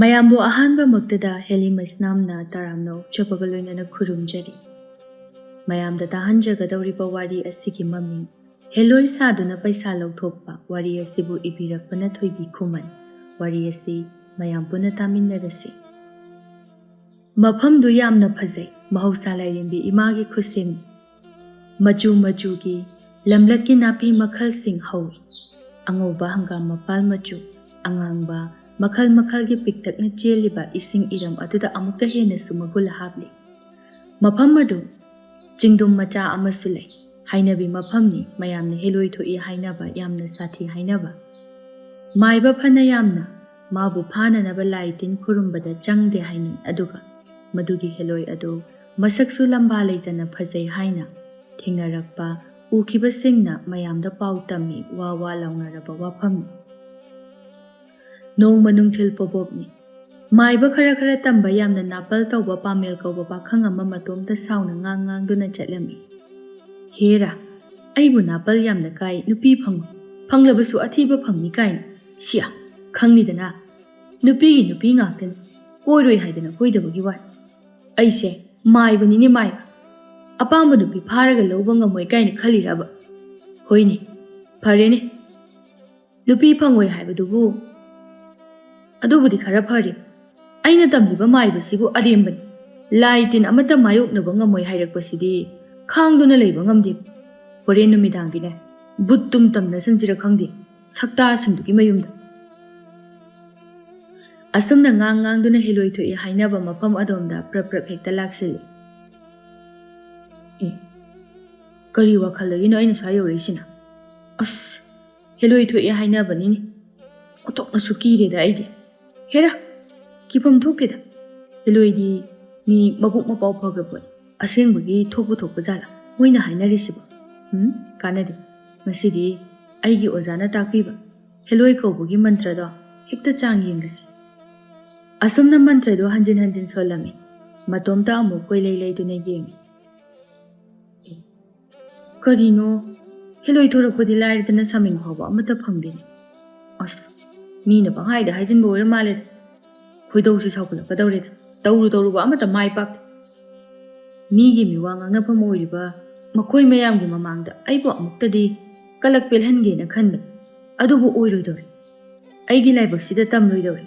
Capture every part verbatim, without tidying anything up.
ꯃꯌꯥꯝꯕꯨ ꯑꯍꯥꯟꯕꯃꯛꯇꯗ ꯍꯦꯂꯤ ꯃꯩꯁꯅꯥꯝꯅ ꯇꯔꯥꯝꯅ ꯑꯣꯛꯆꯕꯒ ꯂꯣꯏꯅꯅ ꯈꯨꯔꯨꯝꯖꯔꯤ꯫ ꯃꯌꯥꯝꯗ ꯇꯥꯍꯟꯖꯒꯗꯧꯔꯤꯕ ꯋꯥꯔꯤ ꯑꯁꯤꯒꯤ ꯃꯃꯤꯡ ꯍꯦꯂꯣꯏ ꯁꯥꯗꯨꯅ ꯄꯩꯁꯥ ꯂꯧꯊꯣꯛꯄ ꯋꯥꯔꯤ ꯑꯁꯤꯕꯨ ꯏꯕꯤꯔꯛꯄꯅ ꯊꯣꯏꯕꯤ ꯈꯨꯃꯟ꯫ ꯋꯥꯔꯤ ꯑꯁꯤ ꯃꯌꯥꯝ ꯄꯨꯟꯅ ꯇꯥꯃꯤꯟꯅꯔꯁꯤ꯫ ꯃꯐꯝꯗꯨ ꯌꯥꯝꯅ ꯐꯖꯩ꯫ ꯃꯍꯧꯁꯥ ꯂꯥꯏꯔꯦꯝꯕꯤ ꯏꯃꯥꯒꯤ ꯈꯨꯠꯁꯦꯝꯅꯤ꯫ ꯃꯆꯨ ꯃꯆꯨꯒꯤ ꯂꯝꯂꯛꯀꯤ ꯅꯥꯄꯤ ꯃꯈꯜꯁꯤꯡ ꯍꯧꯏ꯫ ꯑꯉꯧꯕ ꯍꯪꯒꯥꯝ ꯃꯄꯥꯜ ꯃꯆꯨ, ꯑꯉꯥꯡꯕ, ꯃꯈꯜ ꯃꯈꯜꯒꯤ ꯄꯤꯛꯇꯛꯅ ꯆꯦꯜꯂꯤꯕ ꯏꯁꯤꯡ ꯏꯔꯝ ꯑꯗꯨꯗ ꯑꯃꯨꯛꯀ ꯍꯦꯟꯅꯁꯨ ꯃꯒꯨꯟ ꯍꯥꯞꯂꯤ꯫ ꯃꯐꯝ ꯑꯗꯨ ꯆꯤꯡꯗꯨꯝ ꯃꯆꯥ ꯑꯃꯁꯨ ꯂꯩ꯫ ꯍꯥꯏꯅꯕꯤ ꯃꯐꯝꯅꯤ꯫ ꯃꯌꯥꯝꯅ ꯍꯦꯂꯣꯏ ꯊꯣꯛꯏ ꯍꯥꯏꯅꯕ, ꯌꯥꯝꯅ ꯁꯥꯊꯤ ꯍꯥꯏꯅꯕ꯫ ꯃꯥꯏꯕ ꯐꯅ ꯌꯥꯝꯅ ꯃꯥꯕꯨ ꯐꯥꯅꯅꯕ ꯂꯥꯏ ꯇꯤꯟ ꯈꯨꯔꯨꯝꯕꯗ ꯆꯪꯗꯦ ꯍꯥꯏꯅꯩ꯫ ꯑꯗꯨꯒ ꯃꯗꯨꯒꯤ ꯍꯦꯂꯣꯏ ꯑꯗꯨ ꯃꯁꯛꯁꯨ ꯂꯝꯕꯥ ꯂꯩꯇꯅ ꯐꯖꯩ ꯍꯥꯏꯅ ꯊꯦꯡꯅꯔꯛꯄ ꯎꯈꯤꯕꯁꯤꯡꯅ ꯃꯌꯥꯝꯗ ꯄꯥꯎ ꯇꯝꯃꯤ꯫ ꯋꯥ ꯋꯥ ꯂꯥꯎꯅꯔꯕ ꯋꯥꯐꯝꯅꯤ꯫ ꯅꯣꯡꯃ ꯅꯨꯡꯊꯤꯜ ꯄꯣꯕꯣꯞꯅꯤ꯫ ꯃꯥꯏꯕ ꯈꯔ ꯈꯔ ꯇꯝꯕ ꯌꯥꯝꯅ ꯅꯥꯄꯜ ꯇꯧꯕ ꯄꯥꯃꯦꯜ ꯀꯧꯕ ꯄꯥꯈꯪ ꯑꯃ ꯃꯇꯣꯝꯇ ꯁꯥꯎꯅ ꯉꯥꯡ ꯉꯥꯡꯗꯨꯅ ꯆꯠꯂꯝꯃꯤ꯫ "ꯍꯦꯔꯥ, ꯑꯩꯕꯨ ꯅꯥꯄꯜ ꯌꯥꯝꯅ ꯀꯥꯏ, ꯅꯨꯄꯤ ꯐꯪꯉꯣꯏ, ꯐꯪꯂꯕꯁꯨ ꯑꯊꯤꯕ ꯐꯪꯅꯤ ꯀꯥꯏꯅ꯫ ꯁꯤꯌꯥ, ꯈꯪꯅꯤꯗꯅ, ꯅꯨꯄꯤꯒꯤ ꯅꯨꯄꯤ ꯉꯥꯛꯇꯅꯤ, ꯀꯣꯏꯔꯣꯏ ꯍꯥꯏꯗꯅ ꯀꯣꯏꯗꯕꯒꯤ ꯋꯥꯅꯤ꯫ ꯑꯩꯁꯦ ꯃꯥꯏꯕꯅꯤꯅꯦ, ꯃꯥꯏꯕ꯫ ꯑꯄꯥꯝꯕ ꯅꯨꯄꯤ ꯐꯥꯔꯒ ꯂꯧꯕ ꯉꯝꯃꯣꯏ ꯀꯥꯏꯅ ꯈꯜꯂꯤꯔꯕ? ꯍꯣꯏꯅꯦ, ꯐꯔꯦꯅꯦ, ꯅꯨꯄꯤ ꯐꯪꯉꯣꯏ ꯍꯥꯏꯕꯗꯨꯕꯨ꯫ ꯑꯗꯨꯕꯨꯗꯤ ꯈꯔ ꯐꯔꯦ꯫ ꯑꯩꯅ ꯇꯝꯂꯤꯕ ꯃꯥꯏꯕꯁꯤꯕꯨ ꯑꯔꯦꯝꯕꯅꯤ꯫ ꯂꯥꯏ ꯇꯤꯟ ꯑꯃꯠꯇ ꯃꯥꯌꯣꯛꯅꯕ ꯉꯝꯃꯣꯏ ꯍꯥꯏꯔꯛꯄꯁꯤꯗꯤ ꯈꯥꯡꯗꯨꯅ ꯂꯩꯕ ꯉꯝꯗꯦ꯫ ꯍꯣꯔꯦꯟ ꯅꯨꯃꯤꯗꯥꯡꯗꯤꯅꯦ, ꯕꯨꯠ ꯇꯨꯝ ꯇꯝꯅꯁꯤꯟꯁꯤꯔ ꯈꯪꯗꯦ, ꯁꯛꯇꯥꯁꯤꯡꯗꯨꯒꯤ ꯃꯌꯨꯝꯗ"꯫ ꯑꯁꯨꯝꯅ ꯉꯥꯡ ꯉꯥꯡꯗꯨꯅ ꯍꯦꯂꯣꯏ ꯊꯣꯛꯏ ꯍꯥꯏꯅꯕ ꯃꯐꯝ ꯑꯗꯣꯝꯗ ꯄ꯭ꯔꯞ ꯄ꯭ꯔꯞ ꯍꯦꯛꯇ ꯂꯥꯛꯁꯤꯜꯂꯤ꯫ ꯑꯦ, ꯀꯔꯤ ꯋꯥꯈꯜꯗꯒꯤꯅꯣ ꯑꯩꯅ ꯁ꯭ꯋꯥꯏ ꯌꯧꯔꯛꯏꯁꯤꯅ? ꯑꯁ, ꯍꯦꯂꯣꯏ ꯊꯣꯛꯑꯦ ꯍꯥꯏꯅꯕꯅꯤꯅꯦ꯫ ꯑꯣꯟꯊꯣꯛꯅꯁꯨ ꯀꯤꯔꯦꯗ ꯑꯩꯗꯤ꯫ ꯍꯦꯔꯥ, ꯀꯤꯐꯝ ꯊꯣꯛꯇꯦꯗ꯫ ꯍꯦꯂꯣꯏꯗꯤ ꯃꯤ ꯃꯕꯨꯛ ꯃꯄꯥꯎ ꯐꯈ꯭ꯔ ꯄꯣꯠꯅꯤ꯫ ꯑꯁꯦꯡꯕꯒꯤ ꯊꯣꯛꯄ ꯊꯣꯛꯄ ꯖꯥꯠꯂ ꯃꯣꯏꯅ ꯍꯥꯏꯅꯔꯤꯁꯤꯕꯣ? ꯎꯝ, ꯀꯥꯟꯅꯗꯦ꯫ ꯉꯁꯤꯗꯤ ꯑꯩꯒꯤ ꯑꯣꯖꯥꯅ ꯇꯥꯛꯄꯤꯕ ꯍꯦꯂꯣꯏ ꯀꯧꯕꯒꯤ ꯃꯟꯇ꯭ꯔꯗꯣ ꯍꯦꯛꯇ ꯆꯥꯡ ꯌꯦꯡꯂꯁꯤ꯫ ꯑꯁꯨꯝꯅ ꯃꯟꯇ꯭ꯔꯗꯣ ꯍꯟꯖꯤꯟ ꯍꯟꯖꯤꯟ ꯁꯣꯜꯂꯝꯃꯤ꯫ ꯃꯇꯣꯝꯇ ꯑꯃꯨꯛ ꯀꯣꯏꯂꯩ ꯂꯩꯗꯨꯅ ꯌꯦꯡꯉꯤ꯫ "ꯑꯦ, ꯀꯔꯤꯅꯣ? ꯍꯦꯂꯣꯏ ꯊꯣꯔꯛꯄꯗꯤ ꯂꯥꯏꯔꯗꯅ ꯁꯥꯃꯦꯡ ꯐꯥꯎꯕ ꯑꯃꯠꯇ ꯐꯪꯗꯦꯅꯦ꯫ ꯑꯁ, ꯃꯤꯅ ꯄꯪꯍꯥꯏꯗ ꯍꯥꯏꯖꯤꯟꯕ ꯑꯣꯏꯔ ꯃꯥꯜꯂꯦꯗ"꯫ ꯈꯣꯏꯗꯧꯁꯨ ꯁꯥꯎꯒꯠꯂꯛꯀꯗꯧꯔꯦꯗ꯫ ꯇꯧꯔꯨ ꯇꯧꯔꯨꯕ ꯑꯃꯠꯇ ꯃꯥꯏ ꯄꯥꯛꯇꯦ꯫ ꯃꯤꯒꯤ ꯃꯤꯋꯥ ꯉꯥꯡꯅꯐꯝ ꯑꯣꯏꯔꯤꯕ ꯃꯈꯣꯏ ꯃꯌꯥꯝꯒꯤ ꯃꯃꯥꯡꯗ ꯑꯩꯕꯨ ꯑꯃꯨꯛꯇꯗꯤ ꯀꯂꯛ ꯄꯦꯜꯍꯟꯒꯦꯅ ꯈꯟꯕꯅꯤ, ꯑꯗꯨꯕꯨ ꯑꯣꯏꯔꯣꯏꯗꯧꯔꯤ꯫ ꯑꯩꯒꯤ ꯂꯥꯏꯕꯛꯁꯤꯗ ꯇꯝꯂꯣꯏꯗꯧꯔꯤ꯫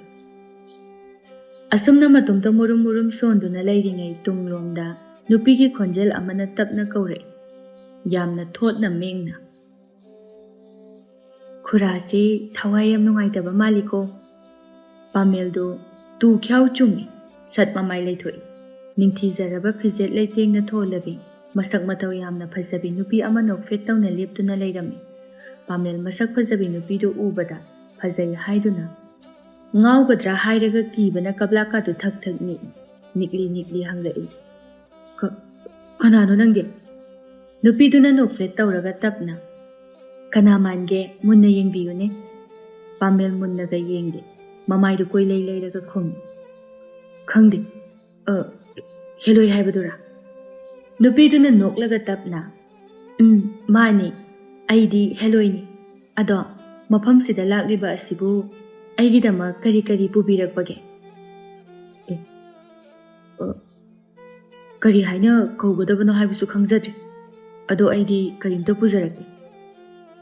ꯑꯁꯨꯝꯅ ꯃꯇꯣꯝꯇ ꯃꯨꯔꯨꯝ ꯃꯨꯔꯨꯝ ꯁꯣꯟꯗꯨꯅ ꯂꯩꯔꯤꯉꯩ ꯇꯨꯡꯂꯣꯝꯗ ꯅꯨꯄꯤꯒꯤ ꯈꯣꯟꯖꯦꯜ ꯑꯃꯅ ꯇꯞꯅ ꯀꯧꯔꯛꯏ, ꯌꯥꯝꯅ ꯊꯣꯠꯅ ꯃꯦꯡꯅ꯫ "ꯈꯨꯔꯥꯁꯤ ꯊꯋꯥꯏ ꯌꯥꯝ ꯅꯨꯡꯉꯥꯏꯇꯕ ꯃꯥꯜꯂꯤꯀꯣ?" ꯄꯥꯃꯦꯜꯗꯨ ꯇꯨ ꯈ꯭ꯌꯥꯎ ꯆꯨꯡꯏ, ꯁꯠ ꯃꯃꯥꯏ ꯂꯩꯊꯣꯛꯏ꯫ ꯅꯤꯡꯊꯤꯖꯔꯕ ꯐꯤꯖꯦꯠ ꯂꯩꯇꯦꯡꯅ ꯊꯣꯜꯂꯕꯤ, ꯃꯁꯛ ꯃꯇꯧ ꯌꯥꯝꯅ ꯐꯖꯕꯤ ꯅꯨꯄꯤ ꯑꯃ ꯅꯣꯛꯐꯦꯠ ꯇꯧꯅ ꯂꯦꯞꯇꯨꯅ ꯂꯩꯔꯝꯃꯤ꯫ ꯄꯥꯃꯦꯜ ꯃꯁꯛ ꯐꯖꯕꯤ ꯅꯨꯄꯤꯗꯨ ꯎꯕꯗ ꯐꯖꯩ ꯍꯥꯏꯗꯨꯅ ꯉꯥꯎꯒꯗ꯭ꯔꯥ ꯍꯥꯏꯔꯒ ꯀꯤꯕꯅ ꯀꯕ꯭ꯂꯥꯀꯥꯗꯨ ꯊꯛ ꯊꯛ ꯅꯤꯛꯏ꯫ ꯅꯤꯛꯂꯤ ꯅꯤꯛꯂꯤ ꯍꯪꯂꯛꯏ, "ꯀ-, ꯀꯅꯥꯅꯣ ꯅꯪꯗꯤ?" ꯅꯨꯄꯤꯗꯨꯅ ꯅꯣꯛꯐꯦꯠ ꯇꯧꯔꯒ ꯇꯞꯅ, "ꯀꯅꯥ ꯃꯥꯟꯒꯦ? ꯃꯨꯟꯅ ꯌꯦꯡꯕꯤꯌꯨꯅꯦ꯫" ꯄꯥꯃꯦꯜ ꯃꯨꯟꯅꯒ ꯌꯦꯡꯗꯦ, ꯃꯃꯥꯏꯗꯨ ꯀꯣꯏꯂꯩ ꯂꯩꯔꯒ ꯈꯨꯝꯃꯤ, "ꯈꯪꯗꯦ꯫ ꯑ, ꯍꯦꯂꯣꯏ ꯍꯥꯏꯕꯗꯨꯔꯥ?" ꯅꯨꯄꯤꯗꯨꯅ ꯅꯣꯛꯂꯒ ꯇꯞꯅ, "ꯎꯝ, ꯃꯥꯅꯤ, ꯑꯩꯗꯤ ꯍꯦꯂꯣꯏꯅꯤ꯫ ꯑꯗꯣ ꯃꯐꯝꯁꯤꯗ ꯂꯥꯛꯂꯤꯕ ꯑꯁꯤꯕꯨ ꯑꯩꯒꯤꯗꯃꯛ ꯀꯔꯤ ꯀꯔꯤ ꯄꯨꯕꯤꯔꯛꯄꯒꯦ?" "ꯑꯦ, ꯑ, ꯀꯔꯤ ꯍꯥꯏꯅ ꯀꯧꯒꯗꯕꯅꯣ ꯍꯥꯏꯕꯁꯨ ꯈꯪꯖꯗ꯭ꯔꯦ꯫ ꯑꯗꯣ ꯑꯩꯗꯤ ꯀꯔꯤꯝꯇ ꯄꯨꯖꯔꯛꯇꯦ꯫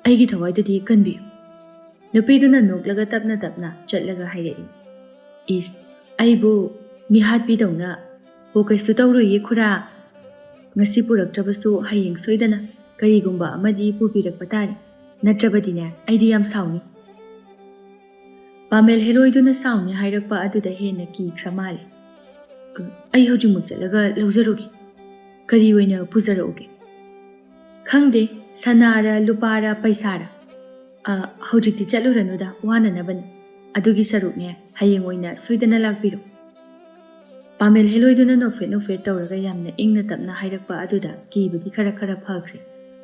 ꯑꯩꯒꯤ ꯊꯋꯥꯏꯗꯗꯤ ꯀꯟꯕꯤꯌꯨ꯫" ꯅꯨꯄꯤꯗꯨꯅ ꯅꯣꯛꯂꯒ ꯇꯞꯅ ꯇꯞꯅ ꯆꯠꯂꯒ ꯍꯥꯏꯔꯛꯏ, "ꯏꯁ, ꯑꯩꯕꯨ ꯃꯤꯍꯥꯠꯄꯤꯗꯧꯅ꯫ "ꯑꯣ, ꯀꯩꯁꯨ ꯇꯧꯔꯣꯏꯌꯦ ꯈꯨꯔꯥ꯫ ꯉꯁꯤ ꯄꯨꯔꯛꯇ꯭ꯔꯕꯁꯨ ꯍꯌꯦꯡ ꯁꯣꯏꯗꯅ ꯀꯔꯤꯒꯨꯝꯕ ꯑꯃꯗꯤ ꯄꯨꯕꯤꯔꯛꯄ ꯇꯥꯔꯦ꯫ ꯅꯠꯇ꯭ꯔꯕꯗꯤꯅꯦ, ꯑꯩꯗꯤ ꯌꯥꯝ ꯁꯥꯎꯅꯤ꯫" ꯄꯥꯃꯦꯜ ꯍꯦꯂꯣꯏꯗꯨꯅ ꯁꯥꯎꯅꯤ ꯍꯥꯏꯔꯛꯄ ꯑꯗꯨꯗ ꯍꯦꯟꯅ ꯀꯤꯈ꯭ꯔ ꯃꯥꯜꯂꯦ꯫ "ꯑꯩ ꯍꯧꯖꯤꯛꯃꯛ ꯆꯠꯂꯒ ꯂꯧꯖꯔꯨꯒꯦ꯫ ꯀꯔꯤ ꯑꯣꯏꯅ ꯄꯨꯖꯔꯛꯎꯒꯦ?" "ꯈꯪꯗꯦ, ꯁꯅꯥꯔ, ꯂꯨꯄꯥꯔ, ꯄꯩꯁꯥꯔ꯫ ꯑ, ꯍꯧꯖꯤꯛꯇꯤ ꯆꯠꯂꯨꯔꯅꯨꯗ, ꯋꯥꯅꯅꯕꯅꯤ꯫ ꯑꯗꯨꯒꯤ ꯁꯔꯨꯛꯅꯦ, ꯍꯌꯦꯡ ꯑꯣꯏꯅ ꯁꯣꯏꯗꯅ ꯂꯥꯛꯄꯤꯔꯣ꯫" ꯄꯥꯃꯦꯜ ꯍꯦꯂꯣꯏꯗꯨꯅ ꯅꯣꯛꯐꯦꯠ ꯅꯣꯛꯐꯦꯠ ꯇꯧꯔꯒ ꯌꯥꯝꯅ ꯏꯪꯅ ꯇꯞꯅ ꯍꯥꯏꯔꯛꯄ ꯑꯗꯨꯗ ꯀꯤꯕꯗꯤ ꯈꯔ ꯈꯔ ꯐꯈ꯭ꯔꯦ꯫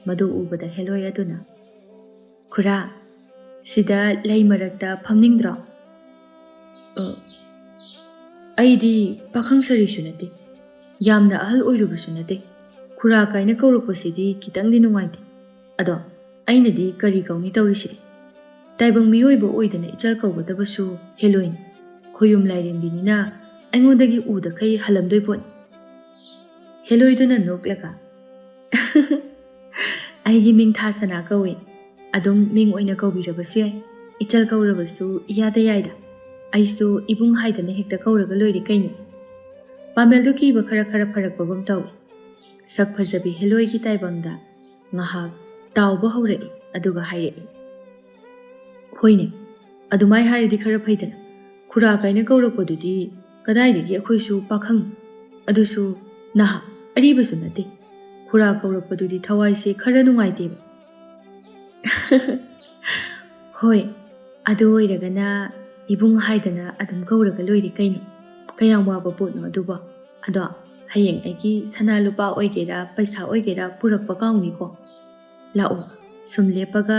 ꯃꯗꯨ ꯎꯕꯗ ꯍꯦꯂꯣꯏ ꯑꯗꯨꯅ, "ꯈꯨꯔꯥ, ꯁꯤꯗ ꯂꯩ ꯃꯔꯛꯇ ꯐꯝꯅꯤꯡꯗ꯭ꯔꯣ?" "ꯑ, ꯑꯩꯗꯤ ꯄꯥꯈꯪ ꯁꯥꯔꯤꯁꯨ ꯅꯠꯇꯦ, ꯌꯥꯝꯅ ꯑꯍꯜ ꯑꯣꯏꯔꯨꯕꯁꯨ ꯅꯠꯇꯦ꯫ ꯈꯨꯔꯥ ꯀꯥꯏꯅ ꯀꯧꯔꯛꯄꯁꯤꯗꯤ ꯈꯤꯇꯪꯗꯤ ꯅꯨꯡꯉꯥꯏꯇꯦ꯫ ꯑꯗꯣ ꯑꯩꯅꯗꯤ ꯀꯔꯤ ꯀꯧꯅꯤ ꯇꯧꯔꯤꯁꯤꯗꯤ? ꯇꯥꯏꯕꯪ ꯃꯤꯑꯣꯏꯕ ꯑꯣꯏꯗꯅ ꯏꯆꯜ ꯀꯧꯒꯗꯕꯁꯨ ꯍꯦꯂꯣꯏꯅꯤ꯫ ꯍꯨꯌꯨꯝ ꯂꯥꯏꯔꯦꯝꯕꯤꯅꯤꯅ ꯑꯩꯉꯣꯟꯗꯒꯤ ꯎꯗꯈꯩ ꯍꯜꯂꯝꯗꯣꯏ ꯄꯣꯠꯅꯤ꯫ ꯍꯦꯂꯣꯏꯗꯨꯅ ꯅꯣꯛꯂꯒ, "ꯑꯩꯒꯤ ꯃꯤꯡ ꯊꯥ ꯁꯅꯥ ꯀꯧꯏ꯫ ꯑꯗꯨꯝ ꯃꯤꯡ ꯑꯣꯏꯅ ꯀꯧꯕꯤꯔꯕꯁꯨ ꯌꯥꯏ꯫ ꯏꯆꯜ ꯀꯧꯔꯕꯁꯨ ꯏꯌꯥꯗ ꯌꯥꯏꯗ꯫ ꯑꯩꯁꯨ ꯏꯕꯨꯡ ꯍꯥꯏꯗꯅ ꯍꯦꯛꯇ ꯀꯧꯔꯒ ꯂꯣꯏꯔꯦ ꯀꯩꯅꯣ?" ꯄꯥꯃꯦꯜꯗꯨ ꯀꯤꯕ ꯈꯔ ꯈꯔ ꯐꯔꯛꯄꯒꯨꯝ ꯇꯧꯏ꯫ ꯁꯛ ꯐꯖꯕꯤ ꯍꯦꯂꯣꯏꯒꯤ ꯇꯥꯏꯕꯪꯗ ꯉꯥꯏꯍꯥꯛ ꯇꯥꯎꯕ ꯍꯧꯔꯛꯏ, ꯑꯗꯨꯒ ꯍꯥꯏꯔꯛꯏ, "ꯍꯣꯏꯅꯦ, ꯑꯗꯨꯃꯥꯏ ꯍꯥꯏꯔꯗꯤ ꯈꯔ ꯐꯩꯗꯅ꯫ ꯈꯨꯔꯥ ꯀꯥꯏꯅ ꯀꯧꯔꯛꯄꯗꯨꯗꯤ ꯀꯗꯥꯏꯗꯒꯤ ꯑꯩꯈꯣꯏꯁꯨ ꯄꯥꯈꯪ, ꯑꯗꯨꯁꯨ ꯅꯍꯥ, ꯑꯔꯤꯕꯁꯨ ꯅꯠꯇꯦ꯫ ꯈꯨꯔꯥ ꯀꯧꯔꯛꯄꯗꯨꯗꯤ ꯊꯋꯥꯏꯁꯦ ꯈꯔ ꯅꯨꯡꯉꯥꯏꯇꯦꯕ꯫" "ꯍꯣꯏ, ꯑꯗꯨ ꯑꯣꯏꯔꯒꯅ ꯏꯕꯨꯡ ꯍꯥꯏꯗꯅ ꯑꯗꯨꯝ ꯀꯧꯔꯒ ꯂꯣꯏꯔꯦ ꯀꯩꯅꯣ꯫ ꯀꯌꯥꯝ ꯋꯥꯕ ꯄꯣꯠꯅꯣ ꯑꯗꯨꯕꯣ? ꯑꯗꯣ ꯍꯌꯦꯡ ꯑꯩꯒꯤ ꯁꯅꯥ ꯂꯨꯄꯥ ꯑꯣꯏꯒꯦꯔꯥ, ꯄꯩꯁꯥ ꯑꯣꯏꯒꯦꯔꯥ ꯄꯨꯔꯛꯄ ꯀꯥꯎꯅꯤꯀꯣ꯫ ꯂꯥꯛꯑꯣ, ꯁꯨꯝ ꯂꯦꯞꯄꯒ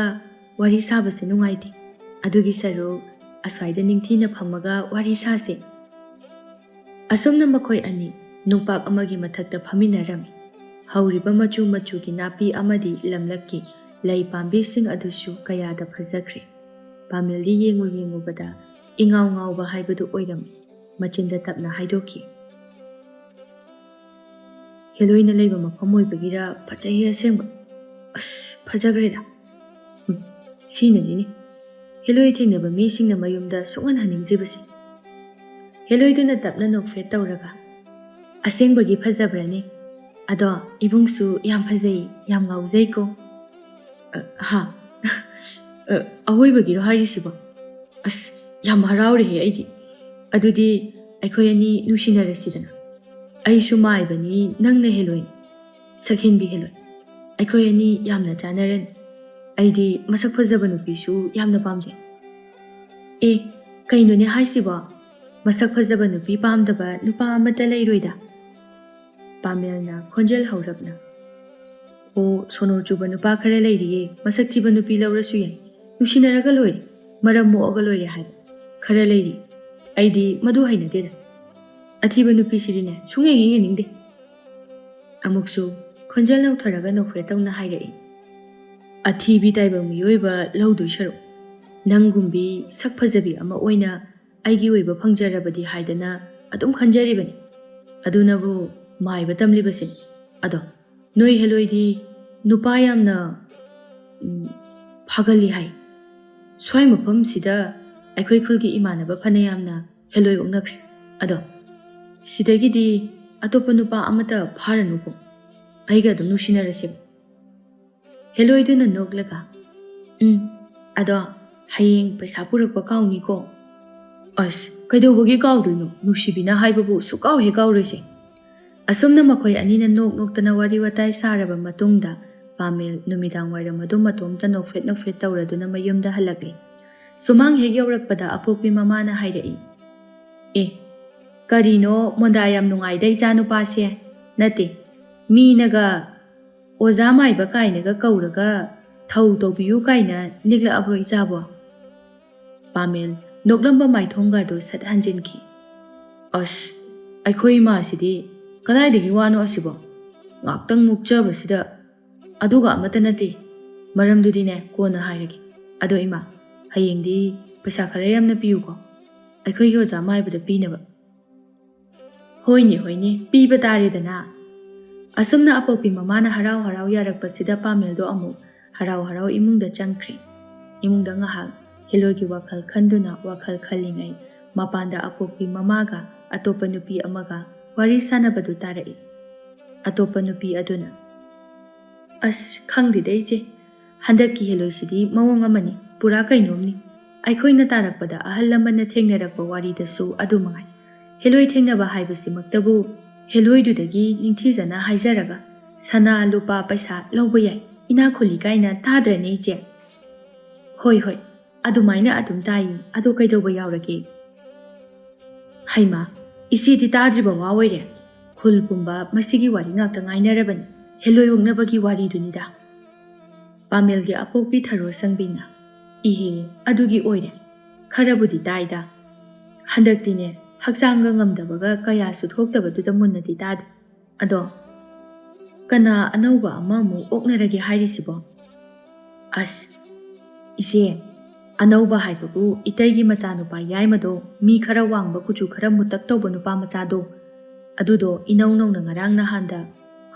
ꯋꯥꯔꯤ ꯁꯥꯕꯁꯦ ꯅꯨꯡꯉꯥꯏꯇꯦ꯫ ꯑꯗꯨꯒꯤ ꯁꯔꯨꯛ ꯑꯁ꯭ꯋꯥꯏꯗ ꯅꯤꯡꯊꯤꯅ ꯐꯝꯃꯒ ꯋꯥꯔꯤ ꯁꯥꯁꯦ꯫" ꯑꯁꯨꯝꯅ ꯃꯈꯣꯏ ꯑꯅꯤ ꯅꯨꯡꯄꯥꯛ ꯑꯃꯒꯤ ꯃꯊꯛꯇ ꯐꯝꯃꯤꯟꯅꯔꯝꯃꯤ꯫ ꯍꯧꯔꯤꯕ ꯃꯆꯨ ꯃꯆꯨꯒꯤ ꯅꯥꯄꯤ ꯑꯃꯗꯤ ꯂꯝꯂꯛꯀꯤ ꯂꯩ ꯄꯥꯝꯕꯤꯁꯤꯡ ꯑꯗꯨꯁꯨ ꯀꯌꯥꯗ ꯐꯖꯈ꯭ꯔꯦ꯫ ꯄꯥꯃꯦꯜꯗꯤ ꯌꯦꯡꯉꯨ ꯌꯦꯡꯉꯨꯕꯗ ꯏꯉꯥꯎ ꯉꯥꯎꯕ ꯍꯥꯏꯕꯗꯨ ꯑꯣꯏꯔꯝꯃꯤ꯫ ꯃꯆꯤꯟꯗ ꯇꯞꯅ ꯍꯥꯏꯗꯣꯛꯈꯤ, "ꯍꯦꯂꯣꯏꯅ ꯂꯩꯕ ꯃꯐꯝ ꯑꯣꯏꯕꯒꯤꯔ ꯐꯖꯩꯌꯦ ꯑꯁꯦꯡꯕ꯫ ꯑꯁ, ꯐꯖꯈ꯭ꯔꯦꯗ꯫ ꯎꯝ, ꯁꯤꯅꯅꯤꯅꯦ ꯍꯦꯂꯣꯏ ꯊꯦꯡꯅꯕ ꯃꯤꯁꯤꯡꯅ ꯃꯌꯨꯝꯗ ꯁꯨꯡꯍꯟ ꯍꯟꯅꯤꯡꯗ꯭ꯔꯤꯕꯁꯦ꯫ ꯍꯦꯂꯣꯏꯗꯨꯅ ꯇꯞꯅ ꯅꯣꯛꯐꯦꯠ ꯇꯧꯔꯒ, "ꯑꯁꯦꯡꯕꯒꯤ ꯐꯖꯕ꯭ꯔꯅꯦ? ꯑꯗꯣ ꯏꯕꯨꯡꯁꯨ ꯌꯥꯝ ꯐꯖꯩ, ꯌꯥꯝ ꯉꯥꯎꯖꯩꯀꯣ꯫" "ꯑ, ꯍꯥ? ꯑ, ꯑꯋꯣꯏꯕꯒꯤꯔꯣ ꯍꯥꯏꯔꯤꯁꯤꯕꯣ? ꯑꯁ, ꯌꯥꯝ ꯍꯔꯥꯎꯔꯦꯍꯦ ꯑꯩꯗꯤ꯫ ꯑꯗꯨꯗꯤ ꯑꯩꯈꯣꯏ ꯑꯅꯤ ꯅꯨꯡꯁꯤꯅꯔꯁꯤꯗꯅ꯫ ꯑꯩꯁꯨ ꯃꯥꯏꯕꯅꯤ, ꯅꯪꯅ ꯍꯦꯂꯣꯏꯅꯤ꯫ ꯁꯛꯍꯦꯟꯕꯤ ꯍꯦꯂꯣꯏ꯫ ꯑꯩꯈꯣꯏ ꯑꯅꯤ ꯌꯥꯝꯅ ꯆꯥꯟꯅꯔꯅꯤ꯫ ꯑꯩꯗꯤ ꯃꯁꯛ ꯐꯖꯕ ꯅꯨꯄꯤꯁꯨ ꯌꯥꯝꯅ ꯄꯥꯝꯖꯩ꯫" "ꯑꯦ, ꯀꯩꯅꯣꯅꯦ ꯍꯥꯏꯁꯤꯕꯣ? ꯃꯁꯛ ꯐꯖꯕ ꯅꯨꯄꯤ ꯄꯥꯝꯗꯕ ꯅꯨꯄꯥ ꯑꯃꯠꯇ ꯂꯩꯔꯣꯏꯗ꯫" ꯄꯥꯃꯦꯜꯅ ꯈꯣꯟꯖꯦꯜ ꯍꯧꯔꯞꯅ, "ꯑꯣ, ꯁꯣꯅꯣ ꯆꯨꯕ ꯅꯨꯄꯥ ꯈꯔ ꯂꯩꯔꯤꯌꯦ, ꯃꯁꯛ ꯊꯤꯕ ꯅꯨꯄꯤ ꯂꯧꯔꯁꯨ ꯌꯥꯏ, ꯅꯨꯡꯁꯤꯅꯔꯒ ꯂꯣꯏꯔꯦ, ꯃꯔꯝ ꯃꯣꯛꯑꯒ ꯂꯣꯏꯔꯦ ꯍꯥꯏꯕ ꯈꯔ ꯂꯩꯔꯤ꯫ ꯑꯩꯗꯤ ꯃꯗꯨ ꯍꯩꯅꯗꯦꯗ꯫ ꯑꯊꯤꯕ ꯅꯨꯄꯤꯁꯤꯗꯤꯅꯦ, ꯁꯨꯡꯌꯦꯡ ꯍꯦꯛ ꯌꯦꯡꯅꯤꯡꯗꯦ꯫" ꯑꯃꯨꯛꯁꯨ ꯈꯣꯟꯖꯦꯜ ꯅꯧꯊꯔꯒ ꯅꯣꯛꯐꯦꯠ ꯇꯧꯅ ꯍꯥꯏꯔꯛꯏ, "ꯑꯊꯤꯕꯤ ꯇꯥꯏꯕꯪ ꯃꯤꯑꯣꯏꯕ ꯂꯧꯗꯣꯏ ꯁꯔꯨꯛ, ꯅꯪꯒꯨꯝꯕꯤ ꯁꯛ ꯐꯖꯕꯤ ꯑꯃ ꯑꯣꯏꯅ ꯑꯩꯒꯤ ꯑꯣꯏꯕ ꯐꯪꯖꯔꯕꯗꯤ ꯍꯥꯏꯗꯅ ꯑꯗꯨꯝ ꯈꯟꯖꯔꯤꯕꯅꯤ꯫ ꯑꯗꯨꯅꯕꯨ ꯃꯥꯏꯕ ꯇꯝꯂꯤꯕꯁꯤꯅꯤ꯫ ꯑꯗꯣ ꯅꯣꯏ ꯍꯦꯂꯣꯏꯗꯤ ꯅꯨꯄꯥ ꯌꯥꯝꯅ, ꯎꯝ, ꯐꯒꯜꯂꯤ ꯍꯥꯏ꯫ ꯁ꯭ꯋꯥꯏ ꯃꯐꯝꯁꯤꯗ ꯑꯩꯈꯣꯏ ꯈꯨꯜꯒꯤ ꯏꯃꯥꯟꯅꯕ ꯐꯅ ꯌꯥꯝꯅ ꯍꯦꯂꯣꯏ ꯑꯣꯛꯅꯈ꯭ꯔꯦ꯫ ꯑꯗꯣ ꯁꯤꯗꯒꯤꯗꯤ ꯑꯇꯣꯞꯄ ꯅꯨꯄꯥ ꯑꯃꯠꯇ ꯐꯥꯔꯅꯨꯀꯣ꯫ ꯑꯩꯒ ꯑꯗꯨꯝ ꯅꯨꯡꯁꯤꯅꯔꯁꯦꯕ꯫ ꯍꯦꯂꯣꯏꯗꯨꯅ ꯅꯣꯛꯂꯒ, "ꯎꯝ, ꯑꯗꯣ ꯍꯌꯦꯡ ꯄꯩꯁꯥ ꯄꯨꯔꯛꯄ ꯀꯥꯎꯅꯤꯀꯣ?" "ꯑꯁ, ꯀꯩꯗꯧꯕꯒꯤ ꯀꯥꯎꯗꯣꯏꯅꯣ? ꯅꯨꯡꯁꯤꯕꯤꯅ ꯍꯥꯏꯕꯕꯨ ꯁꯨꯛꯀꯥꯎ ꯍꯦꯛ ꯀꯥꯎꯔꯣꯏꯁꯦ꯫" ꯑꯁꯨꯝꯅ ꯃꯈꯣꯏ ꯑꯅꯤꯅ ꯅꯣꯛ ꯅꯣꯛꯇꯅ ꯋꯥꯔꯤ ꯋꯥꯇꯥꯏ ꯁꯥꯔꯕ ꯃꯇꯨꯡꯗ, ꯄꯥꯃꯦꯜ ꯅꯨꯃꯤꯗꯥꯡ ꯋꯥꯏꯔꯝ ꯑꯗꯨ ꯃꯇꯣꯝꯇ ꯅꯣꯛꯐꯦꯠ ꯅꯣꯛꯐꯦꯠ ꯇꯧꯔꯗꯨꯅ ꯃꯌꯨꯝꯗ ꯍꯜꯂꯛꯂꯦ꯫ ꯁꯨꯃꯥꯡ ꯍꯦꯛ ꯌꯧꯔꯛꯄꯗ ꯑꯄꯣꯛꯄꯤ ꯃꯃꯥꯅ ꯍꯥꯏꯔꯛꯏ, "ꯑꯦ, ꯀꯔꯤꯅꯣ ꯃꯣꯟꯗꯥ ꯌꯥꯝ ꯅꯨꯡꯉꯥꯏꯗ ꯏꯆꯥꯅꯨꯄꯥꯁꯦ? ꯅꯠꯇꯦ, ꯃꯤꯅꯒ ꯑꯣꯖꯥ ꯃꯥꯏꯕ ꯀꯥꯏꯅꯒ ꯀꯧꯔꯒ ꯊꯧ ꯇꯧꯕꯤꯌꯨ ꯀꯥꯏꯅ ꯅꯤꯛꯂꯛꯑꯕ꯭ꯔꯣ ꯏꯆꯥꯕꯣ?" ꯄꯥꯃꯦꯜ ꯅꯣꯛꯂꯝꯕ ꯃꯥꯏꯊꯣꯡꯒꯗꯨ ꯁꯠ ꯍꯟꯖꯤꯟꯈꯤ꯫ "ꯑꯁ, ꯑꯩꯈꯣꯏ ꯏꯃꯥꯁꯤꯗꯤ ꯀꯗꯥꯏꯗꯒꯤ ꯋꯥꯅꯣ ꯑꯁꯤꯕꯣ? ꯉꯥꯛꯇꯪ ꯅꯣꯛꯆꯕꯁꯤꯗ ꯑꯗꯨꯒ ꯑꯃꯠꯇ ꯅꯠꯇꯦ꯫ ꯃꯔꯝꯗꯨꯗꯤꯅꯦ, ꯀꯣꯟꯅ ꯍꯥꯏꯔꯒꯦ꯫ ꯑꯗꯣ ꯏꯃꯥ, ꯍꯌꯦꯡꯗꯤ ꯄꯩꯁꯥ ꯈꯔ ꯌꯥꯝꯅ ꯄꯤꯌꯨꯀꯣ, ꯑꯩꯈꯣꯏꯒꯤ ꯑꯣꯖꯥ ꯃꯥꯏꯕꯗ ꯄꯤꯅꯕ꯫" "ꯍꯣꯏꯅꯦ, ꯍꯣꯏꯅꯦ, ꯄꯤꯕ ꯇꯥꯔꯦꯗꯅ꯫" ꯑꯁꯨꯝꯅ ꯑꯄꯣꯛꯄꯤ ꯃꯃꯥꯅ ꯍꯔꯥꯎ ꯍꯔꯥꯎ ꯌꯥꯔꯛꯄꯁꯤꯗ ꯄꯥꯃꯦꯜꯗꯣ ꯑꯃꯨꯛ ꯍꯔꯥꯎ ꯍꯔꯥꯎ ꯏꯃꯨꯡꯗ ꯆꯪꯈ꯭ꯔꯦ꯫ ꯏꯃꯨꯡꯗ ꯉꯥꯏꯍꯥꯛ ꯍꯦꯂꯣꯏꯒꯤ ꯋꯥꯈꯜ ꯈꯟꯗꯨꯅ ꯋꯥꯈꯜ ꯈꯜꯂꯤꯉꯩ, ꯃꯄꯥꯟꯗ ꯑꯄꯣꯛꯄꯤ ꯃꯃꯥꯒ ꯑꯇꯣꯞꯄ ꯅꯨꯄꯤ ꯑꯃꯒ ꯋꯥꯔꯤ ꯁꯥꯟꯅꯕꯗꯨ ꯇꯥꯔꯛꯏ꯫ ꯑꯇꯣꯞꯄ ꯅꯨꯄꯤ ꯑꯗꯨꯅ, "ꯑꯁ, ꯈꯪꯗꯦꯗ ꯏꯆꯦ, ꯍꯟꯗꯛꯀꯤ ꯍꯦꯂꯣꯏꯁꯤꯗꯤ ꯃꯑꯣꯡ ꯑꯃꯅꯤ, ꯄꯨꯔꯥ ꯀꯩꯅꯣꯝꯅꯤ꯫ ꯑꯩꯈꯣꯏꯅ ꯇꯥꯔꯛꯄꯗ ꯑꯍꯜ ꯂꯃꯟꯅ ꯊꯦꯡꯅꯔꯛꯄ ꯋꯥꯔꯤꯗꯁꯨ ꯑꯗꯨ ꯃꯉꯥꯏ꯫ ꯍꯦꯂꯣꯏ ꯊꯦꯡꯅꯕ ꯍꯥꯏꯕꯁꯤꯃꯛꯇꯕꯨ ꯍꯦꯂꯣꯏꯗꯨꯗꯒꯤ ꯅꯤꯡꯊꯤꯖꯅ ꯍꯥꯏꯖꯔꯒ ꯁꯅꯥ ꯂꯨꯄꯥ ꯄꯩꯁꯥ ꯂꯧꯕ ꯌꯥꯏ, ꯏꯅꯥꯛ ꯈꯨꯜꯂꯤ ꯀꯥꯏꯅ ꯇꯥꯗ꯭ꯔꯅꯦ ꯏꯆꯦ?" "ꯍꯣꯏ, ꯍꯣꯏ, ꯑꯗꯨꯃꯥꯏꯅ ꯑꯗꯨꯝ ꯇꯥꯏ꯫ ꯑꯗꯣ ꯀꯩꯗꯧꯕ ꯌꯥꯎꯔꯒꯦ?" "ꯍꯩꯃꯥ, ꯏꯆꯦꯗꯤ ꯇꯥꯗ꯭ꯔꯤꯕ ꯋꯥ ꯑꯣꯏꯔꯦ꯫ ꯈꯨꯜ ꯄꯨꯝꯕ ꯃꯁꯤꯒꯤ ꯋꯥꯔꯤ ꯉꯥꯛꯇ ꯉꯥꯏꯅꯔꯕꯅꯤ, ꯍꯦꯂꯣꯏ ꯑꯣꯛꯅꯕꯒꯤ ꯋꯥꯔꯤꯗꯨꯅꯤꯗ꯫" ꯄꯥꯃꯦꯜꯒꯤ ꯑꯄꯣꯛꯄꯤ ꯊꯔꯣ ꯁꯪꯕꯤꯅ, "ꯏꯍꯦ, ꯑꯗꯨꯒꯤ ꯑꯣꯏꯔꯦ꯫ ꯈꯔꯕꯨꯗꯤ ꯇꯥꯏꯗ꯫ ꯍꯟꯗꯛꯇꯤꯅꯦ, ꯍꯛꯆꯥꯡꯒ ꯉꯝꯗꯕꯒ ꯀꯌꯥꯁꯨ ꯊꯣꯛꯇꯕꯗꯨꯗ ꯃꯨꯟꯅꯗꯤ ꯇꯥꯗꯦ꯫ ꯑꯗꯣ ꯀꯅꯥ ꯑꯅꯧꯕ ꯑꯃꯃꯨꯛ ꯑꯣꯛꯅꯔꯒꯦ ꯍꯥꯏꯔꯤꯁꯤꯕꯣ?" "ꯑꯁ, ꯏꯆꯦ, ꯑꯅꯧꯕ ꯍꯥꯏꯕꯕꯨ ꯏꯇꯩꯒꯤ ꯃꯆꯥꯅꯨꯄꯥ ꯌꯥꯏꯃꯗꯣ, ꯃꯤ ꯈꯔ ꯋꯥꯡꯕ, ꯀꯨꯆꯨ ꯈꯔ ꯃꯨꯇꯛ ꯇꯧꯕ ꯅꯨꯄꯥ ꯃꯆꯥꯗꯣ, ꯑꯗꯨꯗꯣ ꯏꯅꯧ ꯅꯧꯅ ꯉꯔꯥꯡ ꯅꯍꯥꯟꯗ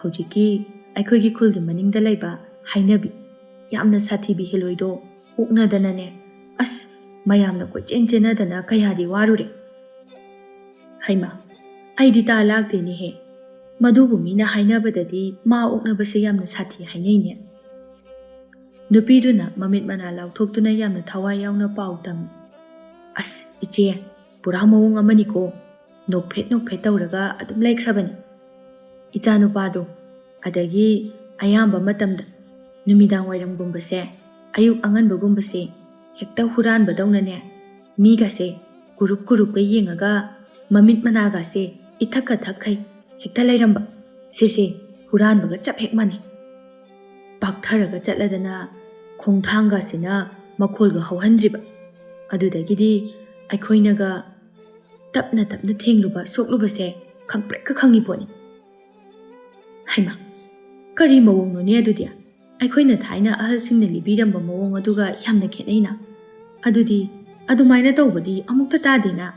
ꯍꯧꯖꯤꯛꯀꯤ ꯑꯩꯈꯣꯏꯒꯤ ꯈꯨꯜꯒꯤ ꯃꯅꯤꯡꯗ ꯂꯩꯕ ꯍꯥꯏꯅꯕꯤ, ꯌꯥꯝꯅ ꯁꯥꯊꯤꯕꯤ ꯍꯦꯂꯣꯏꯗꯣ ꯑꯣꯛꯅꯗꯅꯅꯦ, ꯑꯁ, ꯃꯌꯥꯝꯅ ꯀꯣꯏꯆꯦꯟ ꯆꯦꯟꯅꯗꯅ ꯀꯌꯥꯗꯤ ꯋꯥꯔꯨꯔꯦ꯫ ꯍꯩꯃꯥ, ꯑꯩꯗꯤ ꯇꯥ ꯂꯥꯛꯇꯦꯅꯦꯍꯦ꯫ ꯃꯗꯨꯕꯨ ꯃꯤꯅ ꯍꯥꯏꯅꯕꯗꯗꯤ ꯃꯥ ꯑꯣꯛꯅꯕꯁꯦ ꯌꯥꯝꯅ ꯁꯥꯊꯤ ꯍꯥꯏꯅꯩꯅꯦ꯫ ꯅꯨꯄꯤꯗꯨꯅ ꯃꯃꯤꯠ ꯃꯅꯥ ꯂꯥꯎꯊꯣꯛꯇꯨꯅ ꯌꯥꯝꯅ ꯊꯋꯥꯏ ꯌꯥꯎꯅ ꯄꯥꯎ ꯇꯝꯃꯤ꯫ "ꯑꯁ, ꯏꯆꯦ, ꯄꯨꯔꯥ ꯃꯑꯣꯡ ꯑꯃꯅꯤꯀꯣ꯫ ꯅꯣꯛꯐꯦꯠ ꯅꯣꯛꯐꯦꯠ ꯇꯧꯔꯒ ꯑꯗꯨꯝ ꯂꯩꯈ꯭ꯔꯕꯅꯤ ꯏꯆꯥꯅꯨꯄꯥꯗꯣ꯫ ꯑꯗꯒꯤ ꯑꯌꯥꯝꯕ ꯃꯇꯝꯗ ꯅꯨꯃꯤꯗꯥꯡ ꯋꯥꯏꯔꯝꯒꯨꯝꯕꯁꯦ, ꯑꯌꯨꯛ ꯑꯉꯟꯕꯒꯨꯝꯕꯁꯦ ꯍꯦꯛꯇ ꯍꯨꯔꯥꯟꯕꯗꯧꯅꯅꯦ, ꯃꯤꯒꯁꯦ ꯀꯨꯔꯨꯞ ꯀꯨꯔꯨꯞꯀ ꯌꯦꯡꯉꯒ ꯃꯃꯤꯠ ꯃꯅꯥꯒꯁꯦ ꯏꯊꯛꯀ ꯊꯛꯈꯩ ꯍꯦꯛꯇ ꯂꯩꯔꯝꯕ꯫ ꯁꯤꯁꯦ ꯍꯨꯔꯥꯟꯕꯒ ꯆꯞ ꯍꯦꯛ ꯃꯥꯟꯅꯩ꯫ ꯄꯥꯛꯊꯔꯒ ꯆꯠꯂꯗꯅ ꯈꯣꯡꯊꯥꯡꯒꯁꯤꯅ ꯃꯈꯣꯜꯒ ꯍꯧꯍꯟꯗ꯭ꯔꯤꯕ꯫ ꯑꯗꯨꯗꯒꯤꯗꯤ ꯑꯩꯈꯣꯏꯅꯒ ꯇꯞꯅ ꯇꯞꯅ ꯊꯦꯡꯂꯨꯕ ꯁꯣꯛꯂꯨꯕꯁꯦ ꯈꯪꯄ꯭ꯔꯦꯛꯀ ꯈꯪꯉꯤ ꯄꯣꯠꯅꯤ꯫" ꯍꯩꯃꯥ, ꯀꯔꯤ ꯃꯑꯣꯡꯅꯣꯅꯦ ꯑꯗꯨꯗꯤ? ꯑꯩꯈꯣꯏꯅ ꯊꯥꯏꯅ ꯑꯍꯜꯁꯤꯡꯅ ꯂꯤꯕꯤꯔꯝꯕ ꯃꯑꯣꯡ ꯑꯗꯨꯒ ꯌꯥꯝꯅ ꯈꯦꯠꯅꯩꯅ꯫ ꯑꯗꯨꯗꯤ ꯑꯗꯨꯃꯥꯏꯅ ꯇꯧꯕꯗꯤ ꯑꯃꯨꯛꯇ ꯇꯥꯗꯦꯅ꯫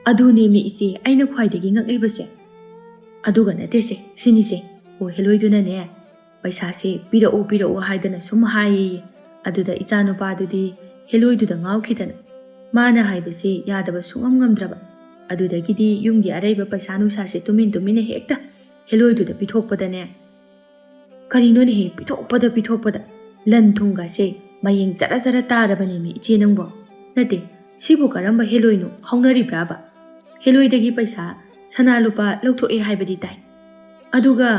"ꯑꯗꯨꯅꯦꯃꯤ ꯏꯆꯦ, ꯑꯩꯅ ꯈ꯭ꯋꯥꯏꯗꯒꯤ ꯉꯛꯂꯤꯕꯁꯦ꯫ ꯑꯗꯨꯒ ꯅꯠꯇꯦꯁꯦ, ꯁꯤꯅꯤꯁꯦ, ꯑꯣ ꯍꯦꯂꯣꯏꯗꯨꯅꯅꯦ, ꯄꯩꯁꯥꯁꯦ ꯄꯤꯔꯛꯑꯣ, ꯄꯤꯔꯛꯑꯣ ꯍꯥꯏꯗꯅ ꯁꯨꯝ ꯍꯥꯏꯌꯦꯌꯦ꯫ ꯑꯗꯨꯗ ꯏꯆꯥꯅꯨꯄꯥꯗꯨꯗꯤ ꯍꯦꯂꯣꯏꯗꯨꯗ ꯉꯥꯎꯈꯤꯗꯅ, ꯃꯥꯅ ꯍꯥꯏꯕꯁꯦ ꯌꯥꯗꯕ ꯁꯨꯡꯉꯝ ꯉꯝꯗ꯭ꯔꯕ꯫ ꯑꯗꯨꯗꯒꯤꯗꯤ ꯌꯨꯝꯒꯤ ꯑꯔꯩꯕ ꯄꯩꯁꯥ ꯅꯨꯡꯁꯥꯁꯦ ꯇꯨꯃꯤꯟ ꯇꯨꯃꯤꯟꯅ ꯍꯦꯛꯇ ꯍꯦꯂꯣꯏꯗꯨꯗ ꯄꯤꯊꯣꯛꯄꯗꯅꯦ, ꯀꯔꯤꯅꯣꯅꯦꯍꯦ, ꯄꯤꯊꯣꯛꯄꯗ ꯄꯤꯊꯣꯛꯄꯗ ꯂꯟ ꯊꯨꯝꯒꯁꯦ ꯃꯌꯦꯡ ꯖꯔ ꯖꯔ ꯇꯥꯔꯕꯅꯦꯃꯤ ꯏꯆꯦ ꯅꯪꯕꯣ꯫ ꯅꯠꯇꯦ, ꯁꯤꯕꯨ ꯀꯔꯝꯕ ꯍꯦꯂꯣꯏꯅꯣ ꯍꯧꯅꯔꯤꯕ꯭ꯔꯥꯕ? ꯍꯦꯂꯣꯏꯗꯒꯤ ꯄꯩꯁꯥ, ꯁꯅꯥ ꯂꯨꯄꯥ ꯂꯧꯊꯣꯛꯑꯦ ꯍꯥꯏꯕꯗꯤ ꯇꯥꯏ꯫ ꯑꯗꯨꯒ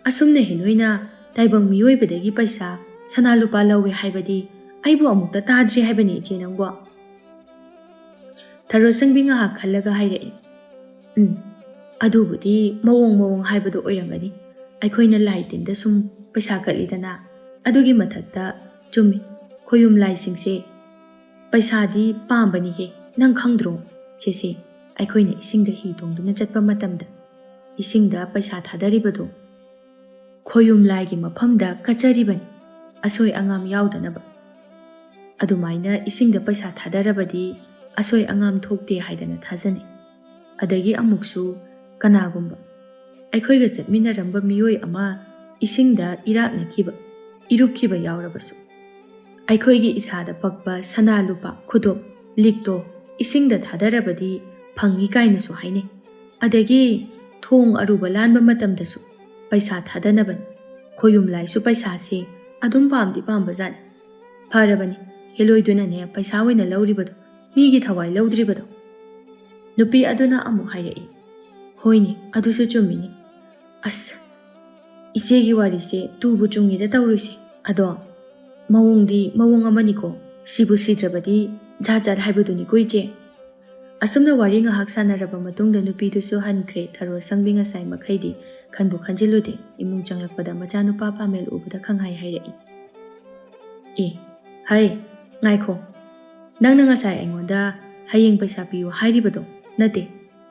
ꯑꯁꯨꯝꯅ ꯍꯦꯂꯣꯏꯅ ꯇꯥꯏꯕꯪ ꯃꯤꯑꯣꯏꯕꯗꯒꯤ ꯄꯩꯁꯥ, ꯁꯅꯥ ꯂꯨꯄꯥ ꯂꯧꯋꯦ ꯍꯥꯏꯕꯗꯤ ꯑꯩꯕꯨ ꯑꯃꯨꯛꯇ ꯇꯥꯗ꯭ꯔꯤ ꯍꯥꯏꯕꯅꯤ ꯏꯆꯦ ꯅꯪꯕꯣ꯫" ꯊꯔꯣ ꯁꯪꯕꯤ ꯉꯥꯏꯍꯥꯛ ꯈꯜꯂꯒ ꯍꯥꯏꯔꯛꯏ, "ꯎꯝ, ꯑꯗꯨꯕꯨꯗꯤ ꯃꯑꯣꯡ ꯃꯑꯣꯡ ꯍꯥꯏꯕꯗꯣ ꯑꯣꯏꯔꯝꯒꯅꯤ꯫ ꯑꯩꯈꯣꯏꯅ ꯂꯥꯏ ꯇꯤꯟꯗ ꯁꯨꯝ ꯄꯩꯁꯥ ꯀꯠꯂꯤꯗꯅ, ꯑꯗꯨꯒꯤ ꯃꯊꯛꯇ, ꯆꯨꯝꯃꯤ, ꯈꯣꯌꯨꯝ ꯂꯥꯏꯁꯤꯡꯁꯦ ꯄꯩꯁꯥꯗꯤ ꯄꯥꯝꯕꯅꯤꯍꯦ, ꯅꯪ ꯈꯪꯗ꯭ꯔꯣ? ꯁꯦꯁꯦ, ꯑꯩꯈꯣꯏꯅ ꯏꯁꯤꯡꯗ ꯍꯤ ꯇꯣꯡꯗꯨꯅ ꯆꯠꯄ ꯃꯇꯝꯗ ꯏꯁꯤꯡꯗ ꯄꯩꯁꯥ ꯊꯥꯗꯔꯤꯕꯗꯣ ꯈꯣꯌꯨꯝ ꯂꯥꯏꯒꯤ ꯃꯐꯝꯗ ꯀꯠꯆꯔꯤꯕꯅꯤ, ꯑꯁꯣꯏ ꯑꯉꯥꯝ ꯌꯥꯎꯗꯅꯕ꯫" ꯑꯗꯨꯃꯥꯏꯅ ꯏꯁꯤꯡꯗ ꯄꯩꯁꯥ ꯊꯥꯗꯔꯕꯗꯤ ꯑꯁꯣꯏ ꯑꯉꯥꯝ ꯊꯣꯛꯇꯦ ꯍꯥꯏꯗꯅ ꯊꯥꯖꯅꯩ꯫ ꯑꯗꯒꯤ ꯑꯃꯨꯛꯁꯨ ꯀꯅꯥꯒꯨꯝꯕ ꯑꯩꯈꯣꯏꯒ ꯆꯠꯃꯤꯟꯅꯔꯝꯕ ꯃꯤꯑꯣꯏ ꯑꯃ ꯏꯁꯤꯡꯗ ꯏꯔꯥꯛꯅꯈꯤꯕ, ꯏꯔꯨꯞꯈꯤꯕ ꯌꯥꯎꯔꯕꯁꯨ, ꯑꯩꯈꯣꯏꯒꯤ ꯏꯁꯥꯗ ꯄꯛꯄ ꯁꯅꯥ ꯂꯨꯄꯥ, ꯈꯨꯗꯣꯞ, ꯂꯤꯛꯇꯣ ꯏꯁꯤꯡꯗ ꯊꯥꯗꯔꯕꯗꯤ ꯐꯪꯏ ꯀꯥꯏꯅꯁꯨ ꯍꯥꯏꯅꯩ꯫ ꯑꯗꯒꯤ ꯊꯣꯡ ꯑꯔꯨꯕ ꯂꯥꯟꯕ ꯃꯇꯝꯗꯁꯨ ꯄꯩꯁꯥ ꯊꯥꯗꯅꯕꯅꯤ꯫ ꯈꯣꯌꯨꯝ ꯂꯥꯏꯁꯨ ꯄꯩꯁꯥꯁꯦ ꯑꯗꯨꯝ ꯄꯥꯝꯗꯤ ꯄꯥꯝꯕꯖꯥꯠꯅꯤ꯫ ꯐꯔꯕꯅꯤ, ꯍꯦꯂꯣꯏꯗꯨꯅꯅꯦ ꯄꯩꯁꯥ ꯑꯣꯏꯅ ꯂꯧꯔꯤꯕꯗꯣ, ꯃꯤꯒꯤ ꯊꯋꯥꯏ ꯂꯧꯗ꯭ꯔꯤꯕꯗꯣ꯫ ꯅꯨꯄꯤ ꯑꯗꯨꯅ ꯑꯃꯨꯛ ꯍꯥꯏꯔꯛꯏ, "ꯍꯣꯏꯅꯦ, ꯑꯗꯨꯁꯨ ꯆꯨꯝꯃꯤꯅꯦ꯫ ꯑꯁ, ꯏꯆꯦꯒꯤ ꯋꯥꯔꯤꯁꯦ ꯇꯨꯕꯨ ꯆꯨꯝꯉꯦꯗ ꯇꯧꯔꯤꯁꯦ꯫ ꯑꯗꯣ ꯃꯑꯣꯡꯗꯤ ꯃꯑꯣꯡ ꯑꯃꯅꯤꯀꯣ, ꯁꯤꯕꯨ ꯁꯤꯗ꯭ꯔꯕꯗꯤ ꯖꯥꯠ ꯖꯥꯠ ꯍꯥꯏꯕꯗꯨꯅꯤꯀꯣ ꯏꯆꯦ꯫" ꯑꯁꯨꯝꯅ ꯋꯥꯔꯤ ꯉꯥꯏꯍꯥꯛ ꯁꯥꯟꯅꯔꯕ ꯃꯇꯨꯡꯗ ꯅꯨꯄꯤꯗꯨꯁꯨ ꯍꯟꯈ꯭ꯔꯦ꯫ ꯊꯔꯣ ꯁꯪꯕꯤ ꯉꯁꯥꯏ ꯃꯈꯩꯗꯤ ꯈꯟꯕꯨ ꯈꯟꯖꯤꯜꯂꯨꯗꯦ꯫ ꯏꯃꯨꯡ ꯆꯪꯂꯛꯄꯗ ꯃꯆꯥꯅꯨꯄꯥ ꯄꯥꯃꯦꯜ ꯎꯕꯗ ꯈꯪꯍꯥꯏ ꯍꯥꯏꯔꯛꯏ, "ꯑꯦ, ꯍꯩ, ꯉꯥꯏꯈꯣ, ꯅꯪꯅ ꯉꯁꯥꯏ ꯑꯩꯉꯣꯟꯗ ꯍꯌꯦꯡ ꯄꯩꯁꯥ ꯄꯤꯌꯨ ꯍꯥꯏꯔꯤꯕꯗꯣ ꯅꯠꯇꯦ,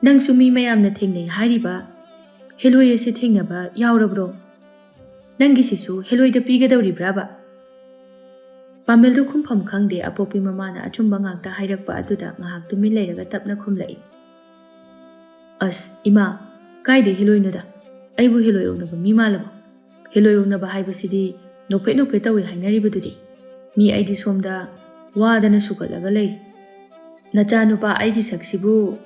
ꯅꯪꯁꯨ ꯃꯤ ꯃꯌꯥꯝꯅ ꯊꯦꯡꯅꯩ ꯍꯥꯏꯔꯤꯕ ꯍꯦꯂꯣꯏ ꯑꯁꯤ ꯊꯦꯡꯅꯕ ꯌꯥꯎꯔꯕ꯭ꯔꯣ? ꯅꯪꯒꯤꯁꯤꯁꯨ ꯍꯦꯂꯣꯏꯗ ꯄꯤꯒꯗꯧꯔꯤꯕ꯭ꯔꯥꯕ?" ꯄꯥꯃꯦꯜꯗꯨ ꯈꯨꯝꯐꯝ ꯈꯪꯗꯦ꯫ ꯑꯄꯣꯛꯄꯤ ꯃꯃꯥꯅ ꯑꯆꯨꯝꯕ ꯉꯥꯛꯇ ꯍꯥꯏꯔꯛꯄ ꯑꯗꯨꯗ ꯉꯥꯏꯍꯥꯛ ꯇꯨꯃꯤꯟ ꯂꯩꯔꯒ ꯇꯞꯅ ꯈꯨꯝꯂꯛꯏ, "ꯑꯁ, ꯏꯃꯥ, ꯀꯥꯏꯗꯩ ꯍꯦꯂꯣꯏꯅꯣꯗ? ꯑꯩꯕꯨ ꯍꯦꯂꯣꯏ ꯑꯣꯛꯅꯕ ꯃꯤ ꯃꯥꯜꯂꯕꯣ? ꯍꯦꯂꯣꯏ ꯑꯣꯛꯅꯕ ꯍꯥꯏꯕꯁꯤꯗꯤ ꯅꯣꯛꯐꯦꯠ ꯅꯣꯛꯐꯦꯠ ꯇꯧꯏ ꯍꯥꯏꯅꯔꯤꯕꯗꯨꯗꯤ꯫ ꯃꯤ ꯑꯩꯗꯤ ꯁꯣꯝꯗ ꯋꯥꯗꯅ ꯁꯨꯒꯠꯂꯒ ꯂꯩ꯫ ꯅꯆꯥꯅꯨꯄꯥ ꯑꯩꯒꯤ ꯁꯛꯁꯤꯕꯨ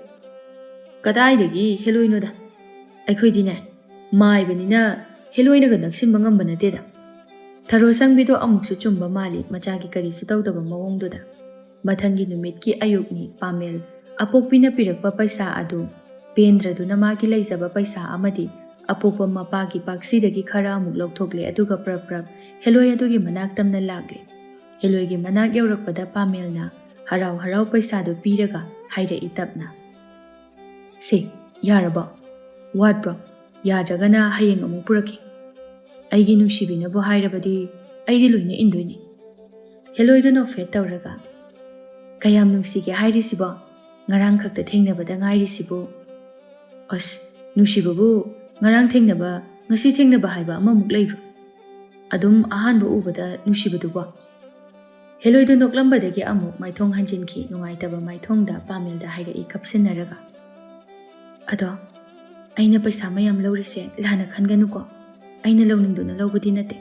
ꯀꯗꯥꯏꯗꯒꯤ ꯍꯦꯂꯣꯏꯅꯣꯗ? ꯑꯩꯈꯣꯏꯗꯤꯅꯦ, ꯃꯥꯏꯕꯅꯤꯅ ꯍꯦꯂꯣꯏꯅꯒ ꯅꯛꯁꯤꯟꯕ ꯉꯝꯕ ꯅꯠꯇꯦꯗ꯫" ꯊꯔꯣ ꯁꯪꯕꯤꯗꯣ ꯑꯃꯨꯛꯁꯨ ꯆꯨꯝꯕ ꯃꯥꯜꯂꯤ, ꯃꯆꯥꯒꯤ ꯀꯔꯤꯁꯨ ꯇꯧꯗꯕ ꯃꯑꯣꯡꯗꯨꯗ꯫ ꯃꯊꯪꯒꯤ ꯅꯨꯃꯤꯠꯀꯤ ꯑꯌꯨꯛꯅꯤ꯫ ꯄꯥꯃꯦꯜ ꯑꯄꯣꯛꯄꯤꯅ ꯄꯤꯔꯛꯄ ꯄꯩꯁꯥ ꯑꯗꯨ ꯄꯦꯟꯗ꯭ꯔꯗꯨꯅ ꯃꯥꯒꯤ ꯂꯩꯖꯕ ꯄꯩꯁꯥ ꯑꯃꯗꯤ ꯑꯄꯣꯛꯄ ꯃꯄꯥꯒꯤ ꯄꯥꯛꯁꯤꯗꯒꯤ ꯈꯔ ꯑꯃꯨꯛ ꯂꯧꯊꯣꯛꯂꯦ, ꯑꯗꯨꯒ ꯄ꯭ꯔꯞ ꯄ꯭ꯔꯞ ꯍꯦꯂꯣꯏ ꯑꯗꯨꯒꯤ ꯃꯅꯥꯛ ꯇꯝꯅ ꯂꯥꯛꯂꯦ꯫ ꯍꯦꯂꯣꯏꯒꯤ ꯃꯅꯥꯛ ꯌꯧꯔꯛꯄꯗ ꯄꯥꯃꯦꯜꯅ ꯍꯔꯥꯎ ꯍꯔꯥꯎ ꯄꯩꯁꯥꯗꯨ ꯄꯤꯔꯒ ꯍꯥꯏꯔꯛꯏ ꯇꯞꯅ, "ꯁꯦ, ꯌꯥꯔꯕꯣ? ꯋꯥꯠꯄ꯭ꯔꯣ? ꯌꯥꯗ꯭ꯔꯒꯅ ꯍꯌꯦꯡ ꯑꯃꯨꯛ ꯄꯨꯔꯛꯀꯦ꯫ ꯑꯩꯒꯤ ꯅꯨꯡꯁꯤꯕꯤꯅꯕꯨ ꯍꯥꯏꯔꯕꯗꯤ ꯑꯩꯗꯤ ꯂꯣꯏꯅ ꯏꯟꯗꯣꯏꯅꯤ꯫" ꯍꯦꯂꯣꯏꯗꯨ ꯅꯣꯛꯐꯦꯠ ꯇꯧꯔꯒ, "ꯀꯌꯥꯝ ꯅꯨꯡꯁꯤꯒꯦ ꯍꯥꯏꯔꯤꯁꯤꯕꯣ? ꯉꯔꯥꯡ ꯈꯛꯇ ꯊꯦꯡꯅꯕꯗ ꯉꯥꯏꯔꯤꯁꯤꯕꯨ꯫" "ꯑꯁ, ꯅꯨꯡꯁꯤꯕꯕꯨ ꯉꯔꯥꯡ ꯊꯦꯡꯅꯕ, ꯉꯁꯤ ꯊꯦꯡꯅꯕ ꯍꯥꯏꯕ ꯑꯃꯃꯨꯛ ꯂꯩꯕ꯭ꯔꯣ? ꯑꯗꯨꯝ ꯑꯍꯥꯟꯕ ꯎꯕꯗ ꯅꯨꯡꯁꯤꯕꯗꯨꯕꯣ?" ꯍꯦꯂꯣꯏꯗꯨ ꯅꯣꯛꯂꯝꯕꯗꯒꯤ ꯑꯃꯨꯛ ꯃꯥꯏꯊꯣꯡ ꯍꯟꯖꯤꯟꯈꯤ, ꯅꯨꯡꯉꯥꯏꯇꯕ ꯃꯥꯏꯊꯣꯡꯗ ꯄꯥꯃꯦꯜꯗ ꯍꯥꯏꯔꯛꯏ ꯀꯞꯁꯤꯟꯅꯔꯒ꯫ "ꯑꯗꯣ, ꯑꯩꯅ ꯄꯩꯁꯥ ꯃꯌꯥꯝ ꯂꯧꯔꯤꯁꯦ ꯂꯥꯟꯅ ꯈꯟꯒꯅꯨꯀꯣ꯫ ꯑꯩꯅ ꯂꯧꯅꯤꯡꯗꯨꯅ ꯂꯧꯕꯗꯤ ꯅꯠꯇꯦ꯫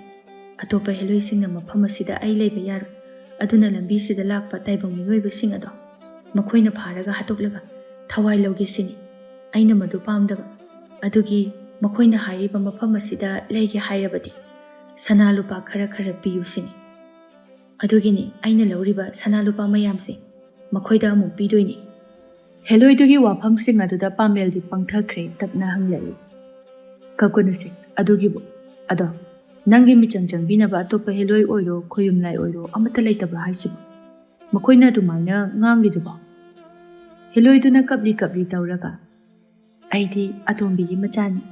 ꯑꯇꯣꯞꯄ ꯍꯦꯂꯣꯏꯁꯤꯡꯅ ꯃꯐꯝ ꯑꯁꯤꯗ ꯑꯩ ꯂꯩꯕ ꯌꯥꯔꯣꯏ꯫ ꯑꯗꯨꯅ ꯂꯝꯕꯤꯁꯤꯗ ꯂꯥꯛꯄ ꯇꯥꯏꯕꯪ ꯃꯤꯑꯣꯏꯕꯁꯤꯡ ꯑꯗꯣ ꯃꯈꯣꯏꯅ ꯐꯥꯔꯒ ꯍꯥꯠꯇꯣꯛꯂꯒ ꯊꯋꯥꯏ ꯂꯧꯒꯦ ꯁꯤꯅꯤ꯫ ꯑꯩꯅ ꯃꯗꯨ ꯄꯥꯝꯗꯕ꯫ ꯑꯗꯨꯒꯤ ꯃꯈꯣꯏꯅ ꯍꯥꯏꯔꯤꯕ ꯃꯐꯝ ꯑꯁꯤꯗ ꯂꯩꯒꯦ ꯍꯥꯏꯔꯕꯗꯤ ꯁꯅꯥ ꯂꯨꯄꯥ ꯈꯔ ꯈꯔ ꯄꯤꯌꯨ ꯁꯤꯅꯤ꯫ ꯑꯗꯨꯒꯤꯅꯤ ꯑꯩꯅ ꯂꯧꯔꯤꯕ ꯁꯅꯥ ꯂꯨꯄꯥ ꯃꯌꯥꯝꯁꯦ ꯃꯈꯣꯏꯗ ꯑꯃꯨꯛ ꯄꯤꯗꯣꯏꯅꯤ꯫" ꯍꯦꯂꯣꯏꯗꯨꯒꯤ ꯋꯥꯐꯝꯁꯤꯡ ꯑꯗꯨꯗ ꯄꯥꯃꯦꯜꯗꯤ ꯄꯪꯊꯈ꯭ꯔꯦ, ꯇꯞꯅ ꯍꯪꯂꯛꯏ, "ꯀꯞꯀꯅꯨꯁꯦ, ꯑꯗꯨꯒꯤꯕꯨ꯫ ꯑꯗꯣ, ꯅꯪꯒꯤ ꯃꯤꯆꯪ ꯆꯪꯕꯤꯅꯕ ꯑꯇꯣꯞꯄ ꯍꯦꯂꯣꯏ ꯑꯣꯏꯔꯣ, ꯈꯣꯌꯨꯝꯂꯥꯏ ꯑꯣꯏꯔꯣ, ꯑꯃꯠꯇ ꯂꯩꯇꯕ꯭ꯔꯥ ꯍꯥꯏꯁꯤꯕꯣ? ꯃꯈꯣꯏꯅ ꯑꯗꯨꯃꯥꯏꯅ ꯉꯥꯡꯂꯤꯗꯨꯕꯣ?" ꯍꯦꯂꯣꯏꯗꯨꯅ ꯀꯞꯂꯤ ꯀꯞꯂꯤ ꯇꯧꯔꯒ, "ꯑꯩꯗꯤ ꯑꯇꯣꯝꯕꯤꯒꯤ ꯃꯆꯥꯅꯤ꯫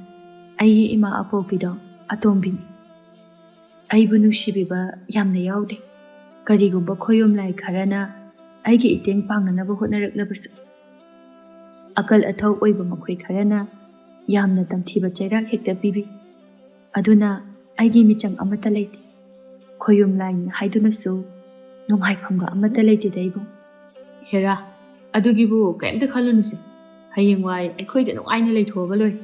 ꯑꯩꯒꯤ ꯏꯃꯥ ꯑꯄꯣꯛꯄꯤꯗꯣ ꯑꯇꯣꯝꯕꯤꯅꯤ꯫ ꯑꯩꯕꯨ ꯅꯨꯡꯁꯤꯕꯤꯕ ꯌꯥꯝꯅ ꯌꯥꯎꯗꯦ꯫ ꯀꯔꯤꯒꯨꯝꯕ ꯈꯣꯌꯨꯝ ꯂꯥꯏ ꯈꯔꯅ ꯑꯩꯒꯤ ꯏꯇꯦꯡ ꯄꯥꯡꯅꯅꯕ ꯍꯣꯠꯅꯔꯛꯂꯕꯁꯨ, ꯑꯀꯜ ꯑꯊꯧ ꯑꯣꯏꯕ ꯃꯈꯣꯏ ꯈꯔꯅ ꯌꯥꯝꯅ ꯇꯝꯊꯤꯕ ꯆꯩꯔꯥꯛ ꯍꯦꯛꯇ ꯄꯤꯕꯤ꯫ ꯑꯗꯨꯅ ꯑꯩꯒꯤ ꯃꯤꯆꯪ ꯑꯃꯠꯇ ꯂꯩꯇꯦ꯫ ꯈꯣꯌꯨꯝ ꯂꯥꯏꯅꯤ ꯍꯥꯏꯗꯨꯅꯁꯨ ꯅꯨꯡꯉꯥꯏꯐꯝꯒ ꯑꯃꯠꯇ ꯂꯩꯇꯦꯗ ꯏꯕꯨꯡ꯫" "ꯍꯦꯔꯥ, ꯑꯗꯨꯒꯤꯕꯨ ꯀꯔꯤꯝꯇ ꯈꯜꯂꯨꯅꯨꯁꯦ꯫ ꯍꯌꯦꯡꯋꯥꯏ ꯑꯩꯈꯣꯏꯗ ꯅꯨꯡꯉꯥꯏꯅ ꯂꯩꯊꯣꯛꯑꯒ ꯂꯣꯏꯔꯦ꯫"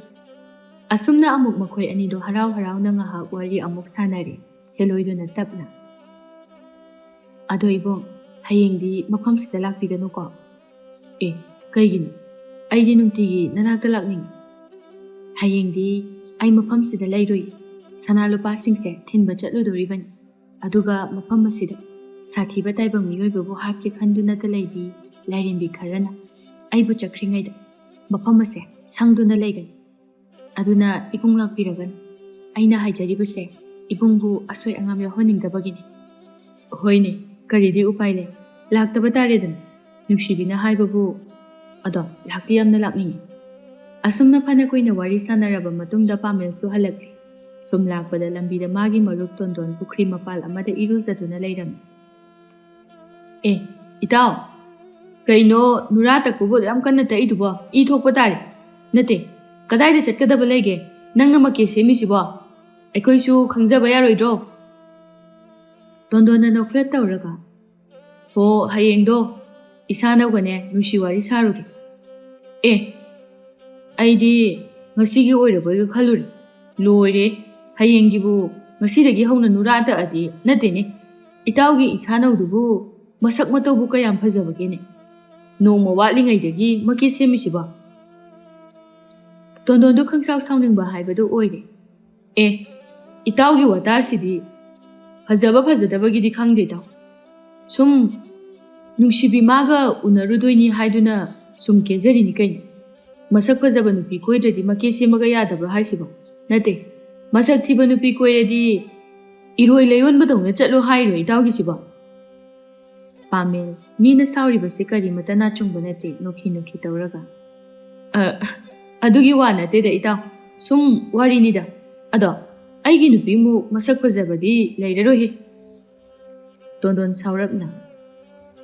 ꯑꯁꯨꯝꯅ ꯑꯃꯨꯛ ꯃꯈꯣꯏ ꯑꯅꯤꯗꯣ ꯍꯔꯥꯎ ꯍꯔꯥꯎꯅ ꯉꯥꯏꯍꯥꯛ ꯋꯥꯔꯤ ꯑꯃꯨꯛ ꯁꯥꯟꯅꯔꯦ꯫ ꯍꯦꯂꯣꯏꯗꯨꯅ ꯇꯞꯅ, "ꯑꯗꯣ ꯏꯕꯨꯡ, ꯍꯌꯦꯡꯗꯤ ꯃꯐꯝꯁꯤꯗ ꯂꯥꯛꯄꯤꯒꯅꯨꯀꯣ꯫" "ꯑꯦ, ꯀꯩꯒꯤꯅꯣ? ꯑꯩꯗꯤ ꯅꯨꯡꯇꯤꯒꯤ ꯅꯅꯥꯛꯇ ꯂꯥꯛꯅꯤꯡꯉꯤ꯫" "ꯍꯌꯦꯡꯗꯤ ꯑꯩ ꯃꯐꯝꯁꯤꯗ ꯂꯩꯔꯣꯏ꯫ ꯁꯅꯥ ꯂꯨꯄꯥꯁꯤꯡꯁꯦ ꯊꯤꯟꯕ ꯆꯠꯂꯨꯗꯣꯔꯤꯕꯅꯤ꯫ ꯑꯗꯨꯒ ꯃꯐꯝ ꯑꯁꯤꯗ ꯁꯥꯊꯤꯕ ꯇꯥꯏꯕꯪ ꯃꯤꯑꯣꯏꯕꯕꯨ ꯍꯥꯠꯀꯦ ꯈꯟꯗꯨꯅꯇ ꯂꯩꯕꯤ ꯂꯥꯏꯔꯦꯝꯕꯤ ꯈꯔꯅ ꯑꯩꯕꯨ ꯆꯠꯈ꯭ꯔꯤꯉꯩꯗ ꯃꯐꯝ ꯑꯁꯦ ꯁꯪꯗꯨꯅ ꯂꯩꯒꯅꯤ꯫ ꯑꯗꯨꯅ ꯏꯕꯨꯡ ꯂꯥꯛꯄꯤꯔꯒꯅꯨ꯫ ꯑꯩꯅ ꯍꯥꯏꯖꯔꯤꯕꯁꯦ ꯏꯕꯨꯡꯕꯨ ꯑꯁꯣꯏ ꯑꯉꯥꯝ ꯌꯥꯎꯍꯟꯅꯤꯡꯗꯕꯒꯤꯅꯤ꯫" "ꯍꯣꯏꯅꯦ, ꯀꯔꯤꯗꯤ ꯎꯄꯥꯏ ꯂꯩ? ꯂꯥꯛꯇꯕ ꯇꯥꯔꯦꯗꯅ꯫ ꯅꯨꯡꯁꯤꯕꯤꯅ ꯍꯥꯏꯕꯕꯨ꯫ ꯑꯗꯣ ꯂꯥꯛꯇꯤ ꯌꯥꯝꯅ ꯂꯥꯛꯅꯤꯡꯉꯤ꯫" ꯑꯁꯨꯝꯅ ꯐꯅ ꯀꯨꯏꯅ ꯋꯥꯔꯤ ꯁꯥꯟꯅꯔꯕ ꯃꯇꯨꯡꯗ ꯄꯥꯃꯦꯜꯁꯨ ꯍꯜꯂꯛꯂꯦ꯫ ꯁꯨꯝ ꯂꯥꯛꯄꯗ ꯂꯝꯕꯤꯗ ꯃꯥꯒꯤ ꯃꯔꯨꯞ ꯇꯣꯟꯗꯣꯟ ꯄꯨꯈ꯭ꯔꯤ ꯃꯄꯥꯜ ꯑꯃꯗ ꯏꯔꯨꯖꯗꯨꯅ ꯂꯩꯔꯝꯃꯤ꯫ "ꯑꯦ, ꯏꯇꯥꯎ, ꯀꯩꯅꯣ ꯅꯨꯔꯥ ꯇꯛꯄꯕꯨ ꯌꯥꯝ ꯀꯟꯅ ꯇꯛꯏꯗꯨꯕꯣ? ꯏ ꯊꯣꯛꯄ ꯇꯥꯔꯦ꯫ ꯅꯠꯇꯦ, ꯀꯗꯥꯏꯗ ꯆꯠꯀꯗꯕ ꯂꯩꯒꯦ? ꯅꯪꯅ ꯃꯀꯦ ꯁꯦꯝꯃꯤꯁꯤꯕꯣ? ꯑꯩꯈꯣꯏꯁꯨ ꯈꯪꯖꯕ ꯌꯥꯔꯣꯏꯗ꯭ꯔꯣ?" ꯇꯣꯟꯗꯣꯟꯅ ꯅꯣꯛꯐꯦꯠ ꯇꯧꯔꯒ, ꯍꯣ, ꯍꯌꯦꯡꯗꯣ ꯏꯁꯥꯅꯧꯒꯅꯦ ꯅꯨꯡꯁꯤ ꯋꯥꯔꯤ ꯁꯥꯔꯨꯒꯦ꯫ ꯑꯦ, ꯑꯩꯗꯤ ꯉꯁꯤꯒꯤ ꯑꯣꯏꯔꯕꯣꯏꯒ ꯈꯜꯂꯨꯔꯦ꯫ ꯂꯣꯏꯔꯦ, ꯍꯌꯦꯡꯒꯤꯕꯨ ꯉꯁꯤꯗꯒꯤ ꯍꯧꯅ ꯅꯨꯔꯥ ꯇꯛꯑꯗꯤ ꯅꯠꯇꯦꯅꯦ꯫ ꯏꯇꯥꯎꯒꯤ ꯏꯁꯥꯅꯧꯗꯨꯕꯨ ꯃꯁꯛ ꯃꯇꯧꯕꯨ ꯀꯌꯥꯝ ꯐꯖꯕꯒꯦꯅꯦ? ꯅꯣꯡꯃ ꯋꯥꯠꯂꯤꯉꯩꯗꯒꯤ ꯃꯀꯦ ꯁꯦꯝꯃꯤꯁꯤꯕꯣ? ꯇꯣꯟꯗꯣꯟꯗꯣ ꯈꯪꯁꯥꯎ ꯁꯥꯎꯅꯤꯡꯕ ꯍꯥꯏꯕꯗꯨ ꯑꯣꯏꯔꯦ꯫ ꯑꯦ, ꯏꯇꯥꯎꯒꯤ ꯋꯥꯇꯥꯁꯤꯗꯤ ꯐꯖꯕ ꯐꯖꯗꯕꯒꯤꯗꯤ ꯈꯪꯗꯦ ꯏꯇꯥꯎ꯫ ꯁꯨꯝ ꯅꯨꯡꯁꯤꯕꯤ ꯃꯥꯒ ꯎꯅꯔꯨꯗꯣꯏꯅꯤ ꯍꯥꯏꯗꯨꯅ ꯁꯨꯝ ꯀꯦꯖꯔꯤꯅꯤ ꯀꯩꯅꯣ꯫ ꯃꯁꯛ ꯐꯖꯕ ꯅꯨꯄꯤ ꯀꯣꯏꯗ꯭ꯔꯗꯤ ꯃꯀꯦ ꯁꯦꯝꯃꯒ ꯌꯥꯗꯕ꯭ꯔꯣ ꯍꯥꯏꯁꯤꯕꯣ? ꯅꯠꯇꯦ, ꯃꯁꯛ ꯊꯤꯕ ꯅꯨꯄꯤ ꯀꯣꯏꯔꯗꯤ ꯏꯔꯣꯏ ꯂꯩꯌꯣꯟꯕꯗꯧꯅ ꯆꯠꯂꯣ ꯍꯥꯏꯔꯣ ꯏꯇꯥꯎꯒꯤꯁꯤꯕꯣ? ꯄꯥꯃꯦꯜ, ꯃꯤꯅ ꯁꯥꯎꯔꯤꯕꯁꯦ ꯀꯔꯤꯃꯇ ꯅꯥꯆꯨꯡꯕ ꯅꯠꯇꯦ, ꯅꯣꯛꯈꯤ ꯅꯣꯛꯈꯤ ꯇꯧꯔꯒ꯫ "ꯑ, ꯑꯗꯨꯒꯤ ꯋꯥ ꯅꯠꯇꯦꯗ ꯏꯇꯥꯎ, ꯁꯨꯝ ꯋꯥꯔꯤꯅꯤꯗ꯫ ꯑꯗꯣ ꯑꯩꯒꯤ ꯅꯨꯄꯤꯃꯨꯛ ꯃꯁꯛ ꯐꯖꯕꯗꯤ ꯂꯩꯔꯔꯣꯏꯍꯦ꯫" ꯇꯣꯟꯗꯣꯟ ꯁꯥꯎꯔꯞꯅ,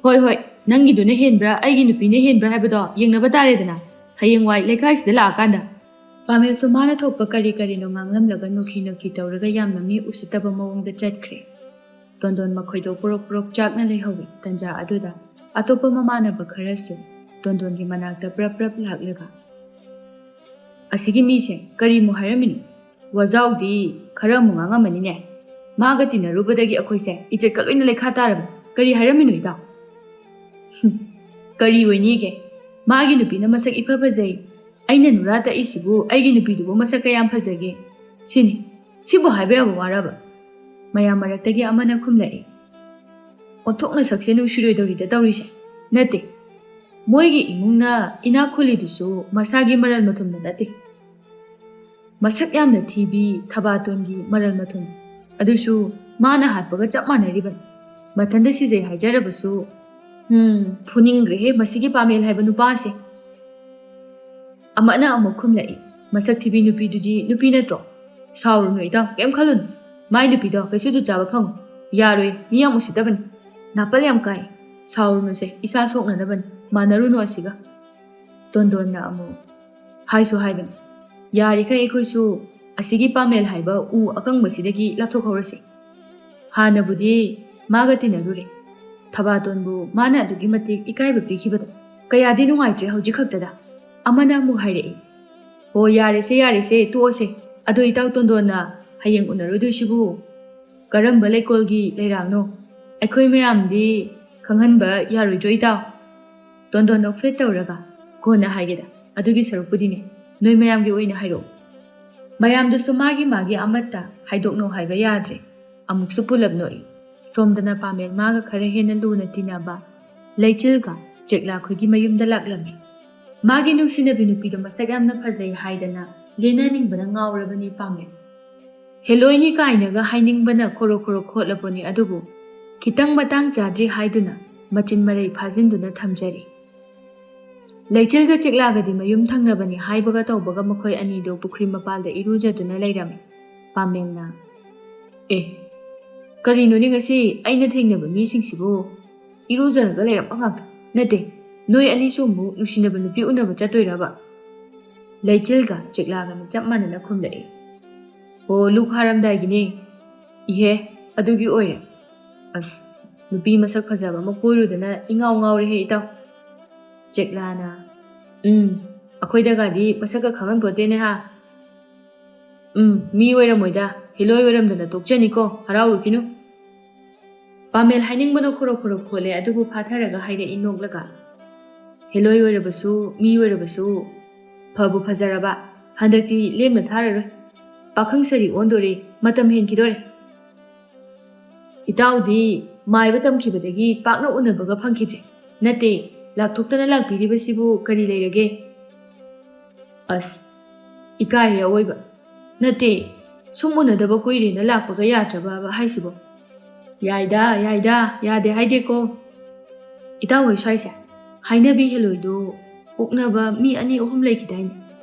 "ꯍꯣꯏ ꯍꯣꯏ, ꯅꯪꯒꯤꯗꯨꯅ ꯍꯦꯟꯕ꯭ꯔꯥ ꯑꯩꯒꯤ ꯅꯨꯄꯤꯅ ꯍꯦꯟꯕ꯭ꯔꯥ ꯍꯥꯏꯕꯗꯣ ꯌꯦꯡꯅꯕ ꯇꯥꯔꯦꯗꯅ, ꯍꯌꯦꯡꯋꯥꯏ ꯂꯩꯀꯥꯏꯁꯤꯗ ꯂꯥꯛꯑꯀꯥꯟꯗ꯫" ꯄꯥꯃꯦꯜꯁꯨ ꯃꯥꯅ ꯊꯣꯛꯄ ꯀꯔꯤ ꯀꯔꯤꯅꯣ ꯉꯥꯡꯂꯝꯂꯒ ꯅꯣꯛꯈꯤ ꯅꯣꯛꯈꯤ ꯇꯧꯔꯒ ꯌꯥꯝꯅ ꯃꯤ ꯎꯁꯤꯠꯇꯕ ꯃꯑꯣꯡꯗ ꯆꯠꯈ꯭ꯔꯦ꯫ ꯇꯣꯟꯗꯣꯟ ꯃꯈꯣꯏꯗꯣ ꯄꯨꯔꯣꯛ ꯄꯨꯔꯣꯛ ꯆꯥꯛꯅ ꯂꯩꯍꯧꯏ꯫ ꯇꯟꯖꯥ ꯑꯗꯨꯗ ꯑꯇꯣꯞꯄ ꯃꯃꯥꯟꯅꯕ ꯈꯔꯁꯨ ꯇꯣꯟꯗꯣꯟꯒꯤ ꯃꯅꯥꯛꯇ ꯄ꯭ꯔꯞ ꯄ꯭ꯔꯞ ꯂꯥꯛꯂꯒ, "ꯑꯁꯤꯒꯤ ꯃꯤꯁꯦ ꯀꯔꯤꯃꯨꯛ ꯍꯥꯏꯔꯝꯃꯤꯅꯣ? ꯋꯥꯖꯥꯎꯗꯤ ꯈꯔ ꯑꯃꯨꯛ ꯉꯥꯡꯉꯝꯃꯅꯤꯅꯦ꯫ ꯃꯥꯒ ꯇꯤꯟꯅꯔꯨꯕꯗꯒꯤ ꯑꯩꯈꯣꯏꯁꯦ ꯏꯖꯠꯀ ꯂꯣꯏꯅ ꯂꯩꯈꯥ ꯇꯥꯔꯕꯅꯤ꯫ ꯀꯔꯤ ꯍꯥꯏꯔꯝꯃꯤꯅꯣ ꯏꯇꯥꯎ?" "ꯍꯨꯝ, ꯀꯔꯤ ꯑꯣꯏꯅꯤꯒꯦ? ꯃꯥꯒꯤ ꯅꯨꯄꯤꯅ ꯃꯁꯛ ꯏꯐ ꯐꯖꯩ꯫ ꯑꯩꯅ ꯅꯨꯔꯥ ꯇꯛꯏꯁꯤꯕꯨ ꯑꯩꯒꯤ ꯅꯨꯄꯤꯗꯨꯕꯨ ꯃꯁꯛ ꯀꯌꯥꯝ ꯐꯖꯒꯦ? ꯁꯤꯅꯤ꯫ ꯁꯤꯕꯨ ꯍꯥꯏꯕ ꯌꯥꯕ ꯋꯥꯔꯕ?" ꯃꯌꯥꯝ ꯃꯔꯛꯇꯒꯤ ꯑꯃꯅ ꯈꯨꯝꯂꯛꯏ꯫ "ꯑꯣꯟꯊꯣꯛꯅ ꯁꯛꯁꯦ ꯅꯨꯡꯁꯤꯔꯣꯏꯗꯧꯔꯤꯗ ꯇꯧꯔꯤꯁꯦ꯫ ꯅꯠꯇꯦ, ꯃꯣꯏꯒꯤ ꯏꯃꯨꯡꯅ ꯏꯅꯥꯛ ꯈꯨꯜꯂꯤꯗꯨꯁꯨ ꯃꯁꯥꯒꯤ ꯃꯔꯜ ꯃꯊꯨꯝꯅ ꯅꯠꯇꯦ꯫ ꯃꯁꯛ ꯌꯥꯝꯅ ꯊꯤꯕꯤ ꯊꯕꯥꯇꯣꯟꯒꯤ ꯃꯔꯜ ꯃꯊꯨꯝ꯫ ꯑꯗꯨꯁꯨ ꯃꯥꯅ ꯍꯥꯠꯄꯒ ꯆꯞ ꯃꯥꯟꯅꯔꯤꯕꯅꯤ꯫ ꯃꯊꯟꯇ ꯁꯤꯖꯩ ꯍꯥꯏꯖꯔꯕꯁꯨ꯫ ꯍꯨꯝ, ꯐꯨꯅꯤꯡꯈ꯭ꯔꯦꯍꯦ ꯃꯁꯤꯒꯤ ꯄꯥꯃꯦꯜ ꯍꯥꯏꯕ ꯅꯨꯄꯥꯁꯦ꯫" ꯑꯃꯅ ꯑꯃꯨꯛ ꯈꯨꯝꯂꯛꯏ, "ꯃꯁꯛ ꯊꯤꯕꯤ ꯅꯨꯄꯤꯗꯨꯗꯤ ꯅꯨꯄꯤ ꯅꯠꯇ꯭ꯔꯣ? ꯁꯥꯎꯔꯨꯅꯨ ꯏꯇꯥꯎ, ꯀꯩꯝ ꯈꯜꯂꯨꯅꯨ꯫ ꯃꯥꯏ ꯅꯨꯄꯤꯗꯣ ꯀꯩꯁꯨ ꯖꯨꯠ ꯆꯥꯕ ꯐꯪꯉꯣꯏ꯫ ꯌꯥꯔꯣꯏ, ꯃꯤ ꯌꯥꯝ ꯎꯁꯤꯠꯇꯕꯅꯤ꯫ ꯅꯥꯄꯜ ꯌꯥꯝ ꯀꯥꯏ꯫ ꯁꯥꯎꯔꯨꯅꯨꯁꯦ, ꯏꯁꯥ ꯁꯣꯛꯅꯅꯕꯅꯤ꯫ ꯃꯥꯟꯅꯔꯨꯅꯨ ꯑꯁꯤꯒ꯫" ꯇꯣꯟꯗꯣꯟꯅ ꯑꯃꯨꯛ ꯍꯥꯏꯁꯨ ꯍꯥꯏꯕꯅꯤ, "ꯌꯥꯔꯤꯈꯩ ꯑꯩꯈꯣꯏꯁꯨ ꯑꯁꯤꯒꯤ ꯄꯥꯃꯦꯜ ꯍꯥꯏꯕ ꯎ ꯑꯀꯪꯕꯁꯤꯗꯒꯤ ꯂꯥꯞꯊꯣꯛꯍꯧꯔꯁꯤ꯫ ꯍꯥꯟꯅꯕꯨꯗꯤ ꯃꯥꯒ ꯇꯤꯟꯅꯔꯨꯔꯦ꯫ ꯊꯕꯥꯇꯣꯟꯕꯨ ꯃꯥꯅ ꯑꯗꯨꯛꯀꯤ ꯃꯇꯤꯛ ꯏꯀꯥꯏꯕ ꯄꯤꯈꯤꯕꯗꯣ ꯀꯌꯥꯗꯤ ꯅꯨꯡꯉꯥꯏꯇ꯭ꯔꯦ꯫ ꯍꯧꯖꯤꯛ ꯈꯛꯇꯗ ꯑꯃꯅ ꯑꯃꯨꯛ ꯍꯥꯏꯔꯛꯏ, "ꯑꯣ, ꯌꯥꯔꯦꯁꯦ, ꯌꯥꯔꯦꯁꯦ, ꯇꯣꯛꯑꯁꯦ꯫ ꯑꯗꯣ ꯏꯇꯥꯎ ꯇꯣꯟꯗꯣꯟꯅ ꯍꯌꯦꯡ ꯎꯅꯔꯨꯗꯣꯏꯁꯤꯕꯨ ꯀꯔꯝꯕ ꯂꯩꯀꯣꯜꯒꯤ ꯂꯩꯔꯥꯡꯅꯣ? ꯑꯩꯈꯣꯏ ꯃꯌꯥꯝꯗꯤ ꯈꯪꯍꯟꯕ ꯌꯥꯔꯣꯏꯗ꯭ꯔꯣ, ꯏꯇꯥꯎ?" ꯇꯣꯟꯗꯣꯟ ꯅꯣꯛꯐꯦꯠ ꯇꯧꯔꯒ, "ꯀꯣꯟꯅ ꯍꯥꯏꯒꯦꯗ, ꯑꯗꯨꯒꯤ ꯁꯔꯨꯛꯄꯨꯗꯤꯅꯦ, ꯅꯣꯏ ꯃꯌꯥꯝꯒꯤ ꯑꯣꯏꯅ ꯍꯥꯏꯔꯛꯑꯣ꯫" ꯃꯌꯥꯝꯗꯨꯁꯨ ꯃꯥꯒꯤ ꯃꯥꯒꯤ ꯑꯃꯠꯇ ꯍꯥꯏꯗꯣꯛꯅꯧ ꯍꯥꯏꯕ ꯌꯥꯗ꯭ꯔꯦ꯫ ꯑꯃꯨꯛꯁꯨ ꯄꯨꯂꯞ ꯅꯣꯛꯏ꯫ ꯁꯣꯝꯗꯅ ꯄꯥꯃꯦꯜ ꯃꯥꯒ ꯈꯔ ꯍꯦꯟꯅ ꯂꯨꯅ ꯇꯤꯟꯅꯕ ꯂꯩꯆꯤꯜꯒ ꯆꯦꯛꯂꯥꯈꯣꯏꯒꯤ ꯃꯌꯨꯝꯗ ꯂꯥꯛꯂꯝꯃꯤ꯫ ꯃꯥꯒꯤ ꯅꯨꯡꯁꯤꯅꯕꯤ ꯅꯨꯄꯤꯗꯣ ꯃꯁꯛ ꯌꯥꯝꯅ ꯐꯖꯩ ꯍꯥꯏꯗꯅ ꯂꯦꯟꯅꯅꯤꯡꯕꯅ ꯉꯥꯎꯔꯕꯅꯤ ꯄꯥꯃꯦꯜ꯫ ꯍꯦꯂꯣꯏꯅꯤ ꯀꯥꯏꯅꯒ ꯍꯥꯏꯅꯤꯡꯕꯅ ꯈꯣꯔꯣ ꯈꯣꯔꯣ ꯈꯣꯠꯂꯕꯅꯤ, ꯑꯗꯨꯕꯨ ꯈꯤꯇꯪ ꯃꯇꯥꯡ ꯆꯥꯗ꯭ꯔꯤ ꯍꯥꯏꯗꯨꯅ ꯃꯆꯤꯟ ꯃꯔꯩ ꯐꯥꯖꯤꯟꯗꯨꯅ ꯊꯝꯖꯔꯤ꯫ ꯂꯩꯆꯤꯜꯒ ꯆꯦꯛꯂꯥꯒꯗꯤ ꯃꯌꯨꯝ ꯊꯪꯅꯕꯅꯤ ꯍꯥꯏꯕꯒ ꯇꯧꯕꯒ ꯃꯈꯣꯏ ꯑꯅꯤꯗꯨ ꯄꯨꯈ꯭ꯔꯤ ꯃꯄꯥꯜꯗ ꯏꯔꯨꯖꯗꯨꯅ ꯂꯩꯔꯝꯃꯤ꯫ ꯄꯥꯃꯦꯜꯅ, "ꯑꯦ, ꯀꯔꯤꯅꯣꯅꯦ ꯉꯁꯤ ꯑꯩꯅ ꯊꯦꯡꯅꯕ ꯃꯤꯁꯤꯡꯁꯤꯕꯨ ꯏꯔꯨꯖꯔꯒ ꯂꯩꯔꯝꯕ ꯉꯥꯛꯇ? ꯅꯠꯇꯦ, ꯅꯣꯏ ꯑꯅꯤꯁꯨ ꯑꯃꯨꯛ ꯅꯨꯡꯁꯤꯅꯕ ꯅꯨꯄꯤ ꯎꯅꯕ ꯆꯠꯇꯣꯏꯔꯕ?" ꯂꯩꯆꯤꯜꯒ ꯆꯦꯛꯂꯥꯒꯅ ꯆꯞ ꯃꯥꯟꯅꯅ ꯈꯨꯝꯂꯛꯏ꯫ "ꯑꯣ, ꯂꯨꯛ ꯍꯥꯔꯝꯗꯥꯏꯒꯤꯅꯦ꯫ ꯏꯍꯦ, ꯑꯗꯨꯒꯤ ꯑꯣꯏꯔꯦ꯫ ꯑꯁ, ꯅꯨꯄꯤ ꯃꯁꯛ ꯐꯖꯕ ꯑꯃ ꯀꯣꯏꯔꯨꯗꯅ ꯏꯉꯥꯎ ꯉꯥꯎꯔꯦꯍꯦ ꯏꯇꯥꯎ꯫" ꯆꯦꯛꯂꯥꯅ, "ꯎꯝ, ꯑꯩꯈꯣꯏꯗꯒꯗꯤ ꯃꯁꯛꯀ ꯈꯪꯍꯟꯄꯣꯠꯇꯦꯅꯦ ꯍꯥ꯫ ꯎꯝ, ꯃꯤ ꯑꯣꯏꯔꯝꯃꯣꯏꯗ, ꯍꯤꯂꯣꯏ ꯑꯣꯏꯔꯝꯗꯅ ꯇꯣꯛꯆꯅꯤꯀꯣ, ꯍꯔꯥꯎꯔꯨꯈꯤꯅꯨ꯫" ꯄꯥꯃꯦꯜ ꯍꯥꯏꯅꯤꯡꯕꯅ ꯈꯣꯔꯣ ꯈꯣꯔꯣ ꯈꯣꯠꯂꯦ, ꯑꯗꯨꯕꯨ ꯐꯥꯊꯔꯒ ꯍꯥꯏꯔꯛꯏ ꯅꯣꯛꯂꯒ, "ꯍꯤꯂꯣꯏ ꯑꯣꯏꯔꯕꯁꯨ, ꯃꯤ ꯑꯣꯏꯔꯕꯁꯨ, ꯐꯕꯨ ꯐꯖꯔꯕ, ꯍꯟꯗꯛꯇꯤ ꯂꯦꯝꯅ ꯊꯥꯔꯔꯣꯏ꯫ ꯄꯥꯈꯪ ꯁꯥꯔꯤ ꯑꯣꯟꯗꯣꯔꯦ, ꯃꯇꯝ ꯍꯦꯟꯈꯤꯗꯣꯔꯦ꯫" "ꯏꯇꯥꯎꯗꯤ ꯃꯥꯏꯕ ꯇꯝꯈꯤꯕꯗꯒꯤ ꯄꯥꯛꯅ ꯎꯅꯕꯒ ꯐꯪꯈꯤꯗ꯭ꯔꯦ꯫ ꯅꯠꯇꯦ, ꯂꯥꯛꯊꯣꯛꯇꯅ ꯂꯥꯛꯄꯤꯔꯤꯕꯁꯤꯕꯨ ꯀꯔꯤ ꯂꯩꯔꯒꯦ?" "ꯑꯁ, ꯏꯀꯥꯏꯍꯦ ꯑꯋꯣꯏꯕ꯫ ꯅꯠꯇꯦ, ꯁꯨꯝ ꯎꯅꯗꯕ ꯀꯨꯏꯔꯦꯅ ꯂꯥꯛꯄꯒ ꯌꯥꯗ꯭ꯔꯕꯕ ꯍꯥꯏꯁꯤꯕꯣ?" "ꯌꯥꯏꯗ, ꯌꯥꯏꯗ, ꯌꯥꯗꯦ ꯍꯥꯏꯗꯦꯀꯣ꯫ ꯏꯇꯥꯎ ꯍꯣꯏ ꯁ꯭ꯋꯥꯏꯁꯦ ꯍꯥꯏꯅꯕꯤ ꯍꯦꯂꯣꯏꯗꯣ ꯑꯣꯛꯅꯕ ꯃꯤ ꯑꯅꯤ ꯑꯍꯨꯝ ꯂꯩꯈꯤꯗꯥꯏꯅꯦ?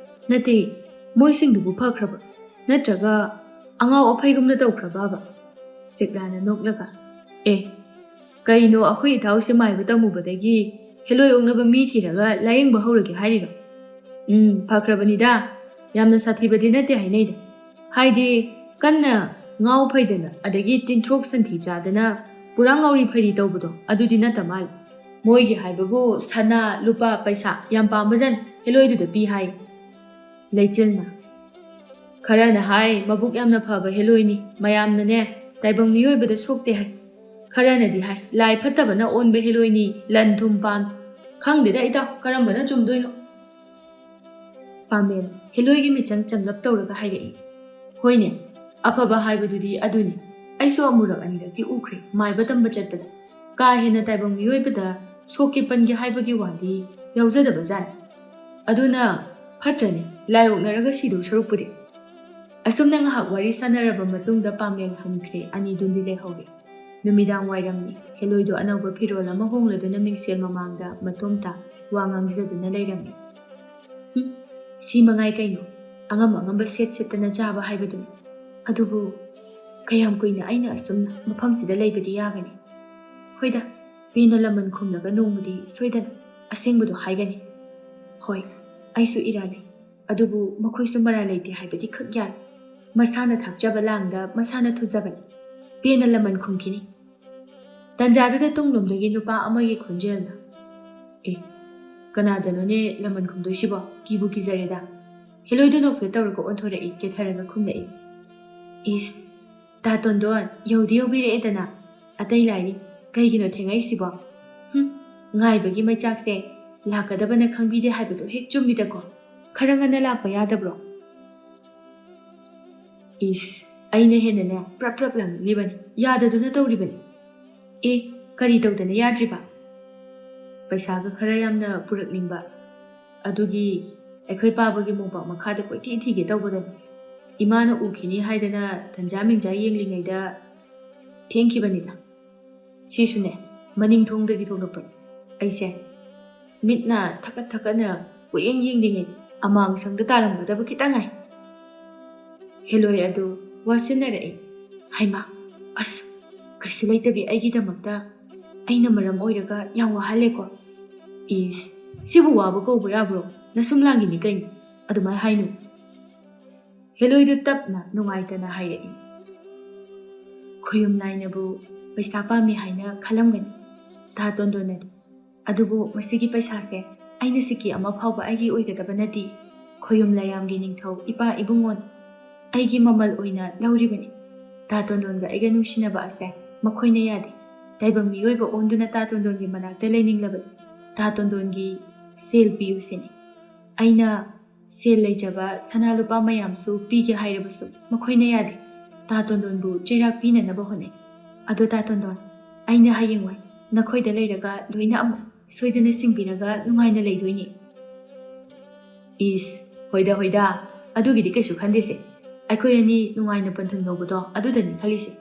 ꯅꯠꯇꯦ, ꯃꯣꯏꯁꯤꯡꯗꯨꯕꯨ ꯐꯈ꯭ꯔꯕ? ꯅꯠꯇ꯭ꯔꯒ ꯑꯉꯥꯎ ꯑꯐꯩꯒꯨꯝꯅ ꯇꯧꯈ꯭ꯔꯕꯕ?" ꯆꯦꯛꯂꯥꯅ ꯅꯣꯛꯂꯒ, "ꯑꯦ, ꯀꯩꯅꯣ, ꯑꯩꯈꯣꯏ ꯏꯇꯥꯎꯁꯦ ꯃꯥꯏꯕ ꯇꯝꯃꯨꯕꯗꯒꯤ ꯍꯦꯂꯣꯏ ꯑꯣꯛꯅꯕ ꯃꯤ ꯊꯤꯔꯒ ꯂꯥꯌꯦꯡꯕ ꯍꯧꯔꯒꯦ ꯍꯥꯏꯔꯤꯔꯣ? ꯎꯝ, ꯐꯈ꯭ꯔꯕꯅꯤꯗ, ꯌꯥꯝꯅ ꯁꯥꯊꯤꯕꯗꯤ ꯅꯠꯇꯦ ꯍꯥꯏꯅꯩꯗ꯫ ꯍꯥꯏꯗꯤ, ꯀꯟꯅ ꯉꯥꯎ ꯐꯩꯗꯅ, ꯑꯗꯒꯤ ꯇꯤꯟꯊ꯭ꯔꯣꯛ ꯁꯟꯊꯤ ꯆꯥꯗꯅ ꯄꯨꯔꯥ ꯉꯥꯎꯔꯤ ꯐꯩꯔꯤ ꯇꯧꯕꯗꯣ ꯑꯗꯨꯗꯤ ꯅꯠꯇ ꯃꯥꯜꯂꯦ꯫ ꯃꯣꯏꯒꯤ ꯍꯥꯏꯕꯕꯨ ꯁꯅꯥ, ꯂꯨꯄꯥ, ꯄꯩꯁꯥ ꯌꯥꯝ ꯄꯥꯝꯕꯖꯥꯠꯅꯤ ꯍꯦꯂꯣꯏꯗꯨꯗ ꯄꯤ ꯍꯥꯏ꯫ ꯂꯩꯆꯤꯜꯅ, "ꯈꯔꯅ ꯍꯥꯏ ꯃꯕꯨꯛ ꯌꯥꯝꯅ ꯐꯕ ꯍꯦꯂꯣꯏꯅꯤ, ꯃꯌꯥꯝꯅꯅꯦ ꯇꯥꯏꯕꯪ ꯃꯤꯑꯣꯏꯕꯗ ꯁꯣꯛꯇꯦ ꯍꯥꯏ꯫ ꯈꯔꯅꯗꯤ ꯍꯥꯏ ꯂꯥꯏ ꯐꯠꯇꯕꯅ ꯑꯣꯟꯕ ꯍꯦꯂꯣꯏꯅꯤ, ꯂꯟ ꯊꯨꯝ ꯄꯥꯝꯃꯤ꯫ ꯈꯪꯗꯦꯗ ꯏꯇꯥꯎ, ꯀꯔꯝꯕꯅ ꯆꯨꯝꯗꯣꯏꯅꯣ?" ꯄꯥꯃꯦꯜ ꯍꯦꯂꯣꯏꯒꯤ ꯃꯤꯆꯪ ꯆꯪꯂꯞ ꯇꯧꯔꯒ ꯍꯥꯏꯔꯛꯏ, "ꯍꯣꯏꯅꯦ, ꯑꯐꯕ ꯍꯥꯏꯕꯗꯨꯗꯤ ꯑꯗꯨꯅꯤ꯫ ꯑꯩꯁꯨ ꯑꯃꯨꯔꯛ ꯑꯅꯤꯔꯛꯇꯤ ꯎꯈ꯭ꯔꯦ ꯃꯥꯏꯕ ꯇꯝꯕ ꯆꯠꯄꯗ꯫ ꯀꯥ ꯍꯦꯟꯅ ꯇꯥꯏꯕꯪ ꯃꯤꯑꯣꯏꯕꯗ ꯁꯣꯛꯀꯦ ꯄꯟꯒꯦ ꯍꯥꯏꯕꯒꯤ ꯋꯥꯗꯤ ꯌꯥꯎꯖꯗꯕ ꯖꯥꯠꯅꯤ꯫ ꯑꯗꯨꯅ ꯐꯠꯇ꯭ꯔꯅꯤ ꯂꯥꯏ ꯑꯣꯛꯅꯔꯒ ꯁꯤꯗꯧ ꯁꯔꯨꯛꯄꯨꯗꯤ꯫" ꯑꯁꯨꯝꯅ ꯉꯥꯏꯍꯥꯛ ꯋꯥꯔꯤ ꯁꯥꯟꯅꯔꯕ ꯃꯇꯨꯡꯗ ꯄꯥꯃꯦꯜ ꯍꯟꯈ꯭ꯔꯦ꯫ ꯑꯅꯤꯗꯨꯗꯤ ꯂꯩꯍꯧꯔꯦ꯫ ꯅꯨꯃꯤꯗꯥꯡ ꯋꯥꯏꯔꯝꯅꯤ꯫ ꯍꯦꯂꯣꯏꯗꯣ ꯑꯅꯧꯕ ꯐꯤꯔꯣꯜ ꯑꯃ ꯍꯣꯡꯂꯗꯨꯅ ꯃꯤꯡꯁꯦꯜ ꯃꯃꯥꯡꯗ ꯃꯇꯣꯝꯇ ꯋꯥ ꯉꯥꯡꯖꯗꯨꯅ ꯂꯩꯔꯝꯃꯤ꯫ "ꯍꯨꯝ, ꯁꯤ ꯃꯉꯥꯏ ꯀꯩꯅꯣ, ꯑꯉꯝ ꯑꯉꯝꯕ ꯁꯦꯠ ꯁꯦꯠꯇꯅ ꯆꯥꯕ ꯍꯥꯏꯕꯗꯨꯅꯤ꯫ ꯑꯗꯨꯕꯨ ꯀꯌꯥꯝ ꯀꯨꯏꯅ ꯑꯩꯅ ꯑꯁꯨꯝꯅ ꯃꯐꯝꯁꯤꯗ ꯂꯩꯕꯗꯤ ꯌꯥꯒꯅꯤ? ꯍꯣꯏꯗ, ꯄꯦꯟꯅ ꯂꯃꯟ ꯈꯨꯝꯂꯒ ꯅꯣꯡꯃꯗꯤ ꯁꯣꯏꯗꯅ ꯑꯁꯦꯡꯕꯗꯣ ꯍꯥꯏꯒꯅꯤ꯫ ꯍꯣꯏ, ꯑꯩꯁꯨ ꯏꯔꯥꯜꯂꯦ, ꯑꯗꯨꯕꯨ ꯃꯈꯣꯏꯁꯨ ꯃꯔꯥꯜ ꯂꯩꯇꯦ ꯍꯥꯏꯕꯗꯤ ꯈꯛ ꯌꯥꯔꯦ꯫ ꯃꯁꯥꯅ ꯊꯥꯛꯆꯕ ꯂꯥꯡꯗ ꯃꯁꯥꯅ ꯊꯨꯖꯕꯅꯤ꯫ ꯄꯦꯟꯅ ꯂꯃꯟ ꯈꯨꯝꯈꯤꯅꯤ꯫" ꯇꯟꯖꯥꯗꯨꯗ ꯇꯨꯡꯂꯣꯝꯗꯒꯤ ꯅꯨꯄꯥ ꯑꯃꯒꯤ ꯈꯣꯟꯖꯦꯜꯅ, "ꯑꯦ, ꯀꯅꯥꯗꯅꯣꯅꯦ ꯂꯃꯟ ꯈꯨꯝꯗꯣꯏꯁꯤꯕꯣ? ꯀꯤꯕꯨ ꯀꯤꯖꯔꯦꯗ꯫" ꯍꯦꯂꯣꯏꯗꯨ ꯅꯣꯛꯐꯦꯠ ꯇꯧꯔꯒ ꯑꯣꯟꯊꯣꯔꯛꯏ, ꯀꯦꯊꯔꯒ ꯈꯨꯝꯂꯛꯏ, "ꯏꯁ, ꯇꯥ ꯇꯣꯟꯗꯣꯟ, ꯌꯧꯗꯤ ꯌꯧꯕꯤꯔꯛꯑꯦꯗꯅ꯫ ꯑꯇꯩ ꯂꯥꯏꯔꯤ, ꯀꯩꯒꯤꯅꯣ ꯊꯦꯡꯉꯛꯏꯁꯤꯕꯣ? ꯍꯨꯝ, ꯉꯥꯏꯕꯒꯤ ꯃꯩꯆꯥꯛꯁꯦ ꯂꯥꯛꯀꯗꯕꯅ ꯈꯪꯕꯤꯗꯦ ꯍꯥꯏꯕꯗꯣ ꯍꯦꯛ ꯆꯨꯝꯃꯤꯗꯀꯣ꯫ ꯈꯔ ꯉꯟꯅ ꯂꯥꯛꯄ ꯌꯥꯗꯕ꯭ꯔꯣ?" "ꯏꯁ, ꯑꯩꯅ ꯍꯦꯟꯅꯅꯦ ꯄ꯭ꯔꯞ ꯄ꯭ꯔꯞ ꯂꯥꯡꯅꯤꯡꯂꯤꯕꯅꯤ, ꯌꯥꯗꯗꯨꯅ ꯇꯧꯔꯤꯕꯅꯤ꯫" "ꯑꯦ, ꯀꯔꯤ ꯇꯧꯗꯅ ꯌꯥꯗ꯭ꯔꯤꯕ?" "ꯄꯩꯁꯥꯒ ꯈꯔ ꯌꯥꯝꯅ ꯄꯨꯔꯛꯅꯤꯡꯕ꯫ ꯑꯗꯨꯒꯤ ꯑꯩꯈꯣꯏ ꯄꯥꯕꯒꯤ ꯃꯣꯝꯄꯥꯛ ꯃꯈꯥꯗ ꯀꯣꯏꯊꯤ ꯊꯤꯒꯦ ꯇꯧꯕꯗꯅꯤ꯫ ꯏꯃꯥꯅ ꯎꯈꯤꯅꯤ ꯍꯥꯏꯗꯅ ꯇꯟꯖꯥ ꯃꯦꯟꯖꯥ ꯌꯦꯡꯂꯤꯉꯩꯗ ꯊꯦꯡꯈꯤꯕꯅꯤꯗ꯫ ꯁꯤꯁꯨꯅꯦ, ꯃꯅꯤꯡ ꯊꯣꯡꯗꯒꯤ ꯊꯣꯛꯂꯛꯄꯅꯤ꯫ ꯑꯩꯁꯦ ꯃꯤꯠꯅ ꯊꯛꯀꯠ ꯊꯛꯀꯠꯅ ꯀꯣꯏꯌꯦꯡ ꯌꯦꯡꯂꯤꯉꯩ ꯑꯃꯥꯡ ꯁꯪꯗ ꯇꯥꯔꯝꯒꯗꯕ ꯈꯤꯇꯪ ꯉꯥꯏ꯫" ꯍꯦꯂꯣꯏ ꯑꯗꯨ ꯋꯥꯁꯤꯟꯅꯔꯛꯏ꯫ "ꯍꯩꯃꯥ, ꯑꯁ, ꯀꯩꯁꯨ ꯂꯩꯇꯕꯤ ꯑꯩꯒꯤꯗꯃꯛꯇ ꯑꯩꯅ ꯃꯔꯝ ꯑꯣꯏꯔꯒ ꯌꯥꯝ ꯋꯥꯍꯜꯂꯦꯀꯣ꯫" "ꯏꯁ, ꯁꯤꯕꯨ ꯋꯥꯕ ꯀꯧꯕ ꯌꯥꯕ꯭ꯔꯣ? ꯅꯁꯨꯝ ꯂꯥꯡꯒꯤꯅꯤ ꯀꯩꯅꯣ, ꯑꯗꯨꯃꯥꯏ ꯍꯥꯏꯅꯨ꯫" ꯍꯦꯂꯣꯏꯗꯨ ꯇꯞꯅ ꯅꯨꯡꯉꯥꯏꯇꯅ ꯍꯥꯏꯔꯛꯏ꯫ "ꯈꯨꯌꯨꯝ ꯅꯥꯏꯅꯕꯨ ꯄꯩꯁꯥ ꯄꯥꯝꯃꯤ ꯍꯥꯏꯅ ꯈꯜꯂꯝꯒꯅꯤ꯫ ꯇꯥ ꯇꯣꯟꯗꯣꯟꯅꯗꯤ, "ꯑꯗꯨꯕꯨ ꯃꯁꯤꯒꯤ ꯄꯩꯁꯥꯁꯦ ꯑꯩꯅ ꯁꯤꯀꯤ ꯑꯃ ꯐꯥꯎꯕ ꯑꯩꯒꯤ ꯑꯣꯏꯒꯗꯕ ꯅꯠꯇꯦ꯫ ꯈꯣꯌꯨꯝ ꯂꯥꯏꯌꯥꯝꯒꯤ ꯅꯤꯡꯊꯧ ꯏꯄꯥ ꯏꯕꯨꯡꯉꯣꯅ ꯑꯩꯒꯤ ꯃꯃꯜ ꯑꯣꯏꯅ ꯂꯧꯔꯤꯕꯅꯤ꯫ ꯇꯥ ꯇꯣꯟꯗꯣꯟꯒ ꯑꯩꯒ ꯅꯨꯡꯁꯤꯅꯕ ꯑꯁꯦ ꯃꯈꯣꯏꯅ ꯌꯥꯗꯦ꯫ ꯇꯥꯏꯕꯪ ꯃꯤꯑꯣꯏꯕ ꯑꯣꯟꯗꯨꯅ ꯇꯥ ꯇꯣꯟꯗꯣꯟꯒꯤ ꯃꯅꯥꯛꯇ ꯂꯩꯅꯤꯡꯂꯕꯅꯤ꯫ ꯇꯥ ꯇꯣꯟꯗꯣꯟꯒꯤ ꯁꯦꯜ ꯄꯤꯌꯨ ꯁꯤꯅꯤ꯫ ꯑꯩꯅ ꯁꯦꯜ ꯂꯩꯖꯕ ꯁꯅꯥ ꯂꯨꯄꯥ ꯃꯌꯥꯝꯁꯨ ꯄꯤꯒꯦ ꯍꯥꯏꯔꯕꯁꯨ ꯃꯈꯣꯏꯅ ꯌꯥꯗꯦ꯫ ꯇꯥ ꯇꯣꯟꯗꯣꯟꯕꯨ ꯆꯩꯔꯥꯛ ꯄꯤꯅꯅꯕ ꯍꯣꯠꯅꯩ꯫ ꯑꯗꯣ ꯇꯥ ꯇꯣꯟꯗꯣꯟ, ꯑꯩꯅ ꯍꯌꯦꯡꯋꯥꯏ ꯅꯈꯣꯏꯗ ꯂꯩꯔꯒ ꯂꯣꯏꯅ ꯑꯃꯨꯛ ꯁꯣꯏꯗꯅ ꯁꯤꯡꯕꯤꯔꯒ ꯅꯨꯡꯉꯥꯏꯅ ꯂꯩꯗꯣꯏꯅꯤ꯫" "ꯏꯁ, ꯍꯣꯏꯗ, ꯍꯣꯏꯗ, ꯑꯗꯨꯒꯤꯗꯤ ꯀꯩꯁꯨ ꯈꯟꯗꯦꯁꯦ꯫ ꯑꯩꯈꯣꯏ ꯑꯅꯤ ꯅꯨꯡꯉꯥꯏꯅ ꯄꯟꯊꯨꯡ ꯌꯧꯕꯗꯣ ꯑꯗꯨꯗꯅꯤ ꯈꯜꯂꯤꯁꯦ꯫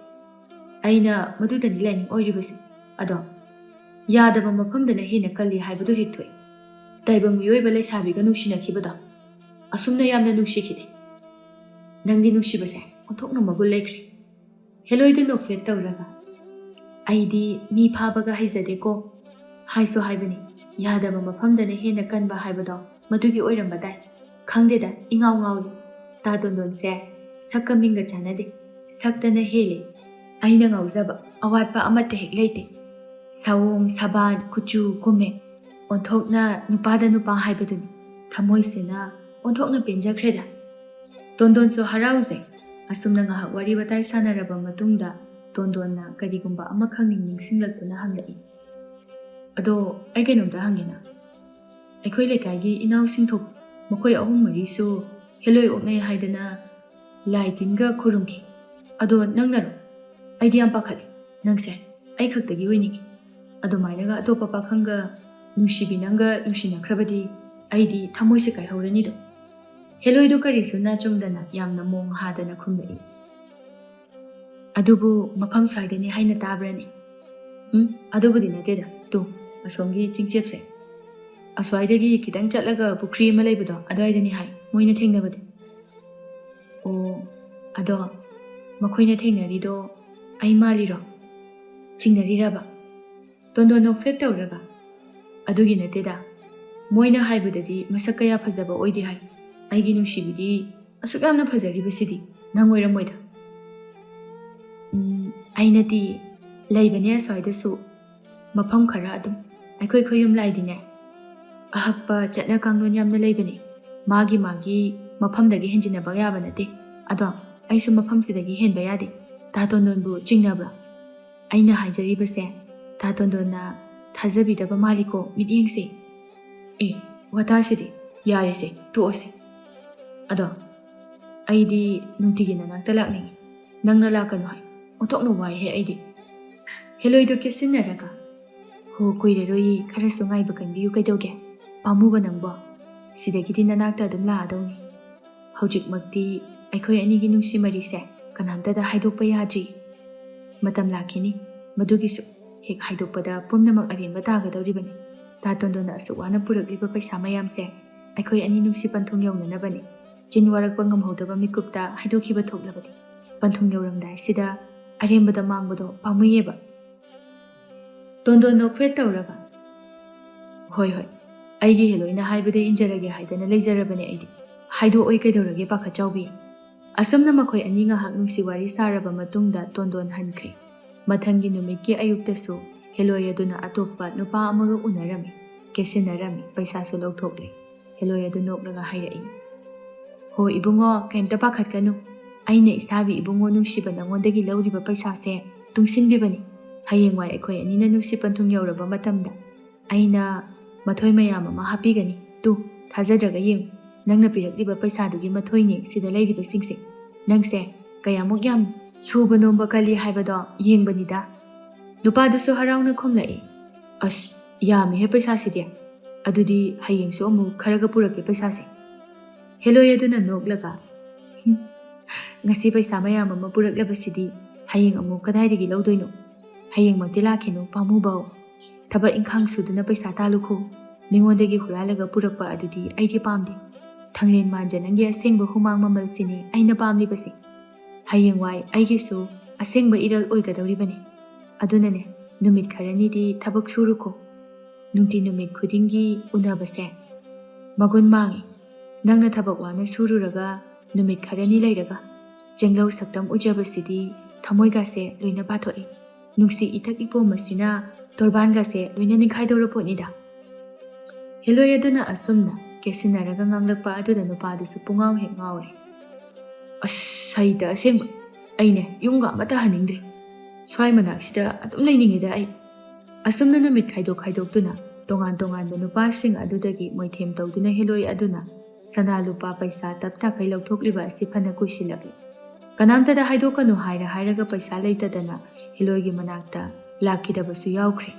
ꯑꯩꯅ ꯃꯗꯨꯗꯅꯤ ꯂꯥꯏꯅꯤꯡ ꯑꯣꯏꯔꯤꯕꯁꯦ꯫ ꯑꯗꯣ ꯌꯥꯗꯕ ꯃꯐꯝꯗꯅ ꯍꯦꯟꯅ ꯀꯜꯂꯤ ꯍꯥꯏꯕꯗꯨ ꯍꯦꯛ ꯊꯣꯛꯑꯦ꯫ ꯇꯥꯏꯕꯪ ꯃꯤꯑꯣꯏꯕ ꯂꯩꯁꯥꯕꯤꯒ ꯅꯨꯡꯁꯤꯅꯈꯤꯕꯗꯣ ꯑꯁꯨꯝꯅ ꯌꯥꯝꯅ ꯅꯨꯡꯁꯤꯈꯤꯗꯦ꯫ ꯅꯪꯒꯤ ꯅꯨꯡꯁꯤꯕꯁꯦ ꯑꯣꯟꯊꯣꯛꯅ ꯃꯒꯨꯟ ꯂꯩꯈ꯭ꯔꯦ꯫" ꯍꯦꯂꯣꯏꯗꯨ ꯅꯣꯛꯐꯦꯠ ꯇꯧꯔꯒ, "ꯑꯩꯗꯤ ꯃꯤ ꯐꯥꯕꯒ ꯍꯩꯖꯗꯦꯀꯣ꯫ ꯍꯥꯏꯁꯨ ꯍꯥꯏꯕꯅꯤ, ꯌꯥꯗꯕ ꯃꯐꯝꯗꯅ ꯍꯦꯟꯅ ꯀꯟꯕ ꯍꯥꯏꯕꯗꯣ ꯃꯗꯨꯒꯤ ꯑꯣꯏꯔꯝꯕ ꯇꯥꯏ꯫ ꯈꯪꯗꯦꯗ, ꯏꯉꯥꯎ ꯉꯥꯎꯔꯤ꯫ ꯇꯥ ꯇꯣꯟꯗꯣꯟꯁꯦ ꯁꯛꯀ ꯃꯤꯡꯒ ꯆꯥꯟꯅꯗꯦ꯫ ꯁꯛꯇꯅ ꯍꯦꯜꯂꯦ꯫ ꯑꯩꯅ ꯉꯥꯎꯖꯕ ꯑꯋꯥꯠꯄ ꯑꯃꯠꯇ ꯍꯦꯛ ꯂꯩꯇꯦ꯫ ꯁꯑꯣꯡ, ꯁꯕꯥꯟ, ꯀꯨꯆꯨ, ꯀꯨꯃꯦꯟ, ꯑꯣꯟꯊꯣꯛꯅ ꯅꯨꯄꯥꯗ ꯅꯨꯄꯥ ꯍꯥꯏꯕꯗꯨꯅꯤ꯫ ꯊꯃꯣꯏꯁꯤꯅ ꯑꯣꯟꯊꯣꯛꯅ ꯄꯦꯟꯖꯈ꯭ꯔꯦꯗ꯫" ꯇꯣꯟꯗꯣꯟꯁꯨ ꯍꯔꯥꯎꯖꯩ꯫ ꯑꯁꯨꯝꯅ ꯉꯥꯏꯍꯥꯛ ꯋꯥꯔꯤ ꯋꯥꯇꯥꯏ ꯁꯥꯟꯅꯔꯕ ꯃꯇꯨꯡꯗ ꯇꯣꯟꯗꯣꯟꯅ ꯀꯔꯤꯒꯨꯝꯕ ꯑꯃꯈꯛ ꯅꯤꯡ ꯅꯤꯡꯁꯤꯡꯂꯛꯇꯨꯅ ꯍꯪꯂꯛꯏ, "ꯑꯗꯣ ꯑꯩ ꯀꯩꯅꯣꯝꯇ ꯍꯪꯒꯦꯅ꯫ ꯑꯩꯈꯣꯏ ꯂꯩꯀꯥꯏꯒꯤ ꯏꯅꯥꯎꯁꯤꯡ ꯊꯣꯛꯄ ꯃꯈꯣꯏ ꯑꯍꯨꯝ ꯃꯔꯤꯁꯨ ꯍꯦꯂꯣꯏ ꯑꯣꯛꯅꯩ ꯍꯥꯏꯗꯅ ꯂꯥꯏ ꯇꯤꯟꯒ ꯈꯨꯔꯨꯝꯈꯤ꯫ ꯑꯗꯣ ꯅꯪꯅꯔꯣ? ꯑꯩꯗꯤ ꯌꯥꯝ ꯄꯥꯈꯠꯂꯦ꯫ ꯅꯪꯁꯦ ꯑꯩ ꯈꯛꯇꯒꯤ ꯑꯣꯏꯅꯤꯡꯉꯤ꯫ ꯑꯗꯨꯃꯥꯏꯅꯒ ꯑꯇꯣꯞꯄ ꯄꯥꯈꯪꯒ ꯅꯨꯡꯁꯤꯕꯤ ꯅꯪꯒ ꯅꯨꯡꯁꯤꯅꯈ꯭ꯔꯕꯗꯤ ꯑꯩꯗꯤ ꯊꯃꯣꯏꯁꯦ ꯀꯥꯏꯍꯧꯔꯅꯤꯗꯣ꯫" ꯍꯦꯂꯣꯏꯗꯣ ꯀꯔꯤꯁꯨ ꯅꯥꯆꯨꯡꯗꯅ ꯌꯥꯝꯅ ꯃꯣꯡ ꯍꯥꯗꯅ ꯈꯨꯝꯂꯛꯏ꯫ "ꯑꯗꯨꯕꯨ ꯃꯐꯝ ꯁ꯭ꯋꯥꯏꯗꯅꯤ ꯍꯥꯏꯅ ꯇꯥꯕ꯭ꯔꯅꯦ?" "ꯎꯝ, ꯑꯗꯨꯕꯨꯗꯤ ꯅꯠꯇꯦꯗ꯫ ꯇꯨ, ꯑꯁꯣꯝꯒꯤ ꯆꯤꯡꯆꯦꯞꯁꯦ꯫ ꯑꯁ꯭ꯋꯥꯏꯗꯒꯤ ꯈꯤꯇꯪ ꯆꯠꯂꯒ ꯄꯨꯈ꯭ꯔꯤ ꯑꯃ ꯂꯩꯕꯗꯣ, ꯑꯗꯨꯋꯥꯏꯗꯅꯤ ꯍꯥꯏ ꯃꯣꯏꯅ ꯊꯦꯡꯅꯕꯗꯤ꯫" "ꯑꯣ, ꯑꯗꯣ ꯃꯈꯣꯏꯅ ꯊꯦꯡꯅꯔꯤꯗꯣ ꯑꯩ ꯃꯥꯜꯂꯤꯔꯣ? ꯆꯤꯡꯅꯔꯤꯔꯕ?" ꯇꯣꯟꯗꯣꯟ ꯅꯣꯛꯐꯦꯠ ꯇꯧꯔꯒ, "ꯑꯗꯨꯒꯤ ꯅꯠꯇꯦꯗ꯫ ꯃꯣꯏꯅ ꯍꯥꯏꯕꯗꯗꯤ ꯃꯁꯛ ꯀꯌꯥ ꯐꯖꯕ ꯑꯣꯏꯗꯦ ꯍꯥꯏ꯫ ꯑꯩꯒꯤ ꯅꯨꯡꯁꯤꯕꯤꯗꯤ ꯑꯁꯨꯛ ꯌꯥꯝꯅ ꯐꯖꯔꯤꯕꯁꯤꯗꯤ ꯅꯪ ꯑꯣꯏꯔꯝꯃꯣꯏꯗ꯫" "ꯎꯝ, ꯑꯩꯅꯗꯤ ꯂꯩꯕꯅꯦ ꯑꯁ꯭ꯋꯥꯏꯗꯁꯨ ꯃꯐꯝ ꯈꯔ ꯑꯗꯨꯝ꯫ ꯑꯩꯈꯣꯏ ꯈꯨꯌꯨꯝ ꯂꯥꯏꯗꯤꯅꯦ ꯑꯍꯛꯄ ꯆꯠꯅ ꯀꯥꯡꯂꯣꯟ ꯌꯥꯝꯅ ꯂꯩꯕꯅꯦ꯫ ꯃꯥꯒꯤ ꯃꯥꯒꯤ ꯃꯐꯝꯗꯒꯤ ꯍꯦꯟꯖꯤꯟꯅꯕ ꯌꯥꯕ ꯅꯠꯇꯦ꯫ ꯑꯗꯣ ꯑꯩꯁꯨ ꯃꯐꯝꯁꯤꯗꯒꯤ ꯍꯦꯟꯕ ꯌꯥꯗꯦ꯫ ꯇꯥ ꯇꯣꯟꯗꯣꯟꯕꯨ ꯆꯤꯡꯅꯕ꯭ꯔꯥ? ꯑꯩꯅ ꯍꯥꯏꯖꯔꯤꯕꯁꯦ ꯇꯥ ꯇꯣꯟꯗꯣꯟꯅ ꯊꯥꯖꯕꯤꯗꯕ ꯃꯥꯜꯂꯤꯀꯣ ꯃꯤꯠꯌꯦꯡꯁꯦ꯫ ꯑꯦ, ꯋꯥꯇꯥꯁꯤꯗꯤ ꯌꯥꯔꯦꯁꯦ, ꯇꯣꯛꯑꯁꯦ꯫ ꯑꯗꯣ ꯑꯩꯗꯤ ꯅꯨꯡꯇꯤꯒꯤ ꯅꯅꯥꯛꯇ ꯂꯥꯛꯅꯤꯡꯉꯤ꯫ ꯅꯪꯅ ꯂꯥꯛꯀꯅꯨ ꯍꯥꯏ꯫ ꯑꯣꯟꯊꯣꯛꯅ ꯋꯥꯏꯍꯦ ꯑꯩꯗꯤ꯫ ꯍꯦꯂꯣꯏꯗꯣ ꯀꯦꯠꯁꯤꯟꯅꯔꯒ, "ꯍꯣ, ꯀꯨꯏꯔꯔꯣꯏꯌꯦ, ꯈꯔꯁꯨ ꯉꯥꯏꯕ ꯀꯟꯕꯤꯌꯨ꯫ ꯀꯩꯗꯧꯒꯦ? ꯄꯥꯝꯃꯨꯕ ꯅꯪꯕꯣ? ꯁꯤꯗꯒꯤꯗꯤ ꯅꯅꯥꯛꯇ ꯑꯗꯨꯝ ꯂꯥꯛꯑꯗꯧꯅꯤ꯫ ꯍꯧꯖꯤꯛꯃꯛꯇꯤ ꯑꯩꯈꯣꯏ ꯑꯅꯤꯒꯤ ꯅꯨꯡꯁꯤ ꯃꯔꯤꯁꯦ ꯀꯅꯥꯝꯇꯗ ꯍꯥꯏꯗꯣꯛꯄ ꯌꯥꯗ꯭ꯔꯤ꯫ ꯃꯇꯝ ꯂꯥꯛꯈꯤꯅꯤ, ꯃꯗꯨꯒꯤꯁꯨ꯫ ꯍꯦꯛ ꯍꯥꯏꯗꯣꯛꯄꯗ ꯄꯨꯝꯅꯃꯛ ꯑꯔꯦꯝꯕ ꯇꯥꯒꯗꯧꯔꯤꯕꯅꯤ꯫ ꯇꯥ ꯇꯣꯟꯗꯣꯟꯅ ꯑꯁꯨꯛ ꯋꯥꯅ ꯄꯨꯔꯛꯂꯤꯕ ꯄꯩꯁꯥ ꯃꯌꯥꯝꯁꯦ ꯑꯩꯈꯣꯏ ꯑꯅꯤ ꯅꯨꯡꯁꯤ ꯄꯟꯊꯨꯡ ꯌꯧꯅꯅꯕꯅꯤ꯫ ꯆꯤꯟ ꯋꯥꯔꯛꯄ ꯉꯝꯍꯧꯗꯕ ꯃꯤꯀꯨꯞꯇ ꯍꯥꯏꯗꯣꯛꯈꯤꯕ ꯊꯣꯛꯂꯕꯗꯤ ꯄꯟꯊꯨꯡ ꯌꯧꯔꯝꯗꯥꯏꯁꯤꯗ ꯑꯔꯦꯝꯕꯗ ꯃꯥꯡꯕꯗꯣ ꯄꯥꯝꯃꯨꯏꯌꯦꯕ꯫" ꯇꯣꯟꯗꯣꯟ ꯅꯣꯛꯐꯦꯠ ꯇꯧꯔꯒ, "ꯍꯣꯏ, ꯍꯣꯏ, ꯑꯩꯒꯤ ꯍꯦꯂꯣꯏꯅ ꯍꯥꯏꯕꯗ ꯏꯟꯖꯔꯒꯦ ꯍꯥꯏꯗꯅ ꯂꯩꯖꯔꯕꯅꯦ ꯑꯩꯗꯤ꯫ ꯍꯥꯏꯗꯣꯛꯑꯣꯏ ꯀꯩꯗꯧꯔꯒꯦ, ꯄꯥꯈꯠ ꯆꯥꯎꯕꯤ?" ꯑꯁꯨꯝꯅ ꯃꯈꯣꯏ ꯑꯅꯤ ꯉꯥꯏꯍꯥꯛ ꯅꯨꯡꯁꯤ ꯋꯥꯔꯤ ꯁꯥꯔꯕ ꯃꯇꯨꯡꯗ ꯇꯣꯟꯗꯣꯟ ꯍꯟꯈ꯭ꯔꯦ꯫ ꯃꯊꯪꯒꯤ ꯅꯨꯃꯤꯠꯀꯤ ꯑꯌꯨꯛꯇꯁꯨ ꯍꯦꯂꯣꯏ ꯑꯗꯨꯅ ꯑꯇꯣꯞꯄ ꯅꯨꯄꯥ ꯑꯃꯒ ꯎꯅꯔꯝꯃꯤ, ꯀꯦꯠꯁꯤꯟꯅꯔꯝꯃꯤ, ꯄꯩꯁꯥꯁꯨ ꯂꯧꯊꯣꯛꯂꯦ꯫ ꯍꯦꯂꯣꯏ ꯑꯗꯨ ꯅꯣꯛꯂꯒ ꯍꯥꯏꯔꯛꯏ, "ꯍꯣ ꯏꯕꯨꯡꯉꯣ, ꯀꯩꯝꯇ ꯄꯥꯈꯠꯀꯅꯨ꯫ ꯑꯩꯅ ꯏꯁꯥꯕꯤ ꯏꯕꯨꯡꯉꯣ ꯅꯨꯡꯁꯤꯕ ꯅꯉꯣꯟꯗꯒꯤ ꯂꯧꯔꯤꯕ ꯄꯩꯁꯥꯁꯦ ꯇꯨꯡꯁꯤꯟꯕꯤꯕꯅꯤ꯫ ꯍꯌꯦꯡꯋꯥꯏ ꯑꯩꯈꯣꯏ ꯑꯅꯤꯅ ꯅꯨꯡꯁꯤ ꯄꯟꯊꯨꯡ ꯌꯧꯔꯕ ꯃꯇꯝꯗ ꯑꯩꯅ ꯃꯊꯣꯏ ꯃꯌꯥꯝ ꯑꯃ ꯍꯥꯞꯄꯤꯒꯅꯤ꯫ ꯇꯨ, ꯊꯥꯖꯗ꯭ꯔꯒ ꯌꯦꯡꯉꯨ꯫ ꯅꯪꯅ ꯄꯤꯔꯛꯂꯤꯕ ꯄꯩꯁꯥꯗꯨꯒꯤ ꯃꯊꯣꯏꯅꯤ ꯁꯤꯗ ꯂꯩꯔꯤꯕꯁꯤꯡꯁꯦ꯫ ꯅꯪꯁꯦ ꯀꯌꯥꯃꯨꯛ ꯌꯥꯝ ꯁꯨꯕ ꯅꯣꯝꯕ ꯀꯜꯂꯤ ꯍꯥꯏꯕꯗꯣ ꯌꯦꯡꯕꯅꯤꯗ꯫" ꯅꯨꯄꯥꯗꯨꯁꯨ ꯍꯔꯥꯎꯅ ꯈꯨꯝꯂꯛꯏ, "ꯑꯁ, ꯌꯥꯝꯃꯤꯍꯦ ꯄꯩꯁꯥꯁꯤꯗꯤ꯫ ꯑꯗꯨꯗꯤ ꯍꯌꯦꯡꯁꯨ ꯑꯃꯨꯛ ꯈꯔꯒ ꯄꯨꯔꯛꯀꯦ ꯄꯩꯁꯥꯁꯦ꯫" ꯍꯦꯂꯣꯏ ꯑꯗꯨꯅ ꯅꯣꯛꯂꯒ, "ꯍꯨꯝ, ꯉꯁꯤ ꯄꯩꯁꯥ ꯃꯌꯥꯝ ꯑꯃ ꯄꯨꯔꯛꯂꯕꯁꯤꯗꯤ ꯍꯌꯦꯡ ꯑꯃꯨꯛ ꯀꯗꯥꯏꯗꯒꯤ ꯂꯧꯗꯣꯏꯅꯣ? ꯍꯌꯦꯡꯃꯛꯇꯤ ꯂꯥꯛꯈꯤꯅꯨ ꯄꯥꯝꯃꯨꯕꯧ꯫ ꯊꯕꯛ ꯏꯪꯈꯥꯡ ꯁꯨꯗꯨꯅ ꯄꯩꯁꯥ ꯇꯥꯜꯂꯨꯈꯣ꯫ ꯃꯤꯉꯣꯟꯗꯒꯤ ꯍꯨꯔꯥꯜꯂꯒ ꯄꯨꯔꯛꯄ ꯑꯗꯨꯗꯤ ꯑꯩꯗꯤ ꯄꯥꯝꯗꯦ꯫ ꯊꯪꯂꯦꯟ ꯃꯥꯟꯖ ꯅꯪꯒꯤ ꯑꯁꯦꯡꯕ ꯍꯨꯃꯥꯡ ꯃꯃꯜꯁꯤꯅꯤ ꯑꯩꯅ ꯄꯥꯝꯂꯤꯕꯁꯦ꯫ ꯍꯌꯦꯡꯋꯥꯏ ꯑꯩꯒꯤꯁꯨ ꯑꯁꯦꯡꯕ ꯏꯔꯜ ꯑꯣꯏꯒꯗꯧꯔꯤꯕꯅꯤ꯫ ꯑꯗꯨꯅꯅꯦ, ꯅꯨꯃꯤꯠ ꯈꯔꯅꯤꯗꯤ ꯊꯕꯛ ꯁꯨꯔꯨꯈꯣ꯫ ꯅꯨꯡꯇꯤ ꯅꯨꯃꯤꯠ ꯈꯨꯗꯤꯡꯒꯤ ꯎꯅꯕꯁꯦ ꯃꯒꯨꯟ ꯃꯥꯡꯉꯤ꯫ ꯅꯪꯅ ꯊꯕꯛ ꯋꯥꯅ ꯁꯨꯔꯨꯔꯒ ꯅꯨꯃꯤꯠ ꯈꯔꯅꯤ ꯂꯩꯔꯒ ꯆꯦꯡꯂꯧ ꯁꯛꯇꯝ ꯎꯖꯕꯁꯤꯗꯤ ꯊꯃꯣꯏꯒꯥꯁꯦ ꯂꯣꯏꯅ ꯄꯥꯊꯣꯛꯏ꯫ ꯅꯨꯡꯁꯤ ꯏꯊꯛ ꯏꯄꯣꯝ ꯑꯁꯤꯅ ꯇꯣꯔꯕꯥꯟꯒꯁꯦ ꯂꯣꯏꯅ ꯅꯤꯡꯈꯥꯏꯗꯧꯔ ꯄꯣꯠꯅꯤꯗ꯫ ꯍꯦꯂꯣꯏ ꯑꯗꯨꯅ ꯑꯁꯨꯝꯅ ꯀꯦꯁꯤꯟꯅꯔꯒ ꯉꯥꯡꯂꯛꯄ ꯑꯗꯨꯗ ꯅꯨꯄꯥꯗꯨꯁꯨ ꯄꯨꯡꯉꯥꯎ ꯍꯦꯛ ꯉꯥꯎꯔꯦ꯫ "ꯑꯁ, ꯁꯩꯇ ꯑꯁꯦꯡꯕ꯫ ꯑꯩꯅꯦ ꯌꯨꯝꯒ ꯑꯃꯠꯇ ꯍꯟꯅꯤꯡꯗ꯭ꯔꯦ꯫ ꯁ꯭ꯋꯥꯏ ꯃꯅꯥꯛꯁꯤꯗ ꯑꯗꯨꯝ ꯂꯩꯅꯤꯡꯉꯤꯗ ꯑꯩ꯫" ꯑꯁꯨꯝꯅ ꯅꯨꯃꯤꯠ ꯈꯥꯏꯗꯣꯛ ꯈꯥꯏꯗꯣꯛꯇꯨꯅ ꯇꯣꯉꯥꯟ ꯇꯣꯉꯥꯟꯕ ꯅꯨꯄꯥꯁꯤꯡ ꯑꯗꯨꯗꯒꯤ ꯃꯣꯏꯊꯦꯝ ꯇꯧꯗꯨꯅ ꯍꯦꯂꯣꯏ ꯑꯗꯨꯅ ꯁꯅꯥ ꯂꯨꯄꯥ ꯄꯩꯁꯥ ꯇꯞ ꯇꯥꯈꯩ ꯂꯧꯊꯣꯛꯂꯤꯕ ꯑꯁꯤ ꯐꯅ ꯀꯨꯏꯁꯤꯜꯂꯛꯂꯤ꯫ ꯀꯅꯥꯝꯇꯗ ꯍꯥꯏꯗꯣꯛꯀꯅꯨ ꯍꯥꯏꯔ ꯍꯥꯏꯔꯒ ꯄꯩꯁꯥ ꯂꯩꯇꯗꯅ ꯍꯦꯂꯣꯏꯒꯤ ꯃꯅꯥꯛꯇ ꯂꯥꯛꯈꯤꯗꯕꯁꯨ ꯌꯥꯎꯈ꯭ꯔꯦ꯫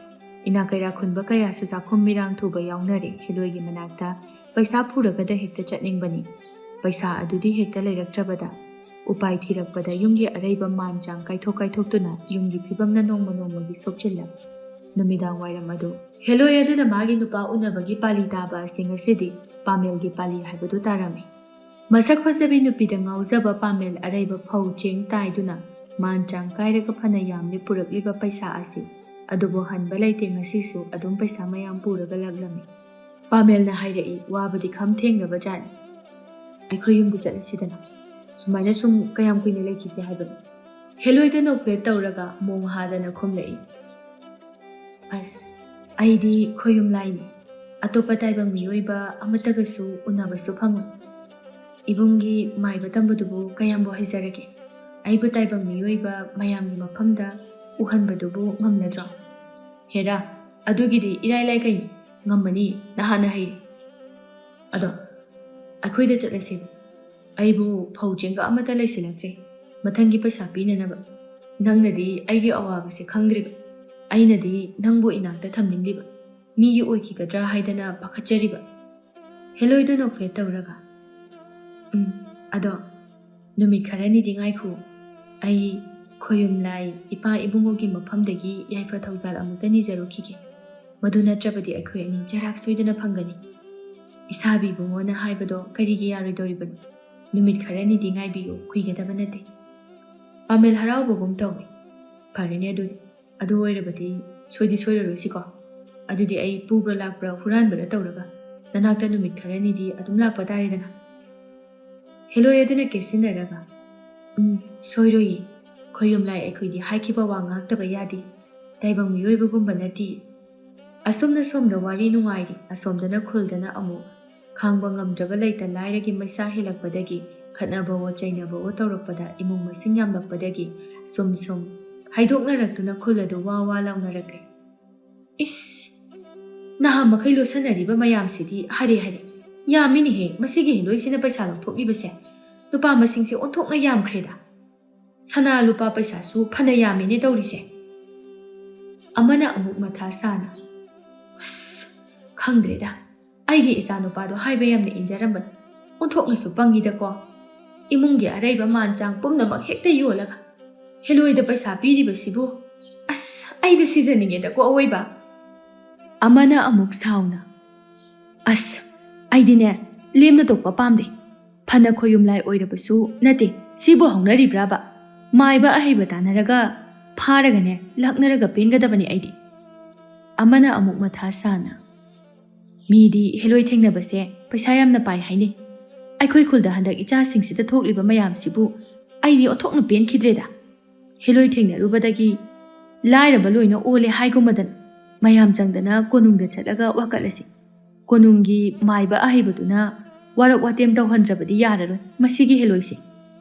ꯏꯅꯥ ꯀꯩꯔꯥ ꯈꯨꯟꯕ ꯀꯌꯥꯁꯨ ꯆꯥꯛꯈꯨꯝ ꯃꯤꯔꯥꯡ ꯊꯨꯕ ꯌꯥꯎꯅꯔꯦ꯫ ꯍꯦꯂꯣꯏꯒꯤ ꯃꯅꯥꯛꯇ ꯄꯩꯁꯥ ꯄꯨꯔꯒꯗ ꯍꯦꯛꯇ ꯆꯠꯅꯤꯡꯕꯅꯤ꯫ ꯄꯩꯁꯥ ꯑꯗꯨꯗꯤ ꯍꯦꯛꯇ ꯂꯩꯔꯛꯇ꯭ꯔꯕꯗ ꯎꯄꯥꯏ ꯊꯤꯔꯛꯄꯗ ꯌꯨꯝꯒꯤ ꯑꯔꯩꯕ ꯃꯥꯟ ꯆꯥꯡ ꯀꯥꯏꯊꯣꯛ ꯀꯥꯏꯊꯣꯛꯇꯨꯅ ꯌꯨꯝꯒꯤ ꯐꯤꯕꯝꯅ ꯅꯣꯡꯃ ꯅꯣꯡꯃꯒꯤ ꯁꯣꯛꯆꯤꯜꯂꯛ꯫ ꯅꯨꯃꯤꯗꯥꯡ ꯋꯥꯏꯔꯝ ꯑꯗꯨ ꯍꯦꯂꯣꯏ ꯑꯗꯨꯅ ꯃꯥꯒꯤ ꯅꯨꯄꯥ ꯎꯅꯕꯒꯤ ꯄꯥꯂꯤ ꯇꯥꯕ ꯑꯁꯤ ꯉꯁꯤꯗꯤ ꯄꯥꯃꯦꯜꯒꯤ ꯄꯥꯂꯤ ꯍꯥꯏꯕꯗꯨ ꯇꯥꯔꯝꯃꯤ꯫ ꯃꯁꯛ ꯐꯖꯕꯤ ꯅꯨꯄꯤꯗ ꯉꯥꯎꯖꯕ ꯄꯥꯃꯦꯜ ꯑꯔꯩꯕ ꯐꯧ ꯆꯦꯡ ꯇꯥꯏꯗꯨꯅ ꯃꯥꯟ ꯆꯥꯡ ꯀꯥꯏꯔꯒ ꯐꯅ ꯌꯥꯝꯂꯤ ꯄꯨꯔꯛꯂꯤꯕ ꯄꯩꯁꯥ ꯑꯁꯤ꯫ ꯑꯗꯨꯕꯨ ꯍꯟꯕ ꯂꯩꯇꯦ, ꯉꯁꯤꯁꯨ ꯑꯗꯨꯝ ꯄꯩꯁꯥ ꯃꯌꯥꯝ ꯄꯨꯔꯒ ꯂꯥꯛꯂꯝꯃꯤ꯫ ꯄꯥꯃꯦꯜꯅ ꯍꯥꯏꯔꯛꯏ, "ꯋꯥꯕꯗꯤ ꯈꯝ ꯊꯦꯡꯂꯕ ꯖꯥꯠꯅꯤ꯫ ꯑꯩꯈꯣꯏ ꯌꯨꯝꯗ ꯆꯠꯂꯁꯤꯗꯅ꯫ ꯁꯨꯃꯥꯏꯅ ꯁꯨꯝ ꯀꯌꯥꯝ ꯀꯨꯏꯅ ꯂꯩꯈꯤꯁꯦ ꯍꯥꯏꯕꯅꯣ?" ꯍꯦꯂꯣꯏꯗ ꯅꯣꯛꯐꯦꯠ ꯇꯧꯔꯒ ꯃꯣꯡ ꯍꯥꯗꯅ ꯈꯨꯝꯂꯛꯏ, "ꯑꯁ, ꯑꯩꯗꯤ ꯈꯣꯌꯨꯝ ꯂꯥꯏꯅꯤ꯫ ꯑꯇꯣꯞꯄ ꯇꯥꯏꯕꯪ ꯃꯤꯑꯣꯏꯕ ꯑꯃꯠꯇꯒꯁꯨ ꯎꯅꯕꯁꯨ ꯐꯪꯉꯣꯏ꯫ ꯏꯕꯨꯡꯒꯤ ꯃꯥꯏꯕ ꯇꯝꯕꯗꯨꯕꯨ ꯀꯌꯥꯝꯕꯨ ꯍꯩꯖꯔꯒꯦ? ꯑꯩꯕꯨ ꯇꯥꯏꯕꯪ ꯃꯤꯑꯣꯏꯕ ꯃꯌꯥꯝꯒꯤ ꯃꯐꯝꯗ ꯎꯍꯟꯕꯗꯨꯕꯨ ꯉꯝꯅꯗ꯭ꯔꯣ? ꯍꯦꯔꯥ, ꯑꯗꯨꯒꯤꯗꯤ ꯏꯔꯥꯏ ꯂꯥꯏ ꯀꯩꯅꯣ, ꯉꯝꯃꯅꯤ, ꯅꯍꯥꯟꯅ ꯍꯩꯔꯦ꯫ ꯑꯗꯣ ꯑꯩꯈꯣꯏꯗ ꯆꯠꯂꯁꯤ꯫ ꯑꯩꯕꯨ ꯐꯧ ꯆꯦꯡꯒ ꯑꯃꯠꯇ ꯂꯩꯁꯤꯜꯂꯛꯇ꯭ꯔꯦ ꯃꯊꯪꯒꯤ ꯄꯩꯁꯥ ꯄꯤꯅꯅꯕ꯫ ꯅꯪꯅꯗꯤ ꯑꯩꯒꯤ ꯑꯋꯥꯕꯁꯦ ꯈꯪꯗ꯭ꯔꯤꯕ, ꯑꯩꯅꯗꯤ ꯅꯪꯕꯨ ꯏꯅꯥꯛꯇ ꯊꯝꯅꯤꯡꯂꯤꯕ, ꯃꯤꯒꯤ ꯑꯣꯏꯈꯤꯒꯗ꯭ꯔꯥ ꯍꯥꯏꯗꯅ ꯄꯥꯈꯠꯆꯔꯤꯕ꯫" ꯍꯦꯂꯣꯏꯗꯨ ꯅꯣꯛꯐꯦꯠ ꯇꯧꯔꯒ, "ꯎꯝ, ꯑꯗꯣ ꯅꯨꯃꯤꯠ ꯈꯔꯅꯤꯗꯤ ꯉꯥꯏꯈꯣ꯫ ꯑꯩ ꯈꯣꯌꯨꯝ ꯂꯥꯏ ꯏꯄꯥ ꯏꯕꯨꯡꯉꯣꯒꯤ ꯃꯐꯝꯗꯒꯤ ꯌꯥꯏꯐ ꯊꯧꯖꯥꯜ ꯑꯃꯨꯛꯇ ꯅꯤꯖꯔꯨꯈꯤꯒꯦ꯫ ꯃꯗꯨ ꯅꯠꯇ꯭ꯔꯕꯗꯤ ꯑꯩꯈꯣꯏ ꯑꯅꯤ ꯆꯔꯥꯛ ꯁꯣꯏꯗꯅ ꯐꯪꯒꯅꯤ꯫ ꯏꯁꯥꯕꯤ ꯏꯕꯨꯡꯉꯣꯅ ꯍꯥꯏꯕꯗꯣ ꯀꯔꯤꯒꯤ ꯌꯥꯔꯣꯏꯗꯧꯔꯤꯕꯅꯣ? ꯅꯨꯃꯤꯠ ꯈꯔꯅꯤꯗꯤ ꯉꯥꯏꯕꯤꯌꯨ, ꯀꯨꯏꯒꯗꯕ ꯅꯠꯇꯦ꯫" ꯄꯥꯃꯦꯜ ꯍꯔꯥꯎꯕꯒꯨꯝ ꯇꯧꯏ꯫ "ꯐꯔꯦꯅꯦ ꯑꯗꯨꯗꯤ꯫ ꯑꯗꯨ ꯑꯣꯏꯔꯕꯗꯤ ꯁꯣꯏꯗꯤ ꯁꯣꯏꯔꯔꯣꯏꯁꯤꯀꯣ꯫ ꯑꯗꯨꯗꯤ ꯑꯩ ꯄꯨꯕ꯭ꯔꯥ ꯂꯥꯛꯄ꯭ꯔꯥ ꯍꯨꯔꯥꯟꯕꯔꯥ ꯇꯧꯔꯒ ꯅꯅꯥꯛꯇ ꯅꯨꯃꯤꯠ ꯈꯔꯅꯤꯗꯤ ꯑꯗꯨꯝ ꯂꯥꯛꯄ ꯇꯥꯔꯦꯗꯅ꯫" ꯍꯦꯂꯣꯏ ꯑꯗꯨꯅ ꯀꯦꯠꯁꯤꯟꯅꯔꯒ, "ꯎꯝ, ꯁꯣꯏꯔꯣꯏꯌꯦ꯫ ꯈꯣꯌꯨꯝꯂꯥꯏ ꯑꯩꯈꯣꯏꯗꯤ ꯍꯥꯏꯈꯤꯕ ꯋꯥ ꯉꯥꯛꯇꯕ ꯌꯥꯗꯦ꯫ ꯇꯥꯏꯕꯪ ꯃꯤꯑꯣꯏꯕꯒꯨꯝꯕ ꯅꯠꯇꯦ꯫ ꯑꯁꯣꯝꯅ ꯁꯣꯝꯗ ꯋꯥꯔꯤ ꯅꯨꯡꯉꯥꯏꯔꯤ, ꯑꯁꯣꯝꯗꯅ ꯈꯨꯜꯗꯅ ꯑꯃꯨꯛ ꯈꯥꯡꯕ ꯉꯝꯗ꯭ꯔꯕ ꯂꯩꯇ ꯂꯥꯏꯔꯒꯤ ꯃꯩꯁꯥ ꯍꯦꯜꯂꯛꯄꯗꯒꯤ, ꯈꯠꯅꯕꯋꯣ ꯆꯩꯅꯕꯋꯣ ꯇꯧꯔꯛꯄꯗ ꯏꯃꯨꯡ ꯃꯁꯤꯡ ꯌꯥꯝꯂꯛꯄꯗꯒꯤ ꯁꯨꯝ ꯁꯨꯝ ꯍꯥꯏꯗꯣꯛꯅꯔꯛꯇꯨꯅ ꯈꯨꯜ ꯑꯗꯨ ꯋꯥ ꯋꯥ ꯂꯥꯎꯅꯔꯛꯂꯦ꯫ "ꯏꯁ! ꯅꯍꯥ ꯃꯈꯩ ꯂꯣꯠꯁꯟꯅꯔꯤꯕ ꯃꯌꯥꯝꯁꯤꯗꯤ ꯍꯔꯦ ꯍꯔꯦ! ꯌꯥꯝꯃꯤꯅꯦꯍꯦ ꯃꯁꯤꯒꯤ ꯍꯤꯂꯣꯏꯁꯤꯅ ꯄꯩꯁꯥ ꯂꯧꯊꯣꯛꯂꯤꯕꯁꯦ꯫ ꯂꯨꯄꯥ ꯃꯁꯤꯡꯁꯦ ꯑꯣꯟꯊꯣꯛꯅ ꯌꯥꯝꯈ꯭ꯔꯦꯗ꯫ ꯁꯅꯥ ꯂꯨꯄꯥ ꯄꯩꯁꯥꯁꯨ ꯐꯅ ꯌꯥꯝꯃꯦꯅꯦ ꯇꯧꯔꯤꯁꯦ꯫" ꯑꯃꯅ ꯑꯃꯨꯛ ꯃꯊꯥ ꯁꯥꯅ, "ꯑꯁ, ꯈꯪꯗ꯭ꯔꯦꯗ꯫ ꯑꯩꯒꯤ ꯏꯆꯥ ꯅꯨꯄꯥꯗꯣ ꯍꯥꯏꯕ ꯌꯥꯝꯅ ꯏꯟꯖꯔꯝꯕꯅꯤ꯫ ꯑꯣꯟꯊꯣꯛꯅꯁꯨ ꯄꯪꯉꯤꯗꯀꯣ꯫ ꯏꯃꯨꯡꯒꯤ ꯑꯔꯩꯕ ꯃꯥꯟ ꯆꯥꯡ ꯄꯨꯝꯅꯃꯛ ꯍꯦꯛꯇ ꯌꯣꯜꯂꯒ ꯍꯦꯂꯣꯏꯗ ꯄꯩꯁꯥ ꯄꯤꯔꯤꯕꯁꯤꯕꯨ꯫ ꯑꯁ, ꯑꯩꯗ ꯁꯤꯖꯅꯤꯡꯉꯦꯗꯀꯣ ꯑꯋꯣꯏꯕ꯫" ꯑꯃꯅ ꯑꯃꯨꯛ ꯁꯥꯎꯅ, "ꯑꯁ, ꯑꯩꯗꯤꯅꯦ, ꯂꯦꯝꯅ ꯇꯣꯛꯄ ꯄꯥꯝꯗꯦ꯫ ꯐꯅ ꯈꯣꯌꯨꯝꯂꯥꯏ ꯑꯣꯏꯔꯕꯁꯨ ꯅꯠꯇꯦ, ꯁꯤꯕꯨ ꯍꯧꯅꯔꯤꯕ꯭ꯔꯥꯕ? ꯃꯥꯏꯕ ꯑꯍꯩꯕ ꯇꯥꯟꯅꯔꯒ ꯐꯥꯔꯒꯅꯦ, ꯂꯥꯛꯅꯔꯒ ꯄꯦꯟꯒꯗꯕꯅꯤ ꯑꯩꯗꯤ꯫" ꯑꯃꯅ ꯑꯃꯨꯛ ꯃꯊꯥ ꯁꯥꯅ, "ꯃꯤꯗꯤ ꯍꯦꯂꯣꯏ ꯊꯦꯡꯅꯕꯁꯦ ꯄꯩꯁꯥ ꯌꯥꯝꯅ ꯄꯥꯏ ꯍꯥꯏꯅꯩ꯫ ꯑꯩꯈꯣꯏ ꯈꯨꯜꯗ ꯍꯟꯗꯛ ꯏꯆꯥꯁꯤꯡꯁꯤꯗ ꯊꯣꯛꯂꯤꯕ ꯃꯌꯥꯝꯁꯤꯕꯨ ꯑꯩꯗꯤ ꯑꯣꯟꯊꯣꯛꯅ ꯄꯦꯟꯈꯤꯗ꯭ꯔꯦꯗ꯫ ꯍꯦꯂꯣꯏ ꯊꯦꯡꯅꯔꯨꯕꯗꯒꯤ ꯂꯥꯏꯔꯕ ꯂꯣꯏꯅ ꯑꯣꯜꯂꯦ ꯍꯥꯏꯒꯨꯝꯕꯗꯅ ꯃꯌꯥꯝ ꯆꯪꯗꯅ ꯀꯣꯅꯨꯡꯗ ꯆꯠꯂꯒ ꯋꯥꯀꯠꯂꯁꯤ꯫ ꯀꯣꯅꯨꯡꯒꯤ ꯃꯥꯏꯕ ꯑꯍꯩꯕꯗꯨꯅ ꯋꯥꯔꯛ ꯋꯥꯇꯦꯝ ꯇꯧꯍꯟꯗ꯭ꯔꯕꯗꯤ ꯌꯥꯔꯔꯣꯏ ꯃꯁꯤꯒꯤ ꯍꯦꯂꯣꯏꯁꯦ꯫"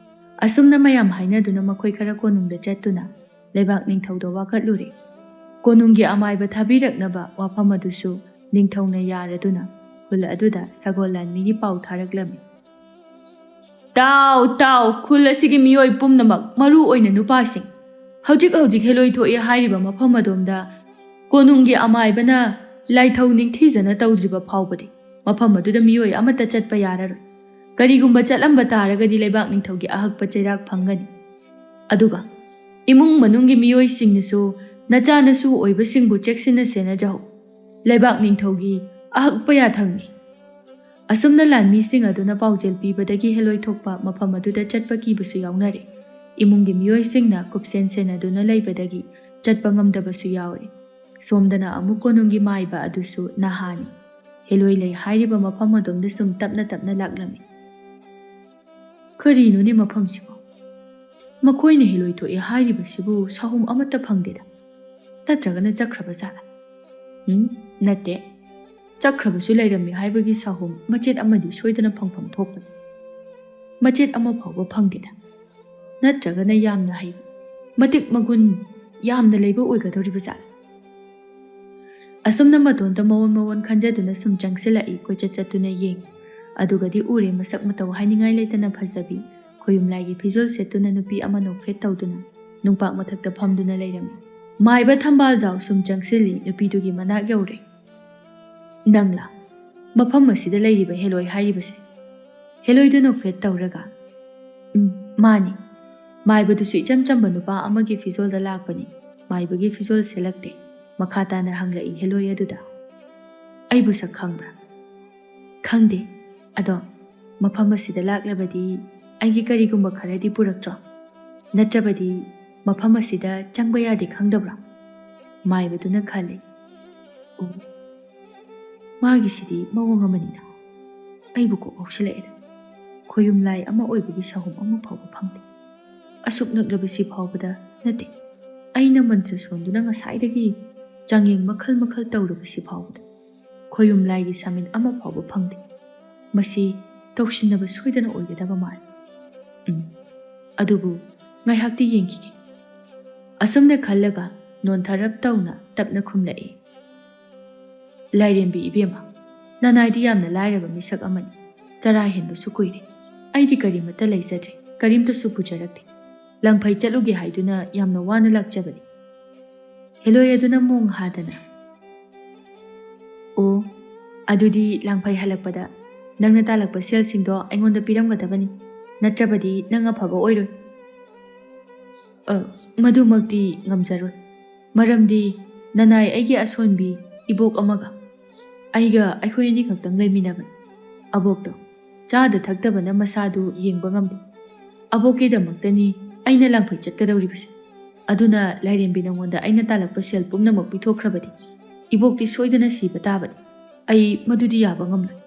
ꯑꯁꯨꯝꯅ ꯃꯌꯥꯝ ꯍꯥꯏꯅꯗꯨꯅ ꯃꯈꯣꯏ ꯈꯔ ꯀꯣꯅꯨꯡꯗ ꯆꯠꯇꯨꯅ ꯂꯩꯕꯥꯛ ꯅꯤꯡꯊꯧꯗ ꯋꯥꯀꯠꯂꯨꯔꯦ꯫ ꯀꯣꯅꯨꯡꯒꯤ ꯑꯃꯥꯏꯕ ꯊꯥꯕꯤꯔꯛꯅꯕ ꯋꯥꯐꯝ ꯑꯗꯨꯁꯨ ꯅꯤꯡꯊꯧꯅ ꯌꯥꯔꯗꯨꯅ ꯈꯨꯜ ꯑꯗꯨꯗ ꯁꯒꯣꯜ ꯂꯥꯟꯃꯤꯒꯤ ꯄꯥꯎ ꯊꯥꯔꯛꯂꯝꯃꯤ꯫ "ꯇꯥꯎ, ꯇꯥꯎ, ꯈꯨꯜ ꯑꯁꯤꯒꯤ ꯃꯤꯑꯣꯏ ꯄꯨꯝꯅꯃꯛ, ꯃꯔꯨ ꯑꯣꯏꯅ ꯅꯨꯄꯥꯁꯤꯡ꯫ ꯍꯧꯖꯤꯛ ꯍꯧꯖꯤꯛ ꯍꯦꯂꯣꯏ ꯊꯣꯛꯏ ꯍꯥꯏꯔꯤꯕ ꯃꯐꯝ ꯑꯗꯣꯝꯗ ꯀꯣꯅꯨꯡꯒꯤ ꯑꯃꯥꯏꯕꯅ ꯂꯥꯏꯊꯧ ꯅꯤꯡꯊꯤꯖꯅ ꯇꯧꯗ꯭ꯔꯤꯕ ꯐꯥꯎꯕꯗꯤ ꯃꯐꯝ ꯑꯗꯨꯗ ꯃꯤꯑꯣꯏ ꯑꯃꯠꯇ ꯆꯠꯄ ꯌꯥꯔꯔꯣꯏ꯫ ꯀꯔꯤꯒꯨꯝꯕ ꯆꯠꯂꯝꯕ ꯇꯥꯔꯒꯗꯤ ꯂꯩꯕꯥꯛ ꯅꯤꯡꯊꯧꯒꯤ ꯑꯍꯛꯄ ꯆꯩꯔꯥꯛ ꯐꯪꯒꯅꯤ꯫ ꯑꯗꯨꯒ ꯏꯃꯨꯡ ꯃꯅꯨꯡꯒꯤ ꯃꯤꯑꯣꯏꯁꯤꯡꯅꯁꯨ ꯅꯆꯥ ꯅꯁꯨ ꯑꯣꯏꯕꯁꯤꯡꯕꯨ ꯆꯦꯛꯁꯤꯟꯅ ꯁꯦꯟꯅꯖꯍꯧ꯫ ꯂꯩꯕꯥꯛ ꯅꯤꯡꯊꯧꯒꯤ ꯑꯍꯛꯄ ꯌꯥꯊꯪꯅꯤ꯫" ꯑꯁꯨꯝꯅ ꯂꯥꯟꯃꯤꯁꯤꯡ ꯑꯗꯨꯅ ꯄꯥꯎꯖꯦꯜ ꯄꯤꯕꯗꯒꯤ ꯍꯦꯂꯣꯏ ꯊꯣꯛꯄ ꯃꯐꯝ ꯑꯗꯨꯗ ꯆꯠꯄ ꯀꯤꯕꯁꯨ ꯌꯥꯎꯅꯔꯦ꯫ ꯏꯃꯨꯡꯒꯤ ꯃꯤꯑꯣꯏꯁꯤꯡꯅ ꯀꯨꯞꯁꯦꯟ ꯁꯦꯟꯅꯗꯨꯅ ꯂꯩꯕꯗꯒꯤ ꯆꯠꯄ ꯉꯝꯗꯕꯁꯨ ꯌꯥꯎꯔꯦ꯫ ꯁꯣꯝꯗꯅ ꯑꯃꯨꯛ ꯀꯣꯅꯨꯡꯒꯤ ꯃꯥꯏꯕ ꯑꯗꯨꯁꯨ ꯅꯍꯥꯅꯤ꯫ ꯍꯦꯂꯣꯏ ꯂꯩ ꯍꯥꯏꯔꯤꯕ ꯃꯐꯝ ꯑꯗꯣꯝꯗ ꯁꯨꯝ ꯇꯞꯅ ꯇꯞꯅ ꯂꯥꯛꯂꯝꯃꯤ꯫ "ꯀꯔꯤꯅꯣꯅꯦ ꯃꯐꯝꯁꯤꯕꯣ? ꯃꯈꯣꯏꯅ ꯍꯦꯂꯣꯏ ꯊꯣꯛꯑꯦ ꯍꯥꯏꯔꯤꯕꯁꯤꯕꯨ ꯁꯥꯍꯨꯝ ꯑꯃꯠꯇ ꯐꯪꯗꯦꯗ꯫ ꯅꯠꯇ꯭ꯔꯒꯅ ꯆꯠꯈ꯭ꯔꯕ ꯖꯥꯠꯂ? ꯎꯝ, ꯅꯠꯇꯦ꯫ ꯆꯠꯈ꯭ꯔꯕꯁꯨ ꯂꯩꯔꯝꯃꯤ ꯍꯥꯏꯕꯒꯤ ꯁꯥꯍꯨꯝ ꯃꯆꯦꯠ ꯑꯃꯗꯤ ꯁꯣꯏꯗꯅ ꯐꯪꯐꯝ ꯊꯣꯛꯄꯅꯤ꯫ ꯃꯆꯦꯠ ꯑꯃ ꯐꯥꯎꯕ ꯐꯪꯗꯦꯗ꯫ ꯅꯠꯇ꯭ꯔꯒꯅ ꯌꯥꯝꯅ ꯍꯩꯕ, ꯃꯇꯤꯛ ꯃꯒꯨꯟ ꯌꯥꯝꯅ ꯂꯩꯕ ꯑꯣꯏꯒꯗꯧꯔꯤꯕ ꯖꯥꯠꯂ? ꯑꯁꯨꯝꯅ ꯃꯇꯣꯟꯗ ꯃꯋꯣꯟ ꯃꯋꯣꯟ ꯈꯟꯖꯗꯨꯅ ꯁꯨꯝ ꯆꯪꯁꯤꯜꯂꯛꯏ, ꯀꯣꯏꯆꯠ ꯆꯠꯇꯨꯅ ꯌꯦꯡꯏ꯫ ꯑꯗꯨꯒꯗꯤ ꯎꯔꯦ ꯃꯁꯛ ꯃꯇꯧ ꯍꯥꯏꯅꯤꯡꯉꯥꯏ ꯂꯩꯇꯅ ꯐꯖꯕꯤ, ꯈꯣꯌꯨꯝꯂꯥꯏꯒꯤ ꯐꯤꯖꯣꯜ ꯁꯦꯠꯇꯨꯅ ꯅꯨꯄꯤ ꯑꯃ ꯅꯣꯛꯐꯦꯠ ꯇꯧꯗꯨꯅ ꯅꯨꯡꯄꯥꯛ ꯃꯊꯛꯇ ꯐꯝꯗꯨꯅ ꯂꯩꯔꯝꯃꯤ꯫ ꯃꯥꯏꯕ ꯊꯝꯕꯥꯜꯖꯥꯎ ꯁꯨꯝ ꯆꯪꯁꯤꯜꯂꯤ, ꯅꯨꯄꯤꯗꯨꯒꯤ ꯃꯅꯥꯛ ꯌꯧꯔꯦ꯫ "ꯅꯪꯂꯥ? ꯃꯐꯝ ꯑꯁꯤꯗ ꯂꯩꯔꯤꯕ ꯍꯦꯂꯣꯏ ꯍꯥꯏꯔꯤꯕꯁꯦ?" ꯍꯦꯂꯣꯏꯗꯨ ꯅꯣꯛꯐꯦꯠ ꯇꯧꯔꯒ, "ꯎꯝ, ꯃꯥꯅꯤ꯫ ꯃꯥꯏꯕꯗꯨꯁꯨ ꯏꯆꯝ ꯆꯝꯕ ꯅꯨꯄꯥ ꯑꯃꯒꯤ ꯐꯤꯖꯣꯜꯗ ꯂꯥꯛꯄꯅꯤ꯫ ꯃꯥꯏꯕꯒꯤ ꯐꯤꯖꯣꯜ ꯁꯦꯠꯂꯛꯇꯦ꯫ ꯃꯈꯥ ꯇꯥꯅ ꯍꯪꯂꯛꯏ ꯍꯦꯂꯣꯏ ꯑꯗꯨꯗ, "ꯑꯩꯕꯨ ꯁꯛ ꯈꯪꯕ꯭ꯔꯥ?" "ꯈꯪꯗꯦ꯫ ꯑꯗꯣ ꯃꯐꯝ ꯑꯁꯤꯗ ꯂꯥꯛꯂꯕꯗꯤ ꯑꯩꯒꯤ ꯀꯔꯤꯒꯨꯝꯕ ꯈꯔꯗꯤ ꯄꯨꯔꯛꯇ꯭ꯔꯣ? ꯅꯠꯇ꯭ꯔꯕꯗꯤ ꯃꯐꯝ ꯑꯁꯤꯗ ꯆꯪꯕ ꯌꯥꯗꯦ ꯈꯪꯗꯕ꯭ꯔꯣ?" ꯃꯥꯏꯕꯗꯨꯅ ꯈꯜꯂꯤ, "ꯑꯣ, ꯃꯥꯒꯤꯁꯤꯗꯤ ꯃꯑꯣꯡ ꯑꯃꯅꯤꯅ꯫ ꯑꯩꯕꯨ ꯀꯣꯛ ꯉꯥꯎꯁꯤꯜꯂꯛꯑꯦꯗ꯫ ꯈꯣꯌꯨꯝ ꯂꯥꯏ ꯑꯃ ꯑꯣꯏꯕꯒꯤ ꯁꯥꯍꯨꯝ ꯑꯃ ꯐꯥꯎꯕ ꯐꯪꯗꯦ꯫ ꯑꯁꯨꯛ ꯅꯛꯂꯕꯁꯤ ꯐꯥꯎꯕꯗ ꯅꯠꯇꯦ, ꯑꯩꯅ ꯃꯟꯇ꯭ꯔ ꯁꯣꯟꯗꯨꯅ ꯉꯁꯥꯏꯗꯒꯤ ꯆꯥꯡꯌꯦꯡ ꯃꯈꯜ ꯃꯈꯜ ꯇꯧꯔꯕꯁꯤ ꯐꯥꯎꯕꯗ ꯈꯣꯌꯨꯝ ꯂꯥꯏꯒꯤ ꯁꯥꯃꯤꯟ ꯑꯃ ꯐꯥꯎꯕ ꯐꯪꯗꯦ꯫ ꯃꯁꯤ ꯇꯧꯁꯤꯟꯅꯕ ꯁꯣꯏꯗꯅ ꯑꯣꯏꯒꯗꯕ ꯃꯥꯜꯂꯤ꯫ ꯎꯝ, ꯑꯗꯨꯕꯨ ꯉꯥꯏꯍꯥꯛꯇꯤ ꯌꯦꯡꯈꯤꯒꯦ꯫" ꯑꯁꯨꯝꯅ ꯈꯜꯂꯒ ꯅꯣꯟꯊꯔꯞ ꯇꯧꯅ ꯇꯞꯅ ꯈꯨꯝꯂꯛꯏ, "ꯂꯥꯏꯔꯦꯝꯕꯤ ꯏꯕꯦꯝꯃ, ꯅꯅꯥꯏꯗꯤ ꯌꯥꯝꯅ ꯂꯥꯏꯔꯕ ꯃꯤꯁꯛ ꯑꯃꯅꯤ꯫ ꯆꯔꯥ ꯍꯦꯟꯕꯁꯨ ꯀꯨꯏꯔꯦ꯫ ꯑꯩꯗꯤ ꯀꯔꯤꯃꯠꯇ ꯂꯩꯖꯗ꯭ꯔꯦ, ꯀꯔꯤꯝꯇꯁꯨ ꯄꯨꯖꯔꯛꯇꯦ꯫ ꯂꯪꯐꯩ ꯆꯠꯂꯨꯒꯦ ꯍꯥꯏꯗꯨꯅ ꯌꯥꯝꯅ ꯋꯥꯅ ꯂꯥꯛꯆꯕꯅꯤ꯫" ꯍꯦꯂꯣꯏ ꯑꯗꯨꯅ ꯃꯣꯡ ꯍꯥꯗꯅ, "ꯑꯣ, ꯑꯗꯨꯗꯤ ꯂꯥꯡꯐꯩ ꯍꯜꯂꯛꯄꯗ ꯅꯪꯅ ꯇꯥꯜꯂꯛꯄ ꯁꯦꯜꯁꯤꯡꯗꯣ ꯑꯩꯉꯣꯟꯗ ꯄꯤꯔꯝꯒꯗꯕꯅꯤ, ꯅꯠꯇ꯭ꯔꯕꯗꯤ ꯅꯪ ꯑꯐꯕ ꯑꯣꯏꯔꯣꯏ꯫" "ꯑ, ꯃꯗꯨꯃꯛꯇꯤ ꯉꯝꯖꯔꯣꯏ꯫ ꯃꯔꯝꯗꯤ ꯅꯅꯥꯏ ꯑꯩꯒꯤ ꯑꯁꯣꯟꯕꯤ ꯏꯕꯣꯛ ꯑꯃꯒ ꯑꯩꯒ ꯑꯩꯈꯣꯏ ꯑꯅꯤ ꯈꯛꯇꯪ ꯂꯩꯃꯤꯟꯅꯕꯅꯤ꯫ ꯑꯕꯣꯛꯇꯣ ꯆꯥꯗ ꯊꯛꯇꯕꯅ ꯃꯁꯥꯗꯨ ꯌꯦꯡꯕ ꯉꯝꯗꯦ꯫ ꯑꯕꯣꯛꯀꯤꯗꯃꯛꯇꯅꯤ ꯑꯩꯅ ꯂꯥꯡꯐꯩ ꯆꯠꯀꯗꯧꯔꯤꯕꯁꯦ꯫ ꯑꯗꯨꯅ ꯂꯥꯏꯔꯦꯝꯕꯤ ꯅꯉꯣꯟꯗ ꯑꯩꯅ ꯇꯥꯜꯂꯛꯄ ꯁꯦꯜ ꯄꯨꯝꯅꯃꯛ ꯄꯤꯊꯣꯛꯈ꯭ꯔꯕꯗꯤ ꯏꯕꯣꯛꯇꯤ ꯁꯣꯏꯗꯅ ꯁꯤꯕ ꯇꯥꯕꯅꯤ꯫ ꯑꯩ ꯃꯗꯨꯗꯤ ꯌꯥꯕ ꯉꯝꯂꯣꯏ꯫"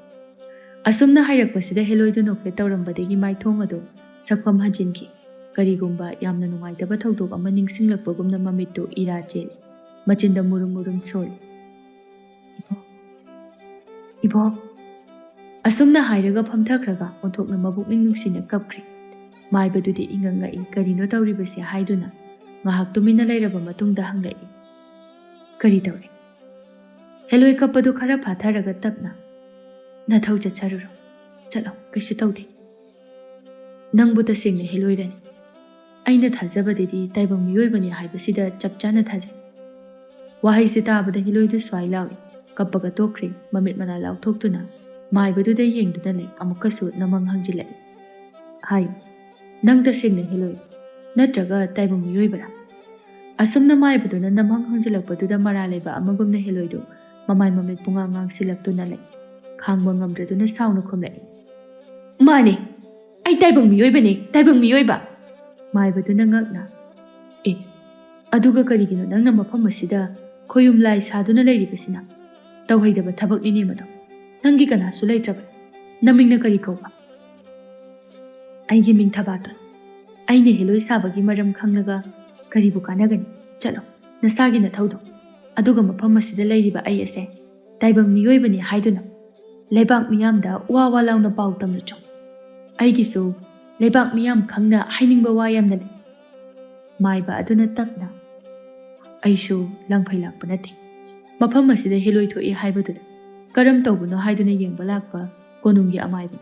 ꯑꯁꯨꯝꯅ ꯍꯥꯏꯔꯛꯄꯁꯤꯗ ꯍꯦꯂꯣꯏꯗꯨ ꯅꯣꯛꯐꯦꯠ ꯇꯧꯔꯝꯕꯗꯒꯤ ꯃꯥꯏꯊꯣꯡ ꯑꯗꯨ ꯁꯛꯐꯝ ꯍꯟꯖꯤꯟꯈꯤ꯫ ꯀꯔꯤꯒꯨꯝꯕ ꯌꯥꯝꯅ ꯅꯨꯡꯉꯥꯏꯇꯕ ꯊꯧꯗꯣꯛ ꯑꯃ ꯅꯤꯡꯁꯤꯡꯂꯛꯄꯒꯨꯝꯅ ꯃꯃꯤꯠꯇꯨ ꯏꯔꯥ ꯆꯦꯜꯂꯤ꯫ ꯃꯆꯤꯟꯗ ꯃꯨꯔꯨꯝ ꯃꯨꯔꯨꯝ ꯁꯣꯜꯂꯤ꯫ "ꯏꯕꯣꯛ, ꯏꯕꯣꯛ!" ꯑꯁꯨꯝꯅ ꯍꯥꯏꯔꯒ ꯐꯝꯊꯈ꯭ꯔꯒ ꯑꯣꯟꯊꯣꯛꯅ ꯃꯕꯨꯛꯅꯤꯡ ꯅꯨꯡꯁꯤꯅ ꯀꯞꯈ꯭ꯔꯦ꯫ ꯃꯥꯏꯕꯗꯨꯗꯤ ꯏꯉꯛ ꯉꯛꯏ, ꯀꯔꯤꯅꯣ ꯇꯧꯔꯤꯕꯁꯦ ꯍꯥꯏꯗꯨꯅ ꯉꯥꯏꯍꯥꯛ ꯇꯨꯃꯤꯟꯅ ꯂꯩꯔꯕ ꯃꯇꯨꯡꯗ ꯍꯪꯂꯛꯏ, "ꯀꯔꯤ ꯇꯧꯔꯦ?" ꯍꯦꯂꯣꯏ ꯀꯞꯄꯗꯨ ꯈꯔ ꯐꯥꯊꯔꯒ ꯇꯞꯅ, "ꯅꯊꯧ ꯆꯠꯆꯔꯨꯔꯣ, ꯆꯠꯂꯣ, ꯀꯩꯁꯨ ꯇꯧꯗꯦ꯫ ꯅꯪꯕꯨ ꯇꯁꯦꯡꯅ ꯍꯦꯂꯣꯏꯔꯅꯤ꯫ ꯑꯩꯅ ꯊꯥꯖꯕꯗꯗꯤ ꯇꯥꯏꯕꯪ ꯃꯤꯑꯣꯏꯕꯅꯤ ꯍꯥꯏꯕꯁꯤꯗ ꯆꯞ ꯆꯥꯅ ꯊꯥꯖꯩ꯫" ꯋꯥꯍꯩꯁꯦ ꯇꯥꯕꯗ ꯍꯦꯂꯣꯏꯗꯨ ꯁ꯭ꯋꯥꯏ ꯂꯥꯎꯏ꯫ ꯀꯞꯄꯒ ꯇꯣꯛꯈ꯭ꯔꯦ꯫ ꯃꯃꯤꯠ ꯃꯅꯥ ꯂꯥꯎꯊꯣꯛꯇꯨꯅ ꯃꯥꯏꯕꯗꯨꯗ ꯌꯦꯡꯗꯨꯅ ꯂꯩ꯫ ꯑꯃꯨꯛꯀꯁꯨ ꯅꯃꯪ ꯍꯪꯖꯤꯜꯂꯛꯏ꯫ "ꯍꯥꯏꯌꯨ, ꯅꯪ ꯇꯁꯦꯡꯅ ꯍꯦꯂꯣꯏ ꯅꯠꯇ꯭ꯔꯒ ꯇꯥꯏꯕꯪ ꯃꯤꯑꯣꯏꯕꯔꯥ?" ꯑꯁꯨꯝꯅ ꯃꯥꯏꯕꯗꯨꯅ ꯅꯃꯪ ꯍꯪꯖꯤꯜꯂꯛꯄꯗꯨꯗ ꯃꯔꯥ ꯂꯩꯕ ꯑꯃꯒꯨꯝꯅ ꯍꯦꯂꯣꯏꯗꯨ ꯃꯃꯥꯏ ꯃꯃꯤꯠ ꯄꯨꯡꯉꯥꯡ ꯉꯥꯡꯁꯤꯜꯂꯛꯇꯨꯅ ꯂꯩ꯫ ꯈꯥꯡꯕ ꯉꯝꯗ꯭ꯔꯗꯨꯅ ꯁꯥꯎꯅ ꯈꯨꯝꯂꯛꯏ, "ꯃꯥꯅꯦ, ꯑꯩ ꯇꯥꯏꯕꯪ ꯃꯤꯑꯣꯏꯕꯅꯦ, ꯇꯥꯏꯕꯪ ꯃꯤꯑꯣꯏꯕ!" ꯃꯥꯏꯕꯗꯨꯅ ꯉꯛꯅ, "ꯑꯦ, ꯑꯗꯨꯒ ꯀꯔꯤꯒꯤꯅꯣ ꯅꯪꯅ ꯃꯐꯝ ꯑꯁꯤꯗ ꯈꯣꯌꯨꯝ ꯂꯥꯏ ꯁꯥꯗꯨꯅ ꯂꯩꯔꯤꯕꯁꯤꯅ? ꯇꯧꯍꯩꯗꯕ ꯊꯕꯛꯅꯤꯅꯦ ꯃꯗꯨ꯫ ꯅꯪꯒꯤ ꯀꯅꯥꯁꯨ ꯂꯩꯇ꯭ꯔꯕ? ꯅꯃꯤꯡꯅ ꯀꯔꯤ ꯀꯧꯕ?" "ꯑꯩꯒꯤ ꯃꯤꯡ ꯊꯕꯥꯇꯣꯟ꯫ ꯑꯩꯅ ꯍꯦꯂꯣꯏ ꯁꯥꯕꯒꯤ ꯃꯔꯝ ꯈꯪꯂꯒ ꯀꯔꯤꯕꯨ ꯀꯥꯟꯅꯒꯅꯤ? ꯆꯠꯂꯣ, ꯅꯁꯥꯒꯤ ꯅꯊꯧꯗꯣ꯫ ꯑꯗꯨꯒ ꯃꯐꯝ ꯑꯁꯤꯗ ꯂꯩꯔꯤꯕ ꯑꯩ ꯑꯁꯦ ꯇꯥꯏꯕꯪ ꯃꯤꯑꯣꯏꯕꯅꯤ ꯍꯥꯏꯗꯨꯅ ꯂꯩꯕꯥꯛ ꯃꯤꯌꯥꯝꯗ ꯋꯥ ꯋꯥ ꯂꯥꯎꯅ ꯄꯥꯎ ꯇꯝꯂꯨꯆꯣ꯫ ꯑꯩꯒꯤꯁꯨ ꯂꯩꯕꯥꯛ ꯃꯤꯌꯥꯝ ꯈꯪꯅ ꯍꯥꯏꯅꯤꯡꯕ ꯋꯥ ꯌꯥꯝꯅ ꯂꯩ꯫" ꯃꯥꯏꯕ ꯑꯗꯨꯅ ꯇꯞꯅ, "ꯑꯩꯁꯨ ꯂꯥꯡꯐꯩ ꯂꯥꯛꯄ ꯅꯠꯇꯦ꯫ ꯃꯐꯝ ꯑꯁꯤꯗ ꯍꯦꯂꯣꯏ ꯊꯣꯛꯏ ꯍꯥꯏꯕꯗꯨꯗ ꯀꯔꯝ ꯇꯧꯕꯅꯣ ꯍꯥꯏꯗꯨꯅ ꯌꯦꯡꯕ ꯂꯥꯛꯄ ꯀꯣꯅꯨꯡꯒꯤ ꯑꯃꯥꯏꯕ,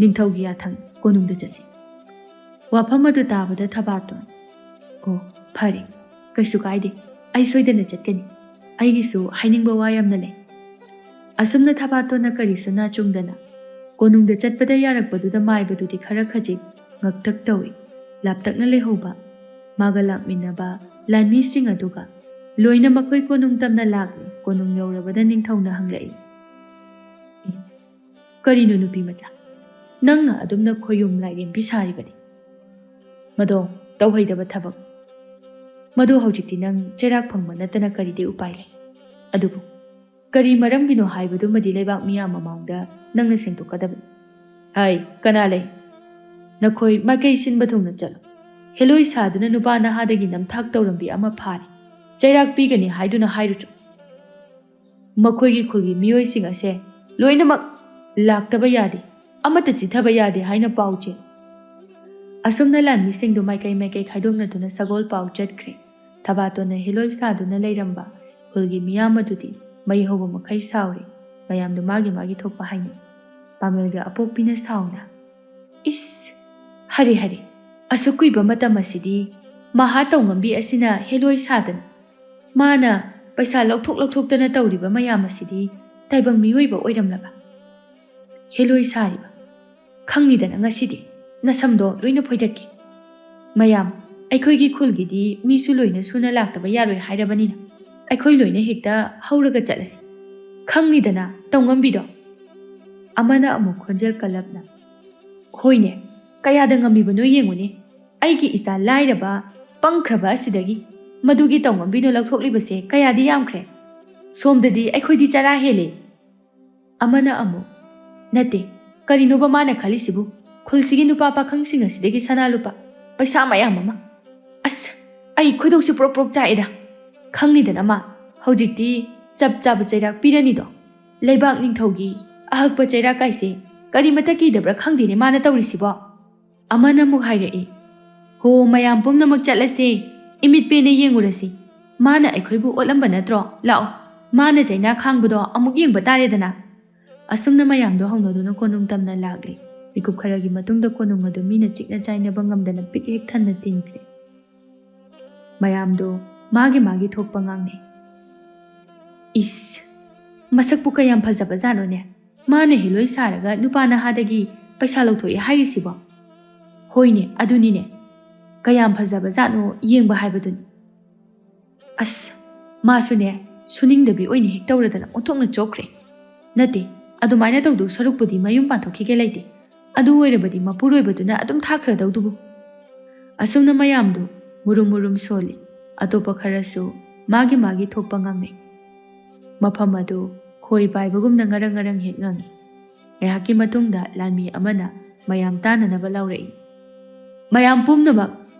ꯅꯤꯡꯊꯧꯒꯤ ꯌꯥꯊꯪ, ꯀꯣꯅꯨꯡꯗ ꯆꯠꯁꯤ꯫" ꯋꯥꯐꯝ ꯑꯗꯨ ꯇꯥꯕꯗ ꯊꯕꯥꯇꯣꯟ, "ꯑꯣ, ꯐꯔꯦ, ꯀꯩꯁꯨ ꯀꯥꯏꯗꯦ, ꯑꯩ ꯁꯣꯏꯗꯅ ꯆꯠꯀꯅꯤ꯫ ꯑꯩꯒꯤꯁꯨ ꯍꯥꯏꯅꯤꯡꯕ ꯋꯥ ꯌꯥꯝꯅ ꯂꯩ꯫" ꯑꯁꯨꯝꯅ ꯊꯕꯥꯇꯣꯟꯅ ꯀꯔꯤꯁꯨ ꯅꯥꯆꯨꯡꯗꯅ ꯀꯣꯅꯨꯡꯗ ꯆꯠꯄꯗ ꯌꯥꯔꯛꯄꯗꯨꯗ ꯃꯥꯏꯕꯗꯨꯗꯤ ꯈꯔ ꯈꯖꯤꯛ ꯉꯛꯇꯛ ꯇꯧꯏ꯫ ꯂꯥꯞꯇꯛꯅ ꯂꯩꯍꯧꯕ ꯃꯥꯒ ꯂꯥꯛꯃꯤꯟꯅꯕ ꯂꯥꯟꯃꯤꯁꯤꯡ ꯑꯗꯨꯒ ꯂꯣꯏꯅ ꯃꯈꯣꯏ ꯀꯣꯅꯨꯡ ꯇꯝꯅ ꯂꯥꯛꯂꯤ꯫ ꯀꯣꯅꯨꯡ ꯌꯧꯔꯕꯗ ꯅꯤꯡꯊꯧꯅ ꯍꯪꯂꯛꯏ, "ꯑꯦ, ꯀꯔꯤꯅꯣ ꯅꯨꯄꯤ ꯃꯆꯥ, ꯅꯪꯅ ꯑꯗꯨꯝꯅ ꯈꯣꯌꯨꯝ ꯂꯥꯏꯔꯦꯝꯕꯤ ꯁꯥꯔꯤꯕꯗꯤ? ꯃꯗꯣ ꯇꯧꯍꯩꯗꯕ ꯊꯕꯛ꯫ ꯃꯗꯨ ꯍꯧꯖꯤꯛꯇꯤ ꯅꯪ ꯆꯩꯔꯥꯛ ꯐꯪꯕ ꯅꯠꯇꯅ ꯀꯔꯤꯗꯤ ꯎꯄꯥꯏ ꯂꯩ? ꯑꯗꯨꯕꯨ ꯀꯔꯤ ꯃꯔꯝꯒꯤꯅꯣ ꯍꯥꯏꯕꯗꯨꯃꯗꯤ ꯂꯩꯕꯥꯛ ꯃꯤꯌꯥꯝ ꯃꯃꯥꯡꯗ ꯅꯪꯅ ꯁꯦꯡꯗꯣꯛꯀꯗꯕꯅꯤ꯫" "ꯍꯥꯏ, ꯀꯅꯥ ꯂꯩ? ꯅꯈꯣꯏ ꯃꯥꯏꯀꯩ ꯁꯤꯟꯕ ꯊꯨꯡꯅ ꯆꯠꯂꯨ꯫ ꯍꯦꯂꯣꯏ ꯁꯥꯗꯨꯅ ꯅꯨꯄꯥ ꯅꯍꯥꯗꯒꯤ ꯅꯝꯊꯥꯛ ꯇꯧꯔꯝꯕꯤ ꯑꯃ ꯐꯥꯔꯦ꯫ ꯆꯩꯔꯥꯛ ꯄꯤꯒꯅꯤ ꯍꯥꯏꯗꯨꯅ ꯍꯥꯏꯔꯨꯆꯣ꯫ ꯃꯈꯣꯏꯒꯤ ꯈꯨꯜꯒꯤ ꯃꯤꯑꯣꯏꯁꯤꯡ ꯑꯁꯦ ꯂꯣꯏꯅꯃꯛ ꯂꯥꯛꯇꯕ ꯌꯥꯗꯦ, ꯑꯃꯠꯇ ꯆꯤꯠꯊꯕ ꯌꯥꯗꯦ ꯍꯥꯏꯅ ꯄꯥꯎ ꯆꯦꯜꯂꯤ꯫ ꯑꯁꯨꯝꯅ ꯂꯥꯟꯃꯤꯁꯤꯡꯗꯨ ꯃꯥꯏꯀꯩ ꯃꯥꯏꯀꯩ ꯈꯥꯏꯗꯣꯛꯅꯗꯨꯅ ꯁꯒꯣꯜ ꯄꯥꯎ ꯆꯠꯈ꯭ꯔꯦ꯫ ꯊꯕꯥꯇꯣꯟꯅ ꯍꯦꯂꯣꯏ ꯁꯥꯗꯨꯅ ꯂꯩꯔꯝꯕ ꯈꯨꯜꯒꯤ ꯃꯤꯌꯥꯝ ꯑꯗꯨꯗꯤ ꯃꯩ ꯍꯧꯕ ꯃꯈꯩ ꯁꯥꯎꯔꯦ꯫ ꯃꯌꯥꯝꯗꯨ ꯃꯥꯒꯤ ꯃꯥꯒꯤ ꯊꯣꯛꯄ ꯍꯥꯏꯅꯩ꯫ ꯄꯥꯃꯦꯜꯒ ꯑꯄꯣꯛꯄꯤꯅ ꯁꯥꯎꯅ, "ꯏꯁ! ꯍꯔꯦ ꯍꯔꯦ! ꯑꯁꯨꯛ ꯀꯨꯏꯕ ꯃꯇꯝ ꯑꯁꯤꯗꯤ ꯃꯍꯥ ꯇꯧꯉꯝꯕꯤ ꯑꯁꯤꯅ ꯍꯦꯂꯣꯏ ꯁꯥꯗꯅ, ꯃꯥꯅ ꯄꯩꯁꯥ ꯂꯧꯊꯣꯛ ꯂꯧꯊꯣꯛꯇꯅ ꯇꯧꯔꯤꯕ ꯃꯌꯥꯝ ꯑꯁꯤꯗꯤ ꯇꯥꯏꯕꯪ ꯃꯤꯑꯣꯏꯕ ꯑꯣꯏꯔꯝꯂꯕ?" ꯍꯦꯂꯣꯏ ꯁꯥꯔꯤꯕ, "ꯈꯪꯅꯤꯗꯅ ꯉꯁꯤꯗꯤ ꯅꯁꯝꯗꯣ ꯂꯣꯏꯅ ꯐꯣꯏꯗꯠꯀꯦ꯫ ꯃꯌꯥꯝ, ꯑꯩꯈꯣꯏꯒꯤ ꯈꯨꯜꯒꯤꯗꯤ ꯃꯤꯁꯨ ꯂꯣꯏꯅ ꯁꯨꯅ ꯂꯥꯛꯇꯕ ꯌꯥꯔꯣꯏ ꯍꯥꯏꯔꯕꯅꯤꯅ ꯑꯩꯈꯣꯏ ꯂꯣꯏꯅ ꯍꯦꯛꯇ ꯍꯧꯔꯒ ꯆꯠꯂꯁꯤ꯫ ꯈꯪꯅꯤꯗꯅ ꯇꯧꯉꯝꯕꯤꯗꯣ?" ꯑꯃꯅ ꯑꯃꯨꯛ ꯈꯣꯟꯖꯦꯜ ꯀꯜꯂꯞꯅ, "ꯍꯣꯏꯅꯦ, ꯀꯌꯥꯗ ꯉꯝꯃꯤꯕꯅꯣ ꯌꯦꯡꯉꯨꯅꯦ꯫ ꯑꯩꯒꯤ ꯏꯆꯥ ꯂꯥꯏꯔꯕ, ꯄꯪꯈ꯭ꯔꯕ ꯑꯁꯤꯗꯒꯤ ꯃꯗꯨꯒꯤ ꯇꯧꯉꯝꯕꯤꯅ ꯂꯧꯊꯣꯛꯂꯤꯕꯁꯦ ꯀꯌꯥꯗꯤ ꯌꯥꯝꯈ꯭ꯔꯦ꯫ ꯁꯣꯝꯗꯗꯤ ꯑꯩꯈꯣꯏꯗꯤ ꯆꯔꯥ ꯍꯦꯜꯂꯦ꯫" ꯑꯃꯅ ꯑꯃꯨꯛ, "ꯅꯠꯇꯦ, ꯀꯔꯤꯅꯣꯕ ꯃꯥꯅ ꯈꯜꯂꯤꯁꯤꯕꯨ? ꯈꯨꯜꯁꯤꯒꯤ ꯅꯨꯄꯥ ꯄꯥꯈꯪꯁꯤꯡ ꯑꯁꯤꯗꯒꯤ ꯁꯅꯥ ꯂꯨꯄꯥ, ꯄꯩꯁꯥ ꯃꯌꯥꯝ ꯑꯃ꯫ ꯑꯁ, ꯑꯩ ꯈꯣꯏꯗꯧꯁꯤ ꯄ꯭ꯔꯣꯛ ꯄ꯭ꯔꯣꯛ ꯆꯥꯛꯑꯦꯗ꯫ ꯈꯪꯅꯤꯗꯅ ꯃꯥ, ꯍꯧꯖꯤꯛꯇꯤ ꯆꯞ ꯆꯥꯕ ꯆꯩꯔꯥꯛ ꯄꯤꯔꯅꯤꯗꯣ꯫ ꯂꯩꯕꯥꯛ ꯅꯤꯡꯊꯧꯒꯤ ꯑꯍꯛꯄ ꯆꯩꯔꯥꯛ ꯀꯥꯏꯁꯦ ꯀꯔꯤꯃꯇ ꯀꯤꯗꯕ꯭ꯔꯥ ꯈꯪꯗꯦꯅꯦ ꯃꯥꯅ ꯇꯧꯔꯤꯁꯤꯕꯣ?" ꯑꯃꯅ ꯑꯃꯨꯛ ꯍꯥꯏꯔꯛꯏ, "ꯍꯣ, ꯃꯌꯥꯝ ꯄꯨꯝꯅꯃꯛ ꯆꯠꯂꯁꯦ, ꯏꯃꯤꯠ ꯄꯦꯟꯅ ꯌꯦꯡꯉꯨꯔꯁꯤ꯫ ꯃꯥꯅ ꯑꯩꯈꯣꯏꯕꯨ ꯑꯣꯠꯂꯝꯕ ꯅꯠꯇ꯭ꯔꯣ? ꯂꯥꯛꯑꯣ, ꯃꯥꯅ ꯆꯩꯅꯥ ꯈꯥꯡꯕꯗꯣ ꯑꯃꯨꯛ ꯌꯦꯡꯕ ꯇꯥꯔꯦꯗꯅ꯫" ꯑꯁꯨꯝꯅ ꯃꯌꯥꯝꯗꯣ ꯍꯧꯅꯗꯨꯅ ꯀꯣꯅꯨꯡ ꯇꯝꯅ ꯂꯥꯛꯂꯦ꯫ ꯃꯤꯀꯨꯞ ꯈꯔꯒꯤ ꯃꯇꯨꯡꯗ ꯀꯣꯅꯨꯡ ꯑꯗꯨ ꯃꯤꯅ ꯆꯤꯛꯅ ꯆꯥꯏꯅꯕ ꯉꯝꯗꯅ ꯄꯤꯛ ꯍꯦꯛ ꯊꯟꯅ ꯇꯤꯟꯈ꯭ꯔꯦ꯫ ꯃꯌꯥꯝꯗꯣ ꯃꯥꯒꯤ ꯃꯥꯒꯤ ꯊꯣꯛꯄ ꯉꯥꯡꯅꯩ꯫ "ꯏꯁ, ꯃꯁꯛꯄꯨ ꯀꯌꯥꯝ ꯐꯖꯕ ꯖꯥꯠꯅꯣꯅꯦ꯫ ꯃꯥꯅ ꯍꯦꯂꯣꯏ ꯁꯥꯔꯒ ꯅꯨꯄꯥ ꯅꯍꯥꯗꯒꯤ ꯄꯩꯁꯥ ꯂꯧꯊꯣꯛꯑꯦ ꯍꯥꯏꯔꯤꯁꯤꯕꯣ? ꯍꯣꯏꯅꯦ, ꯑꯗꯨꯅꯤꯅꯦ꯫ ꯀꯌꯥꯝ ꯐꯖꯕ ꯖꯥꯠꯅꯣ ꯌꯦꯡꯕ ꯍꯥꯏꯕꯗꯨꯅꯤ꯫ ꯑꯁ, ꯃꯥꯁꯨꯅꯦ, ꯁꯨꯅꯤꯡꯗꯕꯤ ꯑꯣꯏꯅ ꯍꯦꯛ ꯇꯧꯔꯗꯅ ꯑꯣꯟꯊꯣꯛꯅ ꯆꯣꯛꯈ꯭ꯔꯦ꯫ ꯅꯠꯇꯦ, ꯑꯗꯨꯃꯥꯏꯅ ꯇꯧꯗꯧ ꯁꯔꯨꯛꯄꯨꯗꯤ ꯃꯌꯨꯝ ꯄꯥꯟꯊꯣꯛꯈꯤꯒꯦ ꯂꯩꯇꯦ꯫ ꯑꯗꯨ ꯑꯣꯏꯔꯕꯗꯤ ꯃꯄꯨꯔꯣꯏꯕꯗꯨꯅ ꯑꯗꯨꯝ ꯊꯥꯈ꯭ꯔꯗꯧꯗꯨꯕꯨ꯫" ꯑꯁꯨꯝꯅ ꯃꯌꯥꯝꯗꯨ ꯃꯨꯔꯨꯝ ꯃꯨꯔꯨꯝ ꯁꯣꯜꯂꯤ꯫ ꯑꯇꯣꯞꯄ ꯈꯔꯁꯨ ꯃꯥꯒꯤ ꯃꯥꯒꯤ ꯊꯣꯛꯄ ꯉꯥꯡꯅꯩ꯫ ꯃꯐꯝ ꯑꯗꯨ ꯈꯣꯏ ꯄꯥꯏꯕꯒꯨꯝꯅ ꯉꯔꯪ ꯉꯔꯪ ꯍꯦꯛ ꯉꯪꯏ꯫ ꯉꯥꯏꯍꯥꯛꯀꯤ ꯃꯇꯨꯡꯗ ꯂꯥꯟꯃꯤ ꯑꯃꯅ ꯃꯌꯥꯝ ꯇꯥꯅꯅꯕ ꯂꯥꯎꯔꯛꯏ, "ꯃꯌꯥꯝ ꯄꯨꯝꯅꯃꯛ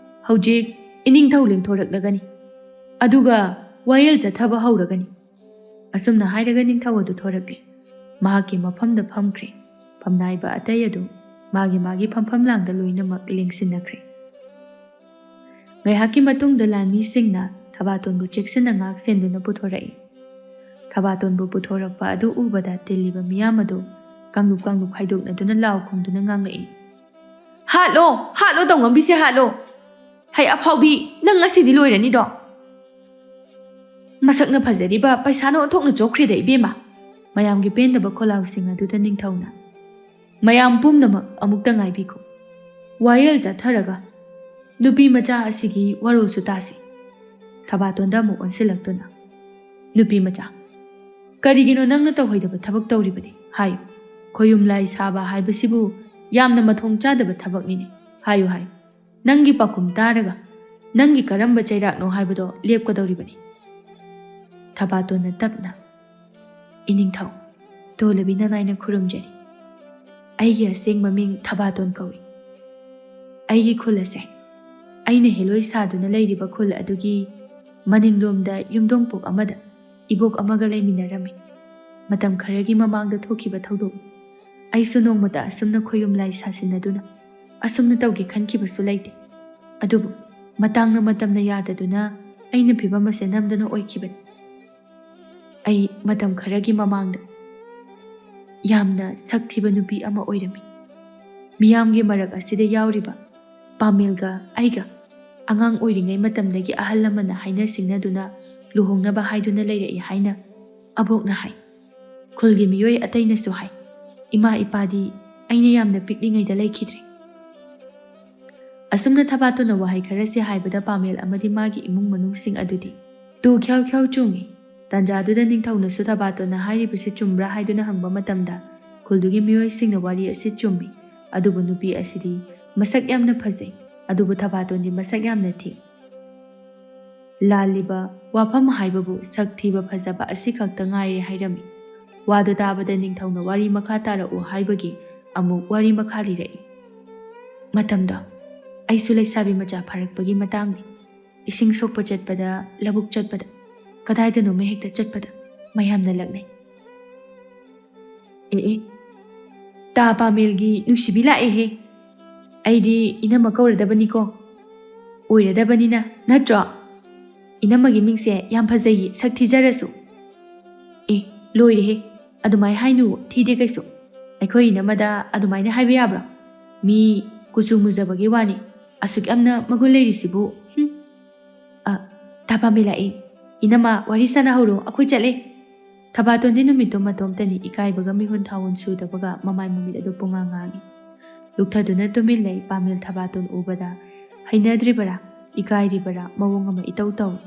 ꯍꯧꯖꯤꯛ ꯏꯅꯤꯡꯊꯧ ꯂꯦꯡꯊꯣꯔꯛꯂꯒꯅꯤ, ꯑꯗꯨꯒ ꯋꯥꯌꯦꯜ ꯆꯠꯊꯕ ꯍꯧꯔꯒꯅꯤ꯫ ꯑꯁꯨꯝꯅ ꯍꯥꯏꯔꯒ ꯅꯤꯡꯊꯧ ꯑꯗꯨ ꯊꯣꯔꯛꯂꯦ꯫ ꯃꯍꯥꯛꯀꯤ ꯃꯐꯝꯗ ꯐꯝꯈ꯭ꯔꯦ꯫ ꯐꯝꯅꯥꯏꯕ ꯑꯇꯩ ꯑꯗꯨ ꯃꯥꯒꯤ ꯃꯥꯒꯤ ꯐꯝꯐꯝ ꯂꯥꯡꯗ ꯂꯣꯏꯅꯃꯛ ꯂꯦꯡꯁꯤꯟꯅꯈ꯭ꯔꯦ꯫ ꯉꯥꯏꯍꯥꯛꯀꯤ ꯃꯇꯨꯡꯗ ꯂꯥꯟꯃꯤꯁꯤꯡꯅ ꯊꯕꯥꯇꯣꯟꯕꯨ ꯆꯦꯛꯁꯤꯟꯅ ꯉꯥꯛ ꯁꯦꯟꯗꯨꯅ ꯄꯨꯊꯣꯔꯛꯏ꯫ ꯊꯕꯥꯇꯣꯟꯕꯨ ꯄꯨꯊꯣꯔꯛꯄ ꯑꯗꯨ ꯎꯕꯗ ꯇꯤꯜꯂꯤꯕ ꯃꯤꯌꯥꯝ ꯑꯗꯨ ꯀꯥꯡꯂꯨꯞ ꯀꯥꯡꯂꯨꯞ ꯈꯥꯏꯗꯣꯛꯅꯗꯨꯅ ꯂꯥꯎ ꯈꯣꯡꯗꯨꯅ ꯉꯥꯡꯂꯛꯏ, "ꯍꯥꯠꯂꯣ! ꯍꯥꯠꯂꯣ! ꯇꯧꯉꯝꯕꯤꯁꯦ ꯍꯥꯠꯂꯣ! ꯍꯩ ꯑꯐꯥꯎꯕꯤ, ꯅꯪ ꯉꯁꯤꯗꯤ ꯂꯣꯏꯔꯅꯤꯗꯣ!" ꯃꯁꯛꯅ ꯐꯖꯔꯤꯕ ꯄꯩꯁꯥꯅ ꯑꯣꯟꯊꯣꯛꯅ ꯆꯣꯛꯈ꯭ꯔꯦꯗ ꯏꯕꯦꯝꯃ꯫ ꯃꯌꯥꯝꯒꯤ ꯄꯦꯟꯗꯕ ꯈꯣꯜꯂꯥꯎꯁꯤꯡ ꯑꯗꯨꯗ ꯅꯤꯡꯊꯧꯅ, "ꯃꯌꯥꯝ ꯄꯨꯝꯅꯃꯛ ꯑꯃꯨꯛꯇ ꯉꯥꯏꯕꯤꯈꯣ꯫ ꯋꯥꯌꯦꯜ ꯆꯠꯊꯔꯒ ꯅꯨꯄꯤ ꯃꯆꯥ ꯑꯁꯤꯒꯤ ꯋꯥꯔꯣꯜꯁꯨ ꯇꯥꯁꯤ꯫" ꯊꯕꯥꯇꯣꯟꯗ ꯑꯃꯨꯛ ꯑꯣꯟꯁꯤꯜꯂꯛꯇꯨꯅ, "ꯅꯨꯄꯤ ꯃꯆꯥ, ꯀꯔꯤꯒꯤꯅꯣ ꯅꯪꯅ ꯇꯧꯍꯩꯗꯕ ꯊꯕꯛ ꯇꯧꯔꯤꯕꯗꯤ? ꯍꯥꯏꯌꯨ꯫ ꯈꯣꯌꯨꯝ ꯂꯥꯏ ꯁꯥꯕ ꯍꯥꯏꯕꯁꯤꯕꯨ ꯌꯥꯝꯅ ꯃꯊꯣꯡ ꯆꯥꯗꯕ ꯊꯕꯛꯅꯤꯅꯦ꯫ ꯍꯥꯏꯌꯨ, ꯍꯥꯏꯌꯨ꯫ ꯅꯪꯒꯤ ꯄꯥꯎꯈꯨꯝ ꯇꯥꯔꯒ ꯅꯪꯒꯤ ꯀꯔꯝꯕ ꯆꯩꯔꯥꯛꯅꯣ ꯍꯥꯏꯕꯗꯣ ꯂꯦꯞꯀꯗꯧꯔꯤꯕꯅꯤ꯫" ꯊꯕꯥꯇꯣꯟꯅ ꯇꯞꯅ, "ꯏꯅꯤꯡꯊꯧ, ꯇꯣꯂꯕꯤ ꯅꯅꯥꯏꯅ ꯈꯨꯔꯨꯝꯖꯔꯤ꯫ ꯑꯩꯒꯤ ꯑꯁꯦꯡꯕ ꯃꯤꯡ ꯊꯕꯥꯇꯣꯟ ꯀꯧꯏ꯫ ꯑꯩꯒꯤ ꯈꯨꯜ ꯑꯁꯦ, ꯑꯩꯅ ꯍꯦꯂꯣꯏ ꯁꯥꯗꯨꯅ ꯂꯩꯔꯤꯕ ꯈꯨꯜ ꯑꯗꯨꯒꯤ ꯃꯅꯤꯡꯂꯣꯝꯗ ꯌꯨꯝꯗꯣꯡꯄꯣꯛ ꯑꯃꯗ ꯏꯕꯣꯛ ꯑꯃꯒ ꯂꯩꯃꯤꯟꯅꯔꯝꯃꯤ꯫ ꯃꯇꯝ ꯈꯔꯒꯤ ꯃꯃꯥꯡꯗ ꯊꯣꯛꯈꯤꯕ ꯊꯧꯗꯣꯛ꯫ ꯑꯩꯁꯨ ꯅꯣꯡꯃꯇ ꯑꯁꯨꯝꯅ ꯈꯣꯌꯨꯝ ꯂꯥꯏ ꯁꯥꯁꯤꯟꯅꯗꯨꯅ ꯑꯁꯨꯝꯅ ꯇꯧꯒꯦ ꯈꯟꯈꯤꯕꯁꯨ ꯂꯩꯇꯦ꯫ ꯑꯗꯨꯕꯨ ꯃꯇꯥꯡꯅ ꯃꯇꯝꯅ ꯌꯥꯗꯗꯨꯅ ꯑꯩꯅ ꯐꯤꯕꯝ ꯑꯁꯦ ꯅꯝꯗꯅ ꯑꯣꯏꯈꯤꯕꯅꯤ꯫ ꯑꯩ ꯃꯇꯝ ꯈꯔꯒꯤ ꯃꯃꯥꯡꯗ ꯌꯥꯝꯅ ꯁꯛ ꯊꯤꯕ ꯅꯨꯄꯤ ꯑꯃ ꯑꯣꯏꯔꯝꯃꯤ꯫ ꯃꯤꯌꯥꯝꯒꯤ ꯃꯔꯛ ꯑꯁꯤꯗ ꯌꯥꯎꯔꯤꯕ ꯄꯥꯃꯦꯜꯒ ꯑꯩꯒ ꯑꯉꯥꯡ ꯑꯣꯏꯔꯤꯉꯩ ꯃꯇꯝꯗꯒꯤ ꯑꯍꯜ ꯂꯃꯟꯅ ꯍꯥꯏꯅ ꯁꯤꯡꯅꯗꯨꯅ ꯂꯨꯍꯣꯡꯅꯕ ꯍꯥꯏꯗꯨꯅ ꯂꯩꯔꯛꯏ ꯍꯥꯏꯅ ꯑꯕꯣꯛꯅ ꯍꯥꯏ꯫ ꯈꯨꯜꯒꯤ ꯃꯤꯑꯣꯏ ꯑꯇꯩꯅꯁꯨ ꯍꯥꯏ꯫ ꯏꯃꯥ ꯏꯄꯥꯗꯤ ꯑꯩꯅ ꯌꯥꯝꯅ ꯄꯤꯛꯂꯤꯉꯩꯗ ꯂꯩꯈꯤꯗ꯭ꯔꯦ꯫" ꯑꯁꯨꯝꯅ ꯊꯕꯥꯇꯣꯟꯅ ꯋꯥꯍꯩ ꯈꯔꯁꯤ ꯍꯥꯏꯕꯗ ꯄꯥꯃꯦꯜ ꯑꯃꯗꯤ ꯃꯥꯒꯤ ꯏꯃꯨꯡ ꯃꯅꯨꯡꯁꯤꯡ ꯑꯗꯨꯗꯤ ꯇꯨ ꯈ꯭ꯌꯥꯎ ꯈ꯭ꯌꯥꯎ ꯆꯣꯡꯏ꯫ ꯇꯥꯟꯖꯥꯗꯨꯗ ꯅꯤꯡꯊꯧꯅꯁꯨ ꯊꯕꯥꯇꯣꯟꯅ ꯍꯥꯏꯔꯤꯕꯁꯤ ꯆꯨꯝꯕ꯭ꯔꯥ ꯍꯥꯏꯗꯨꯅ ꯍꯪꯕ ꯃꯇꯝꯗ ꯈꯨꯜꯗꯨꯒꯤ ꯃꯤꯑꯣꯏꯁꯤꯡꯅ ꯋꯥꯔꯤ ꯑꯁꯤ ꯆꯨꯝꯃꯤ, ꯑꯗꯨꯕꯨ ꯅꯨꯄꯤ ꯑꯁꯤꯗꯤ ꯃꯁꯛ ꯌꯥꯝꯅ ꯐꯖꯩ, ꯑꯗꯨꯕꯨ ꯊꯕꯥꯇꯣꯟꯗꯤ ꯃꯁꯛ ꯌꯥꯝꯅ ꯊꯤ꯫ ꯂꯥꯜꯂꯤꯕ ꯋꯥꯐꯝ ꯍꯥꯏꯕꯕꯨ ꯁꯛ ꯊꯤꯕ ꯐꯖꯕ ꯑꯁꯤꯈꯛꯇ ꯉꯥꯏꯔꯦ ꯍꯥꯏꯔꯝꯃꯤ꯫ ꯋꯥꯗꯨ ꯇꯥꯕꯗ ꯅꯤꯡꯊꯧꯅ ꯋꯥꯔꯤ ꯃꯈꯥ ꯇꯥꯔꯛꯎ ꯍꯥꯏꯕꯒꯤ ꯑꯃꯨꯛ ꯋꯥꯔꯤ ꯃꯈꯥ ꯂꯤꯔꯛꯏ꯫ ꯃꯇꯝꯗꯣ ꯑꯩꯁꯨ ꯂꯩꯁꯥꯕꯤ ꯃꯆꯥ ꯐꯥꯔꯛꯄꯒꯤ ꯃꯇꯥꯡꯅꯤ꯫ ꯏꯁꯤꯡ ꯁꯣꯛꯄ ꯆꯠꯄꯗ, ꯂꯧꯕꯨꯛ ꯆꯠꯄꯗ, ꯀꯗꯥꯏꯗꯅꯣꯃ ꯍꯦꯛꯇ ꯆꯠꯄꯗ ꯃꯌꯥꯝꯅ ꯂꯛꯅꯩ꯫ ꯑꯦ ꯑꯦ, ꯇꯥ ꯄꯥꯃꯦꯜꯒꯤ ꯅꯨꯡꯁꯤꯕꯤ ꯂꯥꯛꯑꯦꯍꯦ꯫ ꯑꯩꯗꯤ ꯏꯅꯝꯃ ꯀꯧꯔꯗꯕꯅꯤꯀꯣ꯫ ꯑꯣꯏꯔꯗꯕꯅꯤꯅ, ꯅꯠꯇ꯭ꯔꯣ? ꯏꯅꯝꯃꯒꯤ ꯃꯤꯡꯁꯦ ꯌꯥꯝ ꯐꯖꯩꯌꯦ, ꯁꯛ ꯊꯤꯖꯔꯁꯨ꯫ ꯑꯦ, ꯂꯣꯏꯔꯦꯍꯦ, ꯑꯗꯨꯃꯥꯏ ꯍꯥꯏꯅꯨ, ꯊꯤꯗꯦ ꯀꯩꯁꯨ꯫ ꯑꯩꯈꯣꯏ ꯏꯅꯝꯃꯗ ꯑꯗꯨꯃꯥꯏꯅ ꯍꯥꯏꯕ ꯌꯥꯕ꯭ꯔꯣ? ꯃꯤ ꯀꯨꯆꯨ ꯃꯨꯖꯕꯒꯤ ꯋꯥꯅꯤ, ꯑꯁꯨꯛ ꯌꯥꯝꯅ ꯃꯒꯨꯟ ꯂꯩꯔꯤꯁꯤꯕꯨ꯫ ꯍꯨꯝ꯫ ꯑ, ꯇꯥ ꯄꯥꯃꯦꯜ ꯂꯥꯛꯑꯦ꯫ ꯏꯅꯝꯃ, ꯋꯥꯔꯤ ꯁꯥꯟꯅꯍꯧꯔꯣ, ꯑꯩꯈꯣꯏ ꯆꯠꯂꯦ꯫ ꯊꯕꯥꯇꯣꯟꯗꯤ ꯅꯨꯃꯤꯠꯇꯨ ꯃꯇꯣꯝꯇꯅꯤ ꯏꯀꯥꯏꯕꯒ ꯃꯤꯍꯨꯟ ꯊꯥꯍꯨꯟ ꯁꯨꯗꯕꯒ ꯃꯃꯥꯏ ꯃꯃꯤꯠ ꯑꯗꯨ ꯄꯨꯡꯉꯥꯡ ꯉꯥꯡꯉꯤ꯫ ꯂꯨꯛꯊꯗꯨꯅ ꯇꯨꯃꯤꯟ ꯂꯩ꯫ ꯄꯥꯃꯦꯜ ꯊꯕꯥꯇꯣꯟ ꯎꯕꯗ ꯍꯩꯅꯗ꯭ꯔꯤꯕꯔꯥ, ꯏꯀꯥꯏꯔꯤꯕꯔꯥ, ꯃꯑꯣꯡ ꯑꯃ ꯏꯇꯧ ꯇꯧꯏ꯫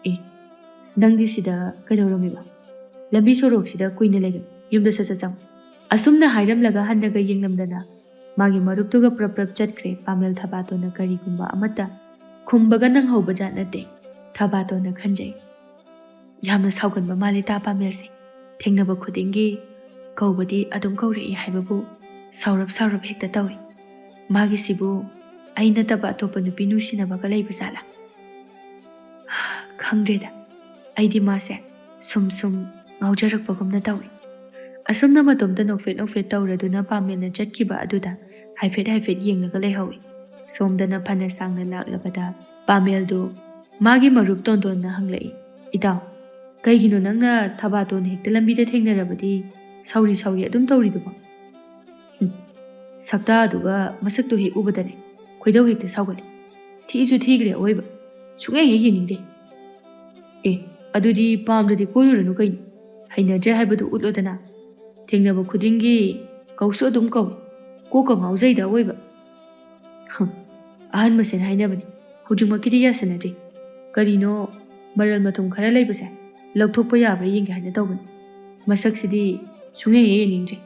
"ꯑꯦ, ꯅꯪꯗꯤ ꯁꯤꯗ ꯀꯩꯗꯧꯔꯝꯃꯤꯕ? ꯂꯝꯕꯤ ꯁꯣꯔꯣꯛꯁꯤꯗ ꯀꯨꯏꯅ ꯂꯩꯒꯅꯨ, ꯌꯨꯝꯗ ꯁꯠ ꯁꯠ ꯆꯪꯉꯨ꯫" ꯑꯁꯨꯝꯅ ꯍꯥꯏꯔꯝꯂꯒ ꯍꯟꯅꯒ ꯌꯦꯡꯂꯝꯗꯅ ꯃꯥꯒꯤ ꯃꯔꯨꯞꯇꯨꯒ ꯄ꯭ꯔꯞ ꯄ꯭ꯔꯞ ꯆꯠꯈ꯭ꯔꯦ꯫ ꯄꯥꯃꯦꯜ ꯊꯕꯥꯇꯣꯟꯅ ꯀꯔꯤꯒꯨꯝꯕ ꯑꯃꯠꯇ ꯈꯨꯝꯕꯒ ꯅꯪꯍꯧꯕꯖꯥꯠ ꯅꯠꯇꯦ꯫ ꯊꯕꯥꯇꯣꯟꯅ ꯈꯟꯖꯩ, "ꯌꯥꯝꯅ ꯁꯥꯎꯒꯟꯕ ꯃꯥꯜꯂꯦ ꯇꯥ ꯄꯥꯃꯦꯜꯁꯦ꯫ ꯊꯦꯡꯅꯕ ꯈꯨꯗꯤꯡꯒꯤ ꯀꯧꯕꯗꯤ ꯑꯗꯨꯝ ꯀꯧꯔꯛꯏ ꯍꯥꯏꯕꯕꯨ ꯁꯥꯎꯔꯞ ꯁꯥꯎꯔꯞ ꯍꯦꯛꯇ ꯇꯧꯏ꯫ ꯃꯥꯒꯤꯁꯤꯕꯨ ꯑꯩ ꯅꯠꯇꯕ ꯑꯇꯣꯞꯄ ꯅꯨꯄꯤ ꯅꯨꯡꯁꯤꯅꯕꯒ ꯂꯩꯕ ꯖꯥꯠꯂꯥ? ꯈꯪꯗ꯭ꯔꯦꯗ, ꯑꯩꯗꯤ ꯃꯥꯁꯦ ꯁꯨꯝ ꯁꯨꯝ ꯉꯥꯎꯖꯔꯛꯄꯒꯨꯝꯅ ꯇꯧꯏ꯫" ꯑꯁꯨꯝꯅ ꯃꯇꯣꯝꯇ ꯅꯣꯛꯐꯦꯠ ꯅꯣꯛꯐꯦꯠ ꯇꯧꯔꯗꯨꯅ ꯄꯥꯃꯦꯜꯅ ꯆꯠꯈꯤꯕ ꯑꯗꯨꯗ ꯍꯥꯏꯐꯦꯠ ꯍꯥꯏꯐꯦꯠ ꯌꯦꯡꯂꯒ ꯂꯩꯍꯧꯏ꯫ ꯁꯣꯝꯗꯅ ꯐꯅ ꯁꯥꯡꯅ ꯂꯥꯛꯂꯕꯗ ꯄꯥꯃꯦꯜꯗꯨ ꯃꯥꯒꯤ ꯃꯔꯨꯞ ꯇꯣꯟꯗꯣꯟꯅ ꯍꯪꯂꯛꯏ, "ꯏꯇꯥꯎ, ꯀꯩꯒꯤꯅꯣ ꯅꯪꯅ ꯊꯕꯥꯇꯣꯟ ꯍꯦꯛꯇ ꯂꯝꯕꯤꯗ ꯊꯦꯡꯅꯔꯕꯗꯤ ꯁꯥꯎꯔꯤ ꯁꯥꯎꯔꯤ ꯑꯗꯨꯝ ꯇꯧꯔꯤꯗꯨꯕꯣ?" ꯍꯨꯝ, ꯁꯛꯇꯥꯗꯨꯒ ꯃꯁꯛꯇꯨ ꯍꯦꯛ ꯎꯕꯗꯅꯦ ꯈꯣꯏꯗꯧ ꯍꯦꯛꯇ ꯁꯥꯎꯒꯠꯂꯤ꯫ ꯊꯤꯁꯨ ꯊꯤꯈ꯭ꯔꯦ ꯑꯑꯣꯏꯕ꯫ ꯁꯨꯡꯍꯦꯛ ꯍꯦꯛ ꯌꯦꯡꯅꯤꯡꯗꯦ꯫ ꯑꯦ, ꯑꯗꯨꯗꯤ ꯄꯥꯝꯗ꯭ꯔꯗꯤ ꯀꯣꯏꯔꯨꯔꯅꯨ ꯀꯩꯅꯣ꯫ ꯍꯩꯅꯗ꯭ꯔꯦ ꯍꯥꯏꯕꯗꯨ ꯎꯠꯂꯣꯗꯅ꯫ ꯊꯦꯡꯅꯕ ꯈꯨꯗꯤꯡꯒꯤ ꯀꯧꯁꯨ ꯑꯗꯨꯝ ꯀꯧꯏ꯫ ꯀꯣꯛꯀ ꯉꯥꯎꯖꯩꯗ ꯑꯑꯣꯏꯕ꯫ ꯍꯝ, ꯑꯍꯟ ꯃꯁꯦꯟ ꯍꯥꯏꯅꯕꯅꯤ꯫ ꯍꯧꯖꯤꯛꯃꯛꯀꯤꯗꯤ ꯌꯥꯁꯟꯅꯗ꯭ꯔꯤ꯫ ꯀꯔꯤꯅꯣ, ꯃꯔꯜ ꯃꯊꯨꯝ ꯈꯔ ꯂꯩꯕꯁꯦ ꯂꯧꯊꯣꯛꯄ ꯌꯥꯕ꯭ꯔꯥ ꯌꯦꯡꯒꯦ ꯍꯥꯏꯅ ꯇꯧꯕꯅꯤ꯫ ꯃꯁꯛꯁꯤꯗꯤ ꯁꯨꯡꯍꯦꯛ ꯍꯦꯛ ꯌꯦꯡꯅꯤꯡꯗ꯭ꯔꯦ꯫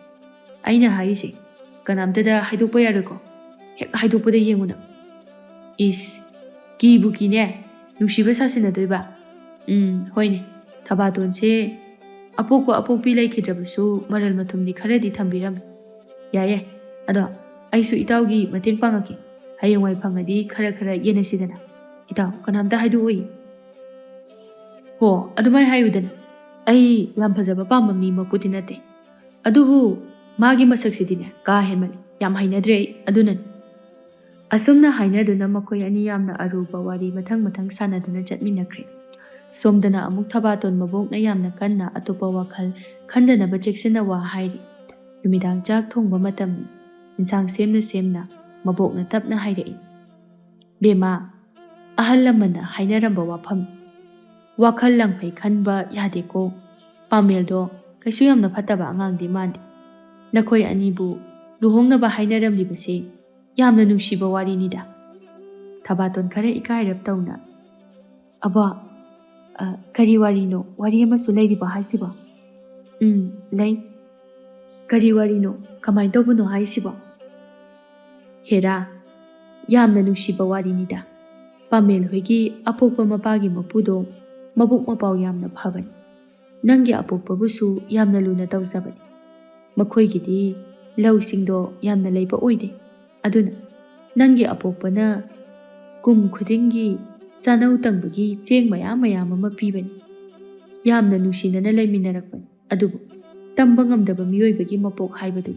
ꯑꯩꯅ ꯍꯥꯏꯔꯤꯁꯦ ꯀꯅꯥꯝꯇꯗ ꯍꯥꯏꯗꯣꯛꯄ ꯌꯥꯔꯣꯏꯀꯣ? ꯍꯦꯛ ꯍꯥꯏꯗꯣꯛꯄꯗ ꯌꯦꯡꯉꯨ ꯅꯪ꯫ ꯏꯁ, ꯀꯤꯕꯨ ꯀꯤꯅꯦ꯫ ꯅꯨꯡꯁꯤꯕ ꯁꯥꯁꯤꯟꯅꯗꯣꯏꯕ? ꯎꯝ, ꯍꯣꯏꯅꯦ꯫ ꯊꯕꯥꯇꯣꯟꯁꯦ ꯑꯄꯣꯛꯄ ꯑꯄꯣꯛꯄꯤ ꯂꯩꯈꯤꯗ꯭ꯔꯕꯁꯨ ꯃꯔꯜ ꯃꯊꯨꯝꯗꯤ ꯈꯔꯗꯤ ꯊꯝꯕꯤꯔꯝꯃꯤ꯫ ꯌꯥꯏ ꯌꯥꯏ꯫ ꯑꯗꯣ ꯑꯩꯁꯨ ꯏꯇꯥꯎꯒꯤ ꯃꯇꯦꯡ ꯄꯥꯡꯉꯛꯀꯦ꯫ ꯍꯌꯦꯡꯋꯥꯏ ꯐꯪꯉꯗꯤ ꯈꯔ ꯈꯔ ꯌꯦꯟꯅꯁꯤꯗꯅ꯫ ꯏꯇꯥꯎ, ꯀꯅꯥꯝꯇ ꯍꯥꯏꯗꯣꯛꯑꯣꯏ꯫ ꯍꯣ, ꯑꯗꯨꯃꯥꯏ ꯍꯥꯏꯌꯨꯗꯅ꯫ ꯑꯩ ꯌꯥꯝ ꯐꯖꯕ ꯄꯥꯝꯕ ꯃꯤꯃꯛꯄꯨꯗꯤ ꯅꯠꯇꯦ꯫ ꯑꯗꯨꯕꯨ ꯃꯥꯒꯤ ꯃꯁꯛꯁꯤꯗꯤꯅꯦ, ꯀꯥ ꯍꯦꯟꯃꯜꯂꯤ꯫ ꯌꯥꯝ ꯍꯩꯅꯗ꯭ꯔꯦ ꯑꯩ, ꯑꯗꯨꯅꯅꯤ꯫ ꯑꯁꯨꯝꯅ ꯍꯥꯏꯅꯗꯨꯅ ꯃꯈꯣꯏ ꯑꯅꯤ ꯌꯥꯝꯅ ꯑꯔꯨꯕ ꯋꯥꯔꯤ ꯃꯊꯪ ꯃꯊꯪ ꯁꯥꯟꯅꯗꯨꯅ ꯆꯠꯃꯤꯟꯅꯈ꯭ꯔꯦ꯫ ꯁꯣꯝꯗꯅ ꯑꯃꯨꯛ ꯊꯕꯥꯇꯣꯟ ꯃꯕꯣꯛꯅ ꯌꯥꯝꯅ ꯀꯟꯅ ꯑꯇꯣꯞꯄ ꯋꯥꯈꯜ ꯈꯟꯗꯅꯕ ꯆꯦꯛꯁꯤꯟꯅ ꯋꯥ ꯍꯥꯏꯔꯤ꯫ ꯅꯨꯃꯤꯗꯥꯡ ꯆꯥꯛ ꯊꯣꯡꯕ ꯃꯇꯝꯅꯤ꯫ ꯏꯟꯁꯥꯡ ꯁꯦꯝꯅ ꯁꯦꯝꯅ ꯃꯕꯣꯛꯅ ꯇꯞꯅ ꯍꯥꯏꯔꯛꯏ, "ꯕꯦꯝꯃ, ꯑꯍꯜ ꯂꯃꯟꯅ ꯍꯥꯏꯅꯔꯝꯕ ꯋꯥꯐꯝ, ꯋꯥꯈꯜ ꯂꯥꯡꯐꯩ ꯈꯟꯕ ꯌꯥꯗꯦꯀꯣ꯫ ꯄꯥꯃꯦꯜꯗꯣ ꯀꯩꯁꯨ ꯌꯥꯝꯅ ꯐꯠꯇꯕ ꯑꯉꯥꯡꯗꯤ ꯃꯥꯟꯗꯦ꯫ ꯅꯈꯣꯏ ꯑꯅꯤꯕꯨ ꯂꯨꯍꯣꯡꯅꯕ ꯍꯥꯏꯅꯔꯝꯂꯤꯕꯁꯦ ꯌꯥꯝꯅ ꯅꯨꯡꯁꯤꯕ ꯋꯥꯔꯤꯅꯤꯗ꯫" ꯊꯕꯥꯇꯣꯟ ꯈꯔ ꯏꯀꯥꯏꯔꯞ ꯇꯧꯅ, "ꯑꯕꯣ, ꯑ, ꯀꯔꯤ ꯋꯥꯔꯤꯅꯣ? ꯋꯥꯔꯤ ꯑꯃꯁꯨ ꯂꯩꯔꯤꯕꯣ ꯍꯥꯏꯁꯤꯕꯣ?" "ꯎꯝ, ꯂꯩ꯫" "ꯀꯔꯤ ꯋꯥꯔꯤꯅꯣ? ꯀꯃꯥꯏꯅ ꯇꯧꯕꯅꯣ ꯍꯥꯏꯁꯤꯕꯣ?" "ꯍꯦꯔꯥ, ꯌꯥꯝꯅ ꯅꯨꯡꯁꯤꯕ ꯋꯥꯔꯤꯅꯤꯗ꯫ ꯄꯥꯃꯦꯜ ꯍꯣꯏꯒꯤ ꯑꯄꯣꯛꯄ ꯃꯄꯥꯒꯤ ꯃꯄꯨꯗꯣ ꯃꯕꯨꯛ ꯃꯄꯥꯎ ꯌꯥꯝꯅ ꯐꯕꯅꯤ꯫ ꯅꯪꯒꯤ ꯑꯄꯣꯛꯄꯕꯨꯁꯨ ꯌꯥꯝꯅ ꯂꯨꯅ ꯇꯧꯖꯕꯅꯤ꯫ ꯃꯈꯣꯏꯒꯤꯗꯤ ꯂꯧꯁꯤꯡꯗꯣ ꯌꯥꯝꯅ ꯂꯩꯕ ꯑꯣꯏꯗꯦ꯫ ꯑꯗꯨꯅ ꯅꯪꯒꯤ ꯑꯄꯣꯛꯄꯅ ꯀꯨꯝ ꯈꯨꯗꯤꯡꯒꯤ ꯆꯥꯅꯧ ꯇꯪꯕꯒꯤ ꯆꯦꯡ ꯃꯌꯥꯝ ꯃꯌꯥꯝ ꯑꯃ ꯄꯤꯕꯅꯤ꯫ ꯌꯥꯝꯅ ꯅꯨꯡꯁꯤꯅꯅ ꯂꯩꯃꯤꯟꯅꯔꯛꯄꯅꯤ꯫ ꯑꯗꯨꯕꯨ ꯇꯝꯕ ꯉꯝꯗꯕ ꯃꯤꯑꯣꯏꯕꯒꯤ ꯃꯄꯣꯛ ꯍꯥꯏꯕꯗꯨ,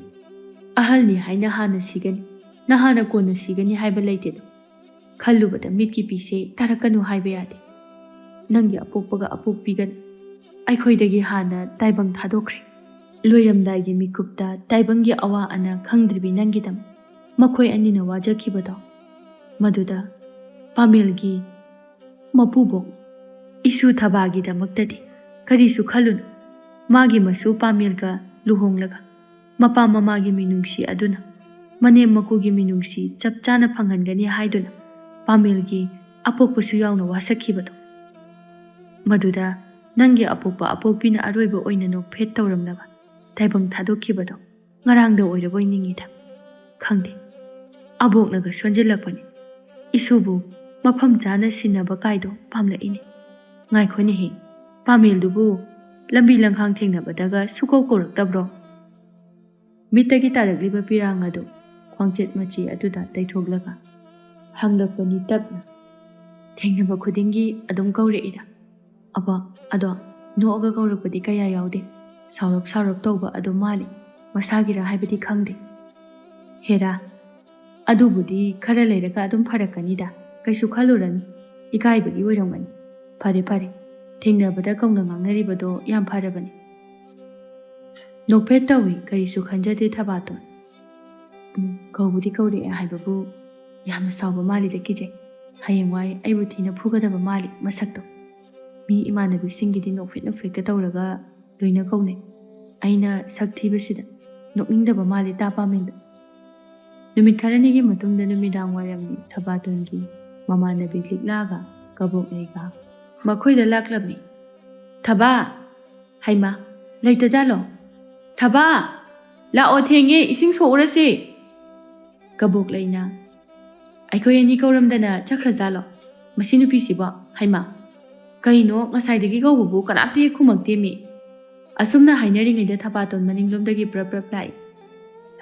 ꯑꯍꯜꯅꯤ ꯍꯥꯏꯅ ꯍꯥꯟꯅ ꯁꯤꯒꯅꯤ, ꯅꯍꯥꯅ ꯀꯣꯟꯅ ꯁꯤꯒꯅꯤ ꯍꯥꯏꯕ ꯂꯩꯇꯦꯗꯣ꯫ ꯈꯜꯂꯨꯕꯗ ꯃꯤꯠꯀꯤ ꯄꯤꯁꯦ ꯇꯥꯔꯛꯀꯅꯨ ꯍꯥꯏꯕ ꯌꯥꯗꯦ꯫ ꯅꯪꯒꯤ ꯑꯄꯣꯛꯄꯒ ꯑꯄꯣꯛꯄꯤꯒꯅ ꯑꯩꯈꯣꯏꯗꯒꯤ ꯍꯥꯟꯅ ꯇꯥꯏꯕꯪ ꯊꯥꯗꯣꯛꯈ꯭ꯔꯦ꯫ ꯂꯣꯏꯔꯝꯗꯥꯏꯒꯤ ꯃꯤꯀꯨꯞꯇ ꯇꯥꯏꯕꯪꯒꯤ ꯑꯋꯥ ꯑꯅꯥ ꯈꯪꯗ꯭ꯔꯤꯕꯤ ꯅꯪꯒꯤꯗꯃꯛ ꯃꯈꯣꯏ ꯑꯅꯤꯅ ꯋꯥꯖꯈꯤꯕꯗꯣ, ꯃꯗꯨꯗ ꯄꯥꯃꯦꯜꯒꯤ ꯃꯄꯨꯕꯣꯛ ꯏꯁꯨ ꯊꯕꯥꯒꯤꯗꯃꯛꯇꯗꯤ ꯀꯔꯤꯁꯨ ꯈꯜꯂꯨꯅꯨ꯫ ꯃꯥꯒꯤ ꯃꯁꯨ ꯄꯥꯃꯦꯜꯒ ꯂꯨꯍꯣꯡꯂꯒ ꯃꯄꯥ ꯃꯃꯥꯒꯤ ꯃꯤꯅꯨꯡꯁꯤ ꯑꯗꯨꯅ ꯃꯅꯦꯝ ꯃꯀꯨꯒꯤ ꯃꯤꯅꯨꯡꯁꯤ ꯆꯞ ꯆꯥꯅ ꯐꯪꯍꯟꯒꯅꯤ ꯍꯥꯏꯗꯨꯅ ꯄꯥꯃꯦꯜꯒꯤ ꯑꯄꯣꯛꯄꯁꯨ ꯌꯥꯎꯅ ꯋꯥꯁꯛꯈꯤꯕꯗꯣ, ꯃꯗꯨꯗ ꯅꯪꯒꯤ ꯑꯄꯣꯛꯄ ꯑꯄꯣꯛꯄꯤꯅ ꯑꯔꯣꯏꯕ ꯑꯣꯏꯅ ꯅꯣꯛꯐꯦꯠ ꯇꯧꯔꯝꯂꯕ ꯇꯥꯏꯕꯪ ꯊꯥꯗꯣꯛꯈꯤꯕꯗꯣ ꯉꯔꯥꯡꯗ ꯑꯣꯏꯔꯕꯣꯏ ꯅꯤꯡꯉꯤꯗ꯫ ꯈꯪꯗꯦ, ꯑꯕꯣꯛꯅꯒ ꯁꯣꯟꯖꯤꯜꯂꯛꯄꯅꯤ꯫ ꯏꯁꯨꯕꯨ ꯃꯐꯝ ꯆꯥꯅ ꯁꯤꯟꯅꯕ ꯀꯥꯏꯗꯣ ꯄꯥꯝꯂꯛꯏꯅꯦ꯫ ꯉꯥꯏꯈꯣꯅꯦꯍꯦ, ꯄꯥꯃꯦꯜꯗꯨꯕꯨ ꯂꯝꯕꯤ ꯂꯝꯈꯥꯡ ꯊꯦꯡꯅꯕꯗꯒ ꯁꯨꯀꯧ ꯀꯧꯔꯛꯇꯕ꯭ꯔꯣ?" ꯃꯤꯠꯇꯒꯤ ꯇꯥꯔꯛꯂꯤꯕ ꯄꯤꯔꯥꯡ ꯑꯗꯨ ꯈ꯭ꯋꯥꯡꯆꯦꯠ ꯃꯆꯤ ꯑꯗꯨꯗ ꯇꯩꯊꯣꯛꯂꯒ ꯍꯪꯂꯛꯄꯅꯤ ꯇꯞꯅ꯫ "ꯊꯦꯡꯅꯕ ꯈꯨꯗꯤꯡꯒꯤ ꯑꯗꯨꯝ ꯀꯧꯔꯛꯏꯔꯥ?" "ꯑꯕ, ꯑꯗꯣ ꯅꯣꯛꯑꯒ ꯀꯧꯔꯛꯄꯗꯤ ꯀꯌꯥ ꯌꯥꯎꯗꯦ꯫ ꯁꯥꯎꯔꯞ ꯁꯥꯎꯔꯞ ꯇꯧꯕ ꯑꯗꯨꯝ ꯃꯥꯜꯂꯤ꯫ ꯃꯁꯥꯒꯤꯔꯥ ꯍꯥꯏꯕꯗꯤ ꯈꯪꯗꯦ꯫" "ꯍꯦꯔꯥ, ꯑꯗꯨꯕꯨꯗꯤ ꯈꯔ ꯂꯩꯔꯒ ꯑꯗꯨꯝ ꯐꯔꯛꯀꯅꯤꯗ꯫ ꯀꯩꯁꯨ ꯈꯜꯂꯨꯔꯅꯨ꯫ ꯏꯀꯥꯏꯕꯒꯤ ꯑꯣꯏꯔꯝꯒꯅꯤ꯫ ꯐꯔꯦ, ꯐꯔꯦ꯫ ꯊꯦꯡꯅꯕꯗ ꯀꯧꯅ ꯉꯥꯡꯅꯔꯤꯕꯗꯣ ꯌꯥꯝ ꯐꯔꯕꯅꯤ꯫" ꯅꯣꯛꯐꯦꯠ ꯇꯧꯏ, ꯀꯔꯤꯁꯨ ꯈꯟꯖꯗꯦ ꯊꯕꯥꯇꯣꯟ꯫ "ꯎꯝ, ꯀꯧꯕꯨꯗꯤ ꯀꯧꯔꯛꯑꯦ ꯍꯥꯏꯕꯕꯨ ꯌꯥꯝꯅ ꯁꯥꯎꯕ ꯃꯥꯜꯂꯤꯗ, ꯀꯤꯖꯩ꯫ ꯍꯌꯦꯡꯋꯥꯏ ꯑꯩꯕꯨ ꯊꯤꯅ ꯐꯨꯒꯗꯕ ꯃꯥꯜꯂꯤ ꯃꯁꯛꯇꯣ꯫ ꯃꯤ ꯏꯃꯥꯟꯅꯕꯤꯁꯤꯡꯒꯤꯗꯤ ꯅꯣꯛꯐꯦꯠ ꯅꯣꯛꯐꯦꯠꯀ ꯇꯧꯔꯒ ꯂꯣꯏꯅ ꯀꯧꯅꯩ꯫ ꯑꯩꯅ ꯁꯛ ꯊꯤꯕꯁꯤꯗ ꯅꯣꯛꯅꯤꯡꯗꯕ ꯃꯥꯜꯂꯤ ꯇꯥ ꯄꯥꯃꯦꯟꯗ꯫" ꯅꯨꯃꯤꯠ ꯈꯔꯅꯤꯒꯤ ꯃꯇꯨꯡꯗ ꯅꯨꯃꯤꯗꯥꯡ ꯋꯥꯏꯔꯝ ꯊꯕꯥꯇꯣꯟꯒꯤ ꯃꯃꯥꯟꯅꯕꯤ ꯂꯤꯛꯂꯥꯒ ꯀꯕꯣꯛꯂꯩꯒ ꯃꯈꯣꯏꯗ ꯂꯥꯛꯂꯝꯃꯤ꯫ "ꯊꯕꯥ!" "ꯍꯩꯃꯥ, ꯂꯩꯇꯖꯥꯠꯂꯣ? ꯊꯕꯥ! ꯂꯥꯛꯑꯣ, ꯊꯦꯡꯉꯦ, ꯏꯁꯤꯡ ꯁꯣꯛꯎꯔꯁꯦ!" ꯀꯕꯣꯛꯂꯩꯅ, "ꯑꯩꯈꯣꯏ ꯑꯅꯤ ꯀꯧꯔꯝꯗꯅ ꯆꯠꯈ꯭ꯔꯖꯥꯠꯂꯣ ꯃꯁꯤ ꯅꯨꯄꯤꯁꯤꯕꯣ? ꯍꯩꯃꯥ, ꯀꯩꯅꯣ, ꯉꯁꯥꯏꯗꯒꯤ ꯀꯧꯕꯕꯨ ꯀꯅꯥꯝꯇ ꯍꯦꯛ ꯈꯨꯝꯃꯛꯇꯦꯃꯤ!" ꯑꯁꯨꯝꯅ ꯍꯥꯏꯅꯔꯤꯉꯩꯗ ꯊꯕꯥꯇꯣꯟ ꯃꯅꯤꯡꯂꯣꯝꯗꯒꯤ ꯄ꯭ꯔꯞ ꯄ꯭ꯔꯞ ꯂꯥꯛꯏ꯫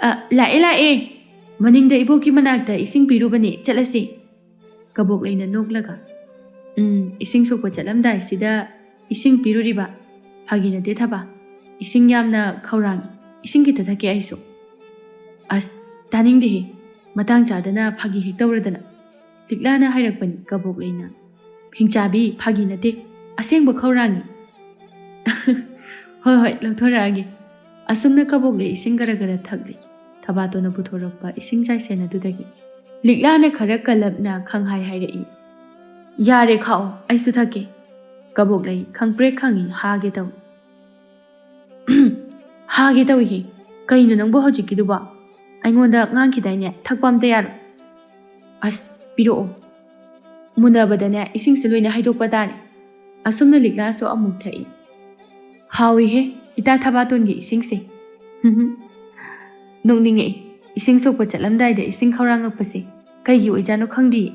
"ꯑ, ꯂꯥꯛꯑꯦ, ꯂꯥꯛꯑꯦ꯫ ꯃꯅꯤꯡꯗ ꯏꯕꯣꯛꯀꯤ ꯃꯅꯥꯛꯇ ꯏꯁꯤꯡ ꯄꯤꯔꯨꯕꯅꯦ, ꯆꯠꯂꯁꯤ꯫" ꯀꯕꯣꯛꯂꯩꯅ ꯅꯣꯛꯂꯒ, "ꯎꯝ, ꯏꯁꯤꯡ ꯁꯣꯛꯄ ꯆꯠꯂꯝꯗꯥꯏꯁꯤꯗ ꯏꯁꯤꯡ ꯄꯤꯔꯨꯔꯤꯕ? ꯐꯥꯒꯤ ꯅꯠꯇꯦ ꯊꯕꯥ, ꯏꯁꯤꯡ ꯌꯥꯝꯅ ꯈꯧꯔꯥꯡꯉꯤ꯫ ꯏꯁꯤꯡ ꯈꯤꯇ ꯊꯛꯀꯦ ꯑꯩꯁꯨ꯫" "ꯑꯁ, ꯇꯥꯅꯤꯡꯗꯦꯍꯦ, ꯃꯇꯥꯡ ꯆꯥꯗꯅ ꯐꯥꯒꯤ ꯍꯦꯛ ꯇꯧꯔꯗꯅ꯫" ꯂꯤꯛꯂꯥꯅ ꯍꯥꯏꯔꯛꯄꯅꯤ ꯀꯕꯣꯛꯂꯩꯅ꯫ "ꯍꯤꯡꯆꯥꯕꯤ, ꯐꯥꯒꯤ ꯅꯠꯇꯦ, ꯑꯁꯦꯡꯕ ꯈꯧꯔꯥꯡꯉꯤ꯫" "ꯍꯣꯏ, ꯍꯣꯏ, ꯂꯧꯊꯣꯔꯛꯑꯒꯦ꯫" ꯑꯁꯨꯝꯅ ꯀꯕꯣꯛꯂꯩ ꯏꯁꯤꯡ ꯒꯔ ꯒꯔ ꯊꯛꯂꯤ꯫ ꯊꯕꯥꯇꯣꯟꯅ ꯄꯨꯊꯣꯔꯛꯄ ꯏꯁꯤꯡ ꯆꯥꯏꯁꯦꯟ ꯑꯗꯨꯗꯒꯤ꯫ ꯂꯤꯛꯂꯥꯅ ꯈꯔ ꯀꯜꯂꯞꯅ ꯈꯪꯍꯥꯏ ꯍꯥꯏꯔꯛꯏ, "ꯌꯥꯔꯦ, ꯈꯥꯛꯑꯣ, ꯑꯩꯁꯨ ꯊꯛꯀꯦ꯫" ꯀꯕꯣꯛꯂꯩ ꯈꯪꯄ꯭ꯔꯦꯛ ꯈꯪꯉꯤ, ꯍꯥꯒꯦ ꯇꯧꯏ꯫ "ꯍꯥꯒꯦ ꯇꯧꯏꯍꯦ꯫ ꯀꯩꯅꯣ ꯅꯪꯕꯨ ꯍꯧꯖꯤꯛꯀꯤꯗꯨꯕꯣ? ꯑꯩꯉꯣꯟꯗ ꯉꯥꯡꯈꯤꯗꯥꯏꯅꯦ, ꯊꯛꯄ ꯑꯝꯇ ꯌꯥꯔꯣꯏ꯫" "ꯑꯁ, ꯄꯤꯔꯛꯑꯣ꯫ ꯃꯨꯟꯅꯕꯗꯅꯦ, ꯏꯁꯤꯡꯁꯦ ꯂꯣꯏꯅ ꯍꯩꯗꯣꯛꯄ ꯇꯥꯔꯦ꯫" ꯑꯁꯨꯝꯅ ꯂꯤꯛꯂꯥꯁꯨ ꯑꯃꯨꯛ ꯊꯛꯏ꯫ "ꯍꯥꯎꯏꯍꯦ, ꯏꯇꯥ ꯊꯕꯥꯇꯣꯟꯒꯤ ꯏꯁꯤꯡꯁꯦ꯫" ꯅꯣꯛꯅꯤꯡꯉꯛꯏ꯫ ꯏꯁꯤꯡ ꯁꯣꯛꯄ ꯆꯠꯂꯝꯗꯥꯏꯗ ꯏꯁꯤꯡ ꯈꯧꯔꯥꯡꯉꯛꯄꯁꯦ ꯀꯩꯒꯤ ꯑꯣꯏꯖꯥꯠꯅꯣ ꯈꯪꯗꯤꯌꯦ꯫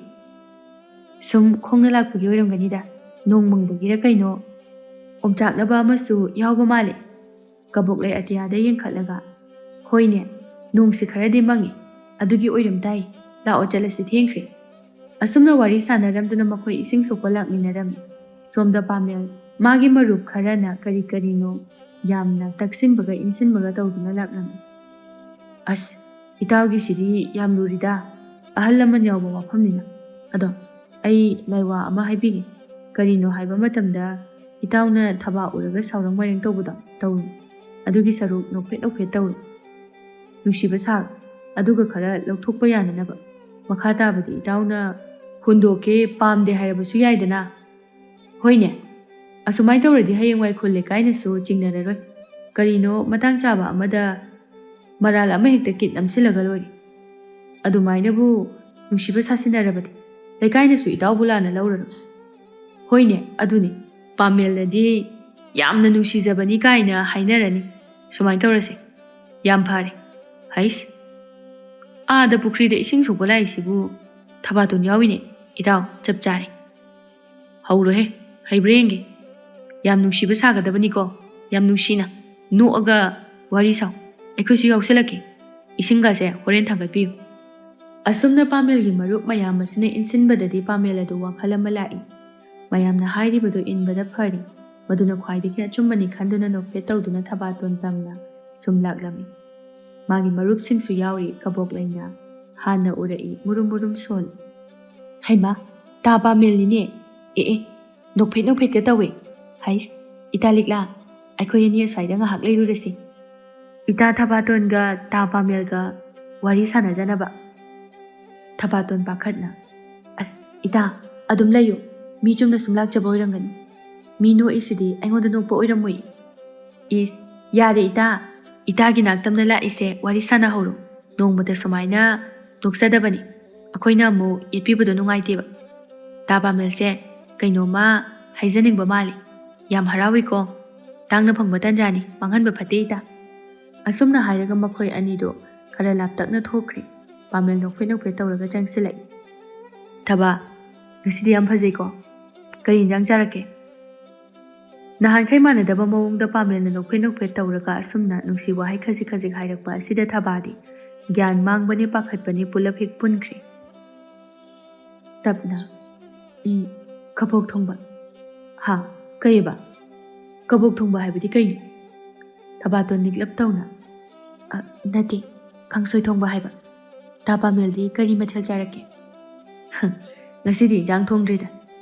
ꯁꯨꯝ ꯈꯣꯡꯅ ꯂꯥꯛꯄꯒꯤ ꯑꯣꯏꯔꯝꯒꯅꯤꯗ꯫ ꯅꯣꯡ ꯃꯪꯕꯒꯤꯔ ꯀꯩꯅꯣ, ꯑꯣꯝꯆꯥꯛꯅꯕ ꯑꯃꯁꯨ ꯌꯥꯎꯕ ꯃꯥꯜꯂꯦ꯫ ꯀꯕꯣꯛꯂꯩ ꯑꯇꯤꯌꯥꯗ ꯌꯦꯡꯈꯠꯂꯒ, "ꯍꯣꯏꯅꯦ, ꯅꯣꯡꯁꯤ ꯈꯔꯗꯤ ꯃꯪꯉꯤ꯫ ꯑꯗꯨꯒꯤ ꯑꯣꯏꯔꯝ ꯇꯥꯏ꯫ ꯂꯥꯛꯑꯣ, ꯆꯠꯂꯁꯤ, ꯊꯦꯡꯈ꯭ꯔꯦ꯫" ꯑꯁꯨꯝꯅ ꯋꯥꯔꯤ ꯁꯥꯟꯅꯔꯝꯗꯨꯅ ꯃꯈꯣꯏ ꯏꯁꯤꯡ ꯁꯣꯛꯄ ꯂꯥꯛꯃꯤꯟꯅꯔꯝꯃꯤ꯫ ꯁꯣꯝꯗ ꯄꯥꯃꯦꯜ ꯃꯥꯒꯤ ꯃꯔꯨꯞ ꯈꯔꯅ ꯀꯔꯤ ꯀꯔꯤꯅꯣ ꯌꯥꯝꯅ ꯇꯛꯁꯤꯟꯕꯒ ꯏꯟꯁꯤꯟꯕꯒ ꯇꯧꯗꯨꯅ ꯂꯥꯛꯂꯝꯃꯤ꯫ "ꯑꯁ, ꯏꯇꯥꯎꯒꯤꯁꯤꯗꯤ ꯌꯥꯝ ꯂꯨꯔꯤꯗ, ꯑꯍꯜ ꯂꯃꯟ ꯌꯥꯎꯕ ꯋꯥꯐꯝꯅꯤꯅ꯫ ꯑꯗꯣ ꯑꯩ ꯂꯥꯏꯋꯥ ꯑꯃ ꯍꯥꯏꯕꯤꯒꯦ꯫ ꯀꯔꯤꯅꯣ ꯍꯥꯏꯕ ꯃꯇꯝꯗ ꯏꯇꯥꯎꯅ ꯊꯕꯥꯛ ꯎꯔꯒ ꯁꯥꯎꯔꯪ ꯃꯔꯦꯡ ꯇꯧꯕꯗꯣ ꯇꯧꯔꯨ꯫ ꯑꯗꯨꯒꯤ ꯁꯔꯨꯛ ꯅꯣꯛꯐꯦꯠ ꯅꯣꯛꯐꯦꯠ ꯇꯧꯔꯨ꯫ ꯅꯨꯡꯁꯤꯕ ꯁꯥꯔꯣ, ꯑꯗꯨꯒ ꯈꯔ ꯂꯧꯊꯣꯛꯄ ꯌꯥꯅꯅꯕ꯫ ꯃꯈꯥ ꯇꯥꯕꯗꯤ ꯏꯇꯥꯎꯅ ꯍꯨꯟꯗꯣꯛꯀꯦ ꯄꯥꯝꯗꯦ ꯍꯥꯏꯔꯕꯁꯨ ꯌꯥꯏꯗꯅ꯫ ꯍꯣꯏꯅꯦ, ꯑꯁꯨꯃꯥꯏꯅ ꯇꯧꯔꯗꯤ ꯍꯌꯦꯡꯋꯥꯏ ꯈꯨꯜ ꯂꯩꯀꯥꯏꯅꯁꯨ ꯆꯤꯡꯅꯔꯔꯣꯏ꯫ ꯀꯔꯤꯅꯣ ꯃꯇꯥꯡ ꯆꯥꯕ ꯑꯃꯗ ꯃꯔꯥꯜ ꯑꯃ ꯍꯦꯛꯇ ꯀꯤꯠ ꯅꯝꯁꯤꯜꯂꯒ ꯂꯣꯏꯔꯦ꯫ ꯑꯗꯨꯃꯥꯏꯅꯕꯨ ꯅꯨꯡꯁꯤꯕ ꯁꯥꯁꯤꯟꯅꯔꯕꯗꯤ ꯂꯩꯀꯥꯏꯅꯁꯨ ꯏꯇꯥꯎꯕꯨ ꯂꯥꯟꯅ ꯂꯧꯔꯔꯣꯏ꯫" "ꯍꯣꯏꯅꯦ, ꯑꯗꯨꯅꯤ꯫ ꯄꯥꯃꯦꯜꯅꯗꯤ ꯌꯥꯝꯅ ꯅꯨꯡꯁꯤꯖꯕꯅꯤ ꯀꯥꯏꯅ ꯍꯥꯏꯅꯔꯅꯤ꯫ ꯁꯨꯃꯥꯏꯅ ꯇꯧꯔꯁꯦ꯫ ꯌꯥꯝ ꯐꯔꯦ꯫ ꯍꯩꯁ, ꯑꯥꯗ ꯄꯨꯈ꯭ꯔꯤꯗ ꯏꯁꯤꯡ ꯁꯣꯛꯄ ꯂꯥꯛꯏꯁꯤꯕꯨ ꯊꯕꯥꯇꯣꯟ ꯌꯥꯎꯏꯅꯦ꯫ ꯏꯇꯥꯎ, ꯆꯞ ꯆꯥꯔꯦ꯫ ꯍꯧꯔꯣꯍꯦ, ꯍꯩꯕ꯭ꯔꯥ ꯌꯦꯡꯒꯦ꯫ ꯌꯥꯝ ꯅꯨꯡꯁꯤꯕ ꯁꯥꯒꯗꯕꯅꯤꯀꯣ꯫ ꯌꯥꯝ ꯅꯨꯡꯁꯤꯅ ꯅꯣꯛꯑꯒ ꯋꯥꯔꯤ ꯁꯥꯎ꯫ ꯑꯩꯈꯣꯏꯁꯨ ꯌꯥꯎꯁꯜꯂꯛꯀꯦ꯫ ꯏꯁꯤꯡꯒꯁꯦ ꯍꯣꯔꯦꯟ ꯊꯥꯡꯒꯠꯄꯤꯌꯨ꯫" ꯑꯁꯨꯝꯅ ꯄꯥꯃꯦꯜꯒꯤ ꯃꯔꯨꯞ ꯃꯌꯥꯝ ꯑꯁꯤꯅ ꯏꯟꯁꯤꯟꯕꯗꯗꯤ ꯄꯥꯃꯦꯜ ꯑꯗꯨ ꯋꯥꯈꯜ ꯑꯃ ꯂꯥꯛꯏ꯫ ꯃꯌꯥꯝꯅ ꯍꯥꯏꯔꯤꯕꯗꯨ ꯏꯟꯕꯗ ꯐꯔꯤ꯫ ꯃꯗꯨꯅ ꯈ꯭ꯋꯥꯏꯗꯒꯤ ꯑꯆꯨꯝꯕꯅꯤ ꯈꯟꯗꯨꯅ ꯅꯣꯛꯐꯦꯠ ꯇꯧꯗꯨꯅ ꯊꯕꯥꯇꯣꯟ ꯇꯝꯅ ꯁꯨꯝ ꯂꯥꯛꯂꯝꯃꯤ꯫ ꯃꯥꯒꯤ ꯃꯔꯨꯞꯁꯤꯡꯁꯨ ꯌꯥꯎꯔꯤ꯫ ꯀꯕꯣꯛ ꯂꯩꯅ ꯍꯥꯟꯅ ꯎꯔꯛꯏ, ꯃꯨꯔꯨꯝ ꯃꯨꯔꯨꯝ ꯁꯣꯜꯂꯤ꯫ "ꯍꯩꯃꯥ, ꯇꯥ ꯄꯥꯃꯦꯜꯅꯤꯅꯦ꯫ ꯑꯦ ꯑꯦ, ꯅꯣꯛꯐꯦꯠ ꯅꯣꯛꯐꯦꯠꯀ ꯇꯧꯋꯦ꯫ ꯍꯩꯁ, ꯏꯇꯥ ꯂꯤꯛꯂꯥ, ꯑꯩꯈꯣꯏ ꯑꯅꯤ ꯑꯁ꯭ꯋꯥꯏꯗ ꯉꯥꯏꯍꯥꯛ ꯂꯩꯔꯨꯔꯁꯤ꯫" ꯏꯇꯥ ꯊꯕꯥꯇꯣꯟꯒ ꯇꯥ ꯄꯥꯃꯦꯜꯒ ꯋꯥꯔꯤ ꯁꯥꯟꯅꯖꯅꯕ꯫ ꯊꯕꯥꯇꯣꯟ ꯄꯥꯈꯠꯅ, "ꯑꯁ, ꯏꯇꯥ, ꯑꯗꯨꯝ ꯂꯩꯌꯨ꯫ ꯃꯤ ꯆꯨꯝꯅ ꯁꯨꯝ ꯂꯥꯛꯆꯕ ꯑꯣꯏꯔꯝꯒꯅꯤ꯫ ꯃꯤ ꯅꯣꯛꯏꯁꯤꯗꯤ ꯑꯩꯉꯣꯟꯗ ꯅꯣꯛꯄ ꯑꯣꯏꯔꯝꯃꯣꯏ꯫" "ꯏꯁ, ꯌꯥꯔꯦ ꯏꯇꯥ꯫ ꯏꯇꯥꯒꯤ ꯅꯥꯛꯇꯝꯗ ꯂꯥꯛꯏꯁꯦ ꯋꯥꯔꯤ ꯁꯥꯟꯅꯍꯧꯔꯣ꯫ ꯅꯣꯡꯃꯇ ꯁꯨꯃꯥꯏꯅ ꯅꯣꯛꯆꯗꯕꯅꯤ꯫ ꯑꯩꯈꯣꯏꯅ ꯑꯃꯨꯛ ꯌꯦꯠꯄꯤꯕꯗꯣ ꯅꯨꯡꯉꯥꯏꯇꯦꯕ꯫ ꯇꯥ ꯄꯥꯃꯦꯜꯁꯦ ꯀꯩꯅꯣꯝꯃ ꯍꯥꯏꯖꯅꯤꯡꯕ ꯃꯥꯜꯂꯤ꯫ ꯌꯥꯝ ꯍꯔꯥꯎꯏꯀꯣ꯫ ꯇꯥꯡꯅ ꯐꯪꯕ ꯇꯟꯖꯥꯅꯤ꯫ ꯃꯥꯡꯍꯟꯕ ꯐꯠꯇꯦ ꯏꯇꯥ꯫" ꯑꯁꯨꯝꯅ ꯍꯥꯏꯔꯒ ꯃꯈꯣꯏ ꯑꯅꯤꯗꯣ ꯈꯔ ꯂꯥꯞꯇꯛꯅ ꯊꯣꯛꯈ꯭ꯔꯦ꯫ ꯄꯥꯃꯦꯜ ꯅꯣꯛꯐꯦꯠ ꯅꯣꯛꯐꯦꯠ ꯇꯧꯔꯒ ꯆꯪꯁꯤꯜꯂꯛꯏ꯫ "ꯊꯕꯥ, ꯉꯁꯤꯗꯤ ꯌꯥꯝ ꯐꯖꯩꯀꯣ꯫ ꯀꯔꯤ ꯏꯟꯖꯥꯡ ꯆꯥꯔꯛꯀꯦ?" ꯅꯍꯥꯟꯈꯩ ꯃꯥꯟꯅꯗꯕ ꯃꯑꯣꯡꯗ ꯄꯥꯃꯦꯜꯅ ꯅꯣꯛꯐꯦꯠ ꯅꯣꯛꯐꯦꯠ ꯇꯧꯔꯒ ꯑꯁꯨꯝꯅ ꯅꯨꯡꯁꯤ ꯋꯥꯍꯩ ꯈꯖꯤꯛ ꯈꯖꯤꯛ ꯍꯥꯏꯔꯛꯄ ꯑꯁꯤꯗ ꯊꯕꯥꯗꯤ ꯒ꯭ꯌꯥꯟ ꯃꯥꯡꯕꯅꯦ, ꯄꯥꯈꯠꯄꯅꯦ, ꯄꯨꯂꯞ ꯍꯦꯛ ꯄꯨꯟꯈ꯭ꯔꯦ꯫ ꯇꯞꯅ, "ꯎꯝ, ꯀꯕꯣꯛ ꯊꯣꯡꯕ꯫" "ꯍꯥ? ꯀꯩꯑꯕ? ꯀꯕꯣꯛ ꯊꯣꯡꯕ ꯍꯥꯏꯕꯗꯤ ꯀꯩꯅꯣ?" ꯊꯕꯥꯇꯣꯟ ꯅꯤꯛꯂꯞ ꯇꯧꯅ, "ꯑ, ꯅꯠꯇꯦ, ꯀꯥꯡꯁꯣꯏ ꯊꯣꯡꯕ ꯍꯥꯏꯕ꯫ ꯇꯥ ꯄꯥꯃꯦꯜꯗꯤ ꯀꯔꯤ ꯃꯊꯦꯜ ꯆꯥꯔꯛꯀꯦ?" "ꯉꯁꯤꯗꯤ ꯏꯟꯖꯥꯡ ꯊꯣꯡꯗ꯭ꯔꯤꯗ,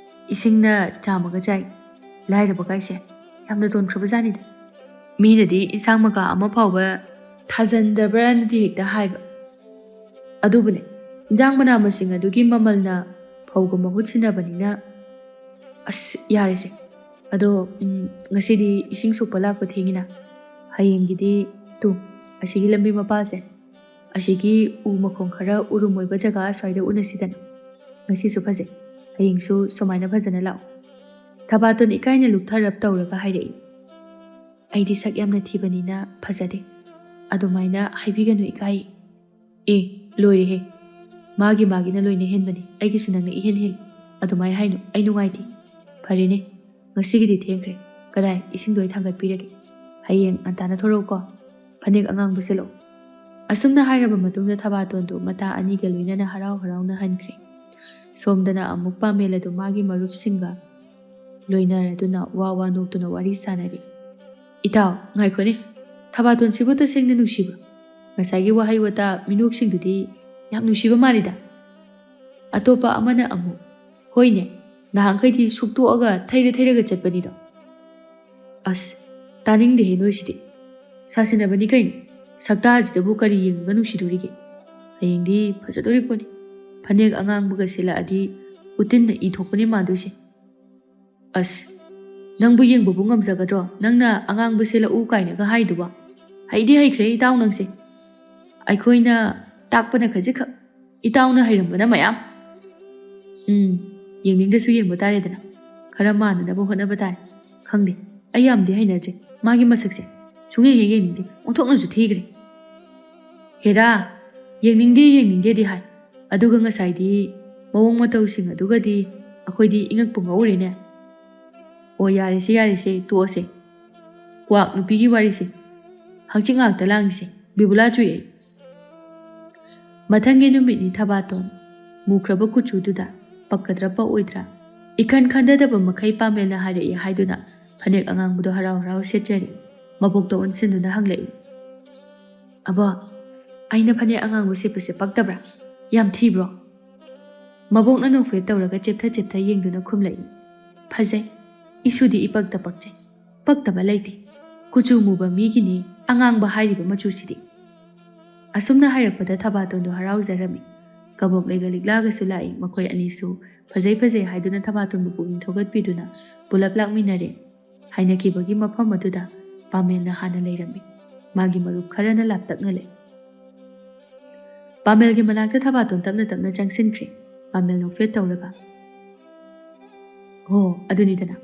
ꯏꯁꯤꯡꯅ ꯆꯥꯝꯃꯒ ꯆꯥꯏ꯫ ꯂꯥꯏꯔꯕ ꯀꯥꯏꯁꯦ ꯌꯥꯝꯅ ꯇꯣꯟꯈ꯭ꯔꯕ ꯖꯥꯠꯅꯤꯗ꯫ ꯃꯤꯅꯗꯤ ꯏꯟꯁꯥꯡ ꯃꯀꯥ ꯑꯃ ꯐꯥꯎꯕ ꯊꯥꯖꯟꯗꯕ꯭ꯔꯥꯅꯗꯤ ꯍꯦꯛꯇ ꯍꯥꯏꯕ꯫ ꯑꯗꯨꯕꯨꯅꯦ, ꯏꯟꯖꯥꯡ ꯃꯅꯥ ꯃꯁꯤꯡ ꯑꯗꯨꯒꯤ ꯃꯃꯜꯅ ꯐꯧꯒ ꯃꯍꯨꯠ ꯁꯤꯟꯅꯕꯅꯤꯅ꯫" "ꯑꯁ, ꯌꯥꯔꯦꯁꯦ꯫ ꯑꯗꯣ, ꯎꯝ, ꯉꯁꯤꯗꯤ ꯏꯁꯤꯡ ꯁꯣꯛꯄ ꯂꯥꯛꯄ ꯊꯦꯡꯉꯤꯅ꯫ ꯍꯌꯦꯡꯒꯤꯗꯤ ꯇꯨ, ꯑꯁꯤꯒꯤ ꯂꯝꯕꯤ ꯃꯄꯥꯁꯦ, ꯑꯁꯤꯒꯤ ꯎ ꯃꯈꯣꯡ ꯈꯔ ꯎꯔꯨꯝ ꯑꯣꯏꯕ ꯖꯒꯥ ꯑꯁ꯭ꯋꯥꯏꯗ ꯎꯅꯁꯤꯗꯅ꯫ ꯉꯁꯤꯁꯨ ꯐꯖꯩ, ꯍꯌꯦꯡꯁꯨ ꯁꯨꯃꯥꯏꯅ ꯐꯖꯅ ꯂꯥꯛꯑꯣ꯫" ꯊꯕꯥꯇꯣꯟ ꯏꯀꯥꯏꯅ ꯂꯨꯛꯊꯔꯞ ꯇꯧꯔꯒ ꯍꯥꯏꯔꯛꯏ, "ꯑꯩꯗꯤ ꯁꯛ ꯌꯥꯝꯅ ꯊꯤꯕꯅꯤꯅ ꯐꯖꯗꯦ꯫ ꯑꯗꯨꯃꯥꯏꯅ ꯍꯥꯏꯕꯤꯒꯅꯨ, ꯏꯀꯥꯏ꯫" "ꯑꯦ, ꯂꯣꯏꯔꯦꯍꯦ꯫ ꯃꯥꯒꯤ ꯃꯥꯒꯤꯅ ꯂꯣꯏꯅ ꯍꯦꯟꯕꯅꯤ, ꯑꯩꯒꯤꯁꯨ ꯅꯪꯅ ꯏꯍꯦꯟ ꯍꯦꯜꯂꯤ꯫ ꯑꯗꯨꯃꯥꯏ ꯍꯥꯏꯅꯨ, ꯑꯩ ꯅꯨꯡꯉꯥꯏꯇꯦ꯫ ꯐꯔꯦꯅꯦ, ꯉꯁꯤꯒꯤꯗꯤ ꯊꯦꯡꯈ꯭ꯔꯦ꯫ ꯀꯗꯥꯏ, ꯏꯁꯤꯡꯗꯣ ꯑꯩ ꯊꯥꯡꯒꯠꯄꯤꯔꯒꯦ꯫ ꯍꯌꯦꯡ ꯉꯟꯇꯥꯅ ꯊꯣꯔꯛꯎꯀꯣ꯫ ꯐꯅꯦꯛ ꯑꯉꯥꯡꯕ ꯁꯦꯠꯂꯛꯑꯣ꯫" ꯑꯁꯨꯝꯅ ꯍꯥꯏꯔꯕ ꯃꯇꯨꯡꯗ ꯊꯕꯥꯇꯣꯟꯗꯨ ꯃꯇꯥ ꯑꯅꯤꯒ ꯂꯣꯏꯅꯅ ꯍꯔꯥꯎ ꯍꯔꯥꯎꯅ ꯍꯟꯈ꯭ꯔꯦ꯫ ꯁꯣꯝꯗꯅ ꯑꯃꯨꯛ ꯄꯥꯃꯦꯜ ꯑꯗꯨ ꯃꯥꯒꯤ ꯃꯔꯨꯞꯁꯤꯡꯒ ꯂꯣꯏꯅꯔꯗꯨꯅ ꯋꯥ ꯋꯥ ꯅꯣꯛꯇꯨꯅ ꯋꯥꯔꯤ ꯁꯥꯟꯅꯔꯤ꯫ "ꯏꯇꯥꯎ, ꯉꯥꯏꯈꯣꯅꯦ, ꯊꯕꯥꯇꯣꯟꯁꯤꯕꯨ ꯇꯁꯦꯡꯅ ꯅꯨꯡꯁꯤꯕ꯭ꯔꯣ? ꯉꯁꯥꯏꯒꯤ ꯋꯥꯍꯩ ꯋꯥꯇꯥ ꯃꯤꯅꯣꯛꯁꯤꯡꯗꯨꯗꯤ ꯌꯥꯝ ꯅꯨꯡꯁꯤꯕ ꯃꯥꯜꯂꯤꯗ꯫" ꯑꯇꯣꯞꯄ ꯑꯃꯅ ꯑꯃꯨꯛ, "ꯍꯣꯏꯅꯦ, ꯅꯍꯥꯟꯈꯩꯗꯤ ꯁꯨꯛꯇꯣꯛꯑꯒ ꯊꯩꯔ ꯊꯩꯔꯒ ꯆꯠꯄꯅꯤꯗꯣ꯫" "ꯑꯁ, ꯇꯥꯅꯤꯡꯗꯦꯍꯦ ꯅꯣꯏꯁꯤꯗꯤ꯫ ꯁꯥꯁꯤꯟꯅꯕꯅꯤ ꯀꯩꯅꯣ꯫ ꯁꯛꯇꯥꯁꯤꯗꯕꯨ ꯀꯔꯤ ꯌꯦꯡꯉꯒ ꯅꯨꯡꯁꯤꯗꯣꯔꯤꯒꯦ? ꯍꯌꯦꯡꯗꯤ ꯐꯖꯗꯣꯔꯤ ꯄꯣꯠꯅꯤ꯫ ꯐꯅꯦꯛ ꯑꯉꯥꯡꯕꯒ ꯁꯦꯠꯂꯛꯑꯗꯤ ꯎꯇꯤꯟꯅ ꯏ ꯊꯣꯛꯄꯅꯦ ꯃꯥꯟꯗꯣꯏꯁꯦ꯫" "ꯑꯁ, ꯅꯪꯕꯨ ꯌꯦꯡꯕꯕꯨ ꯉꯝꯖꯒꯗ꯭ꯔꯣ? ꯅꯪꯅ ꯑꯉꯥꯡꯕ ꯁꯦꯠꯂꯛꯎ ꯀꯥꯏꯅꯒ ꯍꯥꯏꯗꯨꯕꯣ? ꯍꯩꯗꯤ ꯍꯩꯈ꯭ꯔꯦ ꯏꯇꯥꯎ ꯅꯪꯁꯦ꯫ ꯑꯩꯈꯣꯏꯅ ꯇꯥꯛꯄꯅ ꯈꯖꯤꯛꯈꯛ, ꯏꯇꯥꯎꯅ ꯍꯩꯔꯝꯕꯅ ꯃꯌꯥꯝ꯫" "ꯎꯝ, ꯌꯦꯡꯅꯤꯡꯗ꯭ꯔꯁꯨ ꯌꯦꯡꯕ ꯇꯥꯔꯦꯗꯅ꯫ ꯈꯔ ꯃꯥꯟꯅꯅꯕ ꯍꯣꯠꯅꯕ ꯇꯥꯔꯦ꯫ ꯈꯪꯗꯦ, ꯑꯩ ꯌꯥꯝꯗꯤ ꯍꯩꯅꯗ꯭ꯔꯦ ꯃꯥꯒꯤ ꯃꯁꯛꯁꯦ꯫ ꯁꯨꯡꯌꯦꯡ ꯍꯦꯛ ꯌꯦꯡꯅꯤꯡꯗꯦ, ꯑꯣꯟꯊꯣꯛꯅꯁꯨ ꯊꯤꯈ꯭ꯔꯦ꯫" "ꯍꯦꯔꯥ, ꯌꯦꯡꯅꯤꯡꯗꯦ ꯌꯦꯡꯅꯤꯡꯗꯦꯗꯤ ꯍꯥꯏ, ꯑꯗꯨꯒ ꯉꯁꯥꯏꯗꯤ ꯃꯑꯣꯡ ꯃꯇꯧꯁꯤꯡ ꯑꯗꯨꯒꯗꯤ ꯑꯩꯈꯣꯏꯗꯤ ꯏꯉꯛꯄꯨ ꯉꯛꯎꯔꯦꯅꯦ꯫" "ꯑꯣ, ꯌꯥꯔꯦꯁꯦ ꯌꯥꯔꯦꯁꯦ, ꯇꯣꯛꯑꯁꯦ꯫ ꯀ꯭ꯋꯥꯛ ꯅꯨꯄꯤꯒꯤ ꯋꯥꯔꯤꯁꯦ ꯍꯪꯆꯤꯠ ꯉꯥꯛꯇ ꯂꯥꯡꯁꯦ, ꯕꯤꯕꯨꯂꯥ ꯆꯨꯏ ꯑꯩ꯫" ꯃꯊꯪꯒꯤ ꯅꯨꯃꯤꯠꯅꯤ ꯊꯕꯥꯇꯣꯟ꯫ ꯃꯨꯈ꯭ꯔꯕ ꯀꯨꯆꯨꯗꯨꯗ ꯄꯛꯀꯗ꯭ꯔꯥ ꯄꯛꯑꯣꯏꯗ꯭ꯔꯥ? ꯏꯈꯟ ꯈꯟꯗꯗꯕ ꯃꯈꯩ ꯄꯥꯃꯦꯜꯅ ꯍꯥꯏꯔꯛꯏ ꯍꯥꯏꯗꯨꯅ ꯐꯅꯦꯛ ꯑꯉꯥꯡꯕꯗꯣ ꯍꯔꯥꯎ ꯍꯔꯥꯎ ꯁꯦꯠꯆꯔꯤ꯫ ꯃꯕꯣꯛꯇ ꯑꯣꯟꯁꯤꯟꯗꯨꯅ ꯍꯪꯂꯛꯏ, "ꯑꯕꯣ, ꯑꯩꯅ ꯐꯅꯦꯛ ꯑꯉꯥꯡꯕ ꯁꯦꯠꯄꯁꯦ ꯄꯛꯇꯕ꯭ꯔꯥ? ꯌꯥꯝ ꯊꯤꯕ꯭ꯔꯣ?" ꯃꯕꯣꯛꯅ ꯅꯣꯛꯐꯦꯠ ꯇꯧꯔꯒ ꯆꯦꯞꯊ ꯆꯦꯞꯊ ꯌꯦꯡꯗꯨꯅ ꯈꯨꯝꯂꯛꯏ, "ꯐꯖꯩ꯫ ꯏꯁꯨꯗꯤ ꯏꯄꯛꯇ ꯄꯛꯆꯩ꯫ ꯄꯛꯇꯕ ꯂꯩꯇꯦ꯫ ꯀꯨꯆꯨ ꯃꯨꯕ ꯃꯤꯒꯤꯅꯤ ꯑꯉꯥꯡꯕ ꯍꯥꯏꯔꯤꯕ ꯃꯆꯨꯁꯤꯗꯤ꯫" ꯑꯁꯨꯝꯅ ꯍꯥꯏꯔꯛꯄꯗ ꯊꯕꯥꯇꯣꯟꯗꯣ ꯍꯔꯥꯎꯖꯔꯝꯃꯤ꯫ ꯀꯕꯣꯛꯂꯩꯒ ꯂꯤꯛꯂꯥꯒꯁꯨ ꯂꯥꯛꯏ꯫ ꯃꯈꯣꯏ ꯑꯅꯤꯁꯨ ꯐꯖꯩ ꯐꯖꯩ ꯍꯥꯏꯗꯨꯅ ꯊꯕꯥꯇꯣꯟꯕꯨ ꯄꯨꯛꯅꯤꯡ ꯊꯧꯒꯠꯄꯤꯗꯨꯅ ꯄꯨꯂꯞ ꯂꯥꯛꯃꯤꯟꯅꯔꯦ꯫ ꯍꯥꯏꯅꯈꯤꯕꯒꯤ ꯃꯐꯝ ꯑꯗꯨꯗ ꯄꯥꯃꯦꯜꯅ ꯍꯥꯟꯅ ꯂꯩꯔꯝꯃꯤ꯫ ꯃꯥꯒꯤ ꯃꯔꯨꯞ ꯈꯔꯅ ꯂꯥꯞꯇꯛꯅ ꯂꯩ꯫ ꯄꯥꯃꯦꯜꯒꯤ ꯃꯅꯥꯛꯇ ꯊꯕꯥꯇꯣꯟ ꯇꯞꯅ ꯇꯞꯅ ꯆꯪꯁꯤꯟꯈ꯭ꯔꯦ꯫ ꯄꯥꯃꯦꯜ ꯅꯣꯛꯐꯦꯠ ꯇꯧꯔꯒ, "ꯍꯣ, ꯑꯗꯨꯅꯤꯗꯅ꯫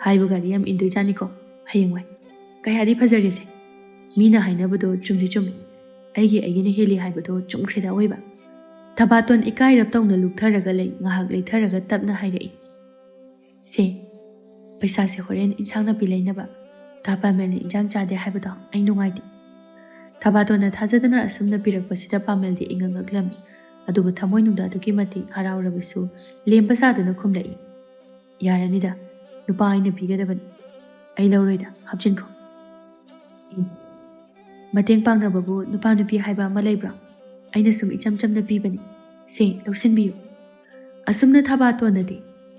ꯍꯥꯏꯕꯒꯗꯤ ꯌꯥꯝ ꯏꯟꯗꯣꯏꯖꯥꯠꯅꯤꯀꯣ ꯍꯌꯦꯡꯋꯥꯏ꯫ ꯀꯌꯥꯗꯤ ꯐꯖꯔꯦꯁꯦ꯫ ꯃꯤꯅ ꯍꯥꯏꯅꯕꯗꯣ ꯆꯨꯝꯗꯤ ꯆꯨꯝꯃꯤ꯫ ꯑꯩꯒꯤ ꯑꯩꯒꯤꯅ ꯍꯦꯜꯂꯤ ꯍꯥꯏꯕꯗꯣ ꯆꯨꯝꯈ꯭ꯔꯦꯗ ꯑꯑꯣꯏꯕ꯫" ꯊꯕꯥꯇꯣꯟ ꯏꯀꯥꯏꯔꯞ ꯇꯧꯅ ꯂꯨꯞꯊꯔꯒ ꯂꯩ꯫ ꯉꯥꯏꯍꯥꯛ ꯂꯩꯊꯔꯒ ꯇꯞꯅ ꯍꯥꯏꯔꯛꯏ, "ꯁꯦ, ꯄꯩꯁꯥꯁꯦ ꯍꯣꯔꯦꯟ ꯏꯟꯁꯥꯡ ꯅꯥꯄꯤ ꯂꯩꯅꯕ꯫ ꯇꯥ ꯄꯥꯃꯦꯜꯅ ꯏꯟꯁꯥꯡ ꯆꯥꯗꯦ ꯍꯥꯏꯕꯗꯣ ꯑꯩ ꯅꯨꯡꯉꯥꯏꯇꯦ꯫" ꯊꯕꯥꯇꯣꯟꯅ ꯊꯥꯖꯗꯅ ꯑꯁꯨꯝꯅ ꯄꯤꯔꯛꯄꯁꯤꯗ ꯄꯥꯃꯦꯜꯗꯤ ꯏꯉꯛ ꯉꯛꯂꯝꯃꯤ꯫ ꯑꯗꯨꯕꯨ ꯊꯃꯣꯏꯅꯨꯡꯗ ꯑꯗꯨꯛꯀꯤ ꯃꯇꯤꯛ ꯍꯔꯥꯎꯔꯕꯁꯨ ꯂꯦꯝꯕ ꯁꯥꯗꯨꯅ ꯈꯨꯝꯂꯛꯏ, "ꯌꯥꯔꯅꯤꯗ, ꯅꯨꯄꯥ ꯑꯩꯅ ꯄꯤꯒꯗꯕꯅꯤ꯫ ꯑꯩ ꯂꯧꯔꯣꯏꯗ, ꯍꯥꯞꯆꯤꯟꯈꯣ꯫" ꯏ, ꯃꯇꯦꯡ ꯄꯥꯡꯅꯕꯕꯨ ꯅꯨꯄꯥ ꯅꯨꯄꯤ ꯍꯥꯏꯕ ꯑꯃ ꯂꯩꯕ꯭ꯔꯣ? ꯑꯩꯅ ꯁꯨꯝ ꯏꯆꯝ ꯆꯝꯅ ꯄꯤꯕꯅꯤ꯫ ꯁꯦ, ꯂꯧꯁꯤꯟꯕꯤꯌꯨ꯫ ꯑꯁꯨꯝꯅ ꯊꯕꯥꯇꯣꯟꯅꯗꯤ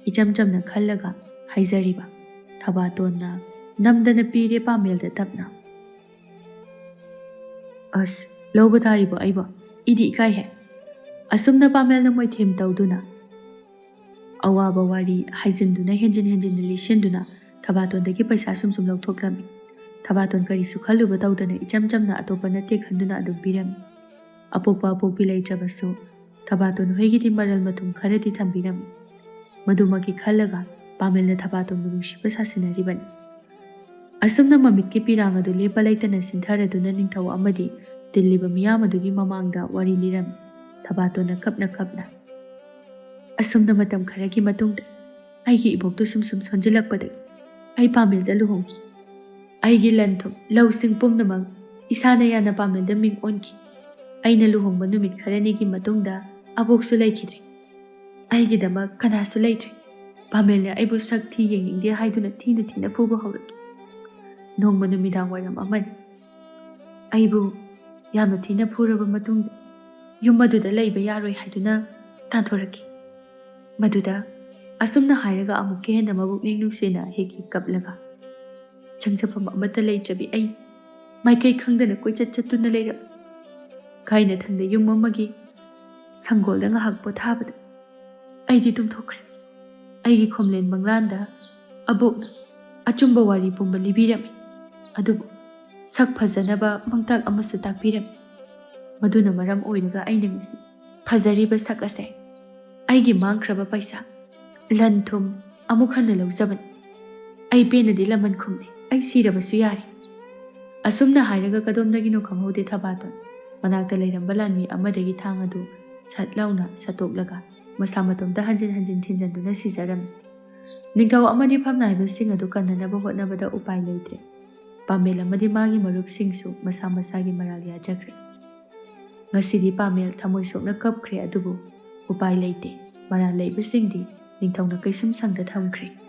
ꯏꯆꯝ ꯆꯝꯅ ꯈꯜꯂꯒ ꯍꯥꯏꯖꯔꯤꯕ꯫ ꯊꯕꯥꯇꯣꯟꯅ ꯅꯝꯗꯅ ꯄꯤꯔꯦ ꯄꯥꯃꯦꯜꯗ ꯇꯞꯅ꯫ "ꯑꯁ, ꯂꯧꯕ ꯇꯥꯔꯤꯕꯣ ꯑꯩꯕꯣ? ꯑꯩꯗꯤ ꯏꯀꯥꯏꯍꯦ꯫" ꯑꯁꯨꯝꯅ ꯄꯥꯃꯦꯜꯅ ꯃꯣꯏꯊꯦꯝ ꯇꯧꯗꯨꯅ ꯑꯋꯥꯕ ꯋꯥꯔꯤ ꯍꯥꯏꯖꯤꯟꯗꯨꯅ ꯍꯦꯟꯖꯤꯟ ꯍꯦꯟꯖꯤꯟꯅ ꯂꯤꯁꯤꯟꯗꯨꯅ ꯊꯕꯥꯇꯣꯟꯗꯒꯤ ꯄꯩꯁꯥ ꯁꯨꯝ ꯁꯨꯝ ꯂꯧꯊꯣꯛꯂꯝꯃꯤ꯫ ꯊꯕꯥꯇꯣꯟ ꯀꯔꯤꯁꯨ ꯈꯜꯂꯨꯕ ꯇꯧꯗꯅ ꯏꯆꯝ ꯆꯝꯅ ꯑꯇꯣꯞꯄ ꯅꯠꯇꯦ ꯈꯟꯗꯨꯅ ꯑꯗꯨꯝ ꯄꯤꯔꯝꯃꯤ꯫ ꯑꯄꯣꯛꯄ ꯑꯄꯣꯛꯄꯤ ꯂꯩꯇ꯭ꯔꯕꯁꯨ ꯊꯕꯥꯇꯣꯟ ꯍꯣꯏꯒꯤꯗꯤ ꯃꯔꯜ ꯃꯊꯨꯝ ꯈꯔꯗꯤ ꯊꯝꯕꯤꯔꯝꯃꯤ꯫ ꯃꯗꯨꯃꯛꯀꯤ ꯈꯜꯂꯒ ꯄꯥꯃꯦꯜꯅ ꯊꯕꯥꯇꯣꯟꯕꯨ ꯅꯨꯡꯁꯤꯕ ꯁꯥꯁꯤꯟꯅꯔꯤꯕꯅꯤ꯫ ꯑꯁꯨꯝꯅ ꯃꯃꯤꯠꯀꯤ ꯄꯤꯔꯥꯡ ꯑꯗꯨ ꯂꯦꯞꯄ ꯂꯩꯇꯅ ꯁꯤꯟꯊꯔꯗꯨꯅ ꯅꯤꯡꯊꯧ ꯑꯃꯗꯤ ꯇꯤꯜꯂꯤꯕ ꯃꯤꯌꯥꯝ ꯑꯗꯨꯒꯤ ꯃꯃꯥꯡꯗ ꯋꯥꯔꯤ ꯂꯤꯔꯝꯃꯤ꯫ ꯊꯕꯥꯇꯣꯟꯅ ꯀꯞꯅ ꯀꯞꯅ, "ꯑꯁꯨꯝꯅ ꯃꯇꯝ ꯈꯔꯒꯤ ꯃꯇꯨꯡꯗ ꯑꯩꯒꯤ ꯏꯕꯣꯛꯇꯨ ꯁꯨꯝ ꯁꯨꯝ ꯁꯣꯟꯖꯤꯜꯂꯛꯄꯗꯒꯤ ꯑꯩ ꯄꯥꯃꯦꯜꯗ ꯂꯨꯍꯣꯡꯈꯤ꯫ ꯑꯩꯒꯤ ꯂꯟ ꯊꯨꯝ, ꯂꯧꯁꯤꯡ ꯄꯨꯝꯅꯃꯛ ꯏꯁꯥꯅ ꯌꯥꯅ ꯄꯥꯃꯦꯜꯗ ꯃꯤꯡ ꯑꯣꯟꯈꯤ꯫ ꯑꯩꯅ ꯂꯨꯍꯣꯡꯕ ꯅꯨꯃꯤꯠ ꯈꯔꯅꯤꯒꯤ ꯃꯇꯨꯡꯗ ꯑꯕꯣꯛꯁꯨ ꯂꯩꯈꯤꯗ꯭ꯔꯦ꯫" ꯑꯩꯒꯤꯗꯃꯛ ꯀꯅꯥꯁꯨ ꯂꯩꯇ꯭ꯔꯦ꯫ ꯄꯥꯃꯦꯜꯅ ꯑꯩꯕꯨ ꯁꯛ ꯊꯤ ꯌꯦꯡꯅꯤꯡꯗꯦ ꯍꯥꯏꯗꯨꯅ ꯊꯤꯅ ꯊꯤꯅ ꯐꯨꯕ ꯍꯧꯔꯛꯈꯤ꯫ ꯅꯣꯡꯃ ꯅꯨꯃꯤꯗꯥꯡ ꯋꯥꯏꯔꯝ ꯑꯃꯅꯤ꯫ ꯑꯩꯕꯨ ꯌꯥꯝꯅ ꯊꯤꯅ ꯐꯨꯔꯕ ꯃꯇꯨꯡꯗ ꯌꯨꯝ ꯑꯗꯨꯗ ꯂꯩꯕ ꯌꯥꯔꯣꯏ ꯍꯥꯏꯗꯨꯅ ꯇꯥꯟꯊꯣꯔꯛꯈꯤ꯫ ꯃꯗꯨꯗ ꯑꯁꯨꯝꯅ ꯍꯥꯏꯔꯒ ꯑꯃꯨꯛꯀ ꯍꯦꯟꯅ ꯃꯕꯨꯛꯅꯤꯡ ꯅꯨꯡꯁꯤꯅ ꯍꯦꯛ ꯍꯦꯛ ꯀꯞꯂꯒ ꯆꯪꯖꯐꯝ ꯑꯃꯠꯇ ꯂꯩꯇ꯭ꯔꯕꯤ ꯑꯩ ꯃꯥꯏꯀꯩ ꯈꯪꯗꯅ ꯀꯣꯏꯆꯠ ꯆꯠꯇꯨꯅ ꯂꯩꯔꯝꯃꯤ꯫ ꯀꯥꯏꯅ ꯊꯪꯗ ꯌꯨꯝ ꯑꯃꯒꯤ ꯁꯪꯒꯣꯜꯗ ꯉꯥꯏꯍꯥꯛ ꯄꯣꯊꯥꯕꯗ ꯑꯩꯗꯤ ꯇꯨꯝꯊꯣꯛꯈ꯭ꯔꯦ꯫ ꯑꯩꯒꯤ ꯈꯣꯝꯂꯦꯟ ꯃꯪꯂꯥꯟꯗ ꯑꯕꯣꯛꯅ ꯑꯆꯨꯝꯕ ꯋꯥꯔꯤ ꯄꯨꯝꯕ ꯂꯤꯕꯤꯔꯝꯃꯤ꯫ ꯑꯗꯨꯕꯨ ꯁꯛ ꯐꯖꯅꯕ ꯃꯪꯇꯥꯛ ꯑꯃꯁꯨ ꯇꯥꯛꯄꯤꯔꯝꯃꯤ꯫ ꯃꯗꯨꯅ ꯃꯔꯝ ꯑꯣꯏꯔꯒ ꯑꯩꯅ ꯉꯁꯤ ꯐꯖꯔꯤꯕ ꯁꯛ ꯑꯁꯦ, ꯑꯩꯒꯤ ꯃꯥꯡꯈ꯭ꯔꯕ ꯄꯩꯁꯥ, ꯂꯟ ꯊꯨꯝ ꯑꯃꯨꯛ ꯍꯟꯅ ꯂꯧꯖꯕꯅꯤ꯫ ꯑꯩ ꯄꯦꯟꯅꯗꯤ ꯂꯃꯟ ꯈꯨꯝꯂꯦ꯫ ꯑꯩ ꯁꯤꯔꯕꯁꯨ ꯌꯥꯔꯦ꯫ ꯑꯁꯨꯝꯅ ꯍꯥꯏꯔꯒ ꯀꯗꯣꯝꯗꯒꯤꯅꯣ ꯈꯪꯍꯧꯗꯦ ꯊꯕꯥꯇꯣꯟ ꯃꯅꯥꯛꯇ ꯂꯩꯔꯝꯕ ꯂꯥꯟꯃꯤ ꯑꯃꯗꯒꯤ ꯊꯥꯡ ꯑꯗꯨ ꯁꯠ ꯂꯥꯎꯅ ꯁꯠꯇꯣꯛꯂꯒ ꯃꯁꯥ ꯃꯇꯣꯝꯇ ꯍꯟꯖꯤꯟ ꯍꯟꯖꯤꯟ ꯊꯤꯟꯖꯟꯗꯨꯅ ꯁꯤꯖꯔꯝꯃꯤ꯫ ꯅꯤꯡꯊꯧ ꯑꯃꯗꯤ ꯐꯝꯅꯥꯏꯕꯁꯤꯡ ꯑꯗꯨ ꯀꯟꯅꯅꯕ ꯍꯣꯠꯅꯕꯗ ꯎꯄꯥꯏ ꯂꯩꯇ꯭ꯔꯦ꯫ ꯄꯥꯃꯦꯜ ꯑꯃꯗꯤ ꯃꯥꯒꯤ ꯃꯔꯨꯞꯁꯤꯡꯁꯨ ꯃꯁꯥ ꯃꯁꯥꯒꯤ ꯃꯔꯥꯜ ꯌꯥꯖꯈ꯭ꯔꯦ꯫ ꯉꯁꯤꯗꯤ ꯄꯥꯃꯦꯜ ꯊꯃꯣꯏ ꯁꯣꯛꯅ ꯀꯞꯈ꯭ꯔꯦ, ꯑꯗꯨꯕꯨ ꯎꯄꯥꯏ ꯂꯩꯇꯦ꯫ ꯃꯔꯥꯜ ꯂꯩꯕꯁꯤꯡꯗꯤ ꯅꯤꯡꯊꯧꯅ ꯀꯩꯁꯨꯝ ꯁꯪꯗ ꯊꯝꯈ꯭ꯔꯦ꯫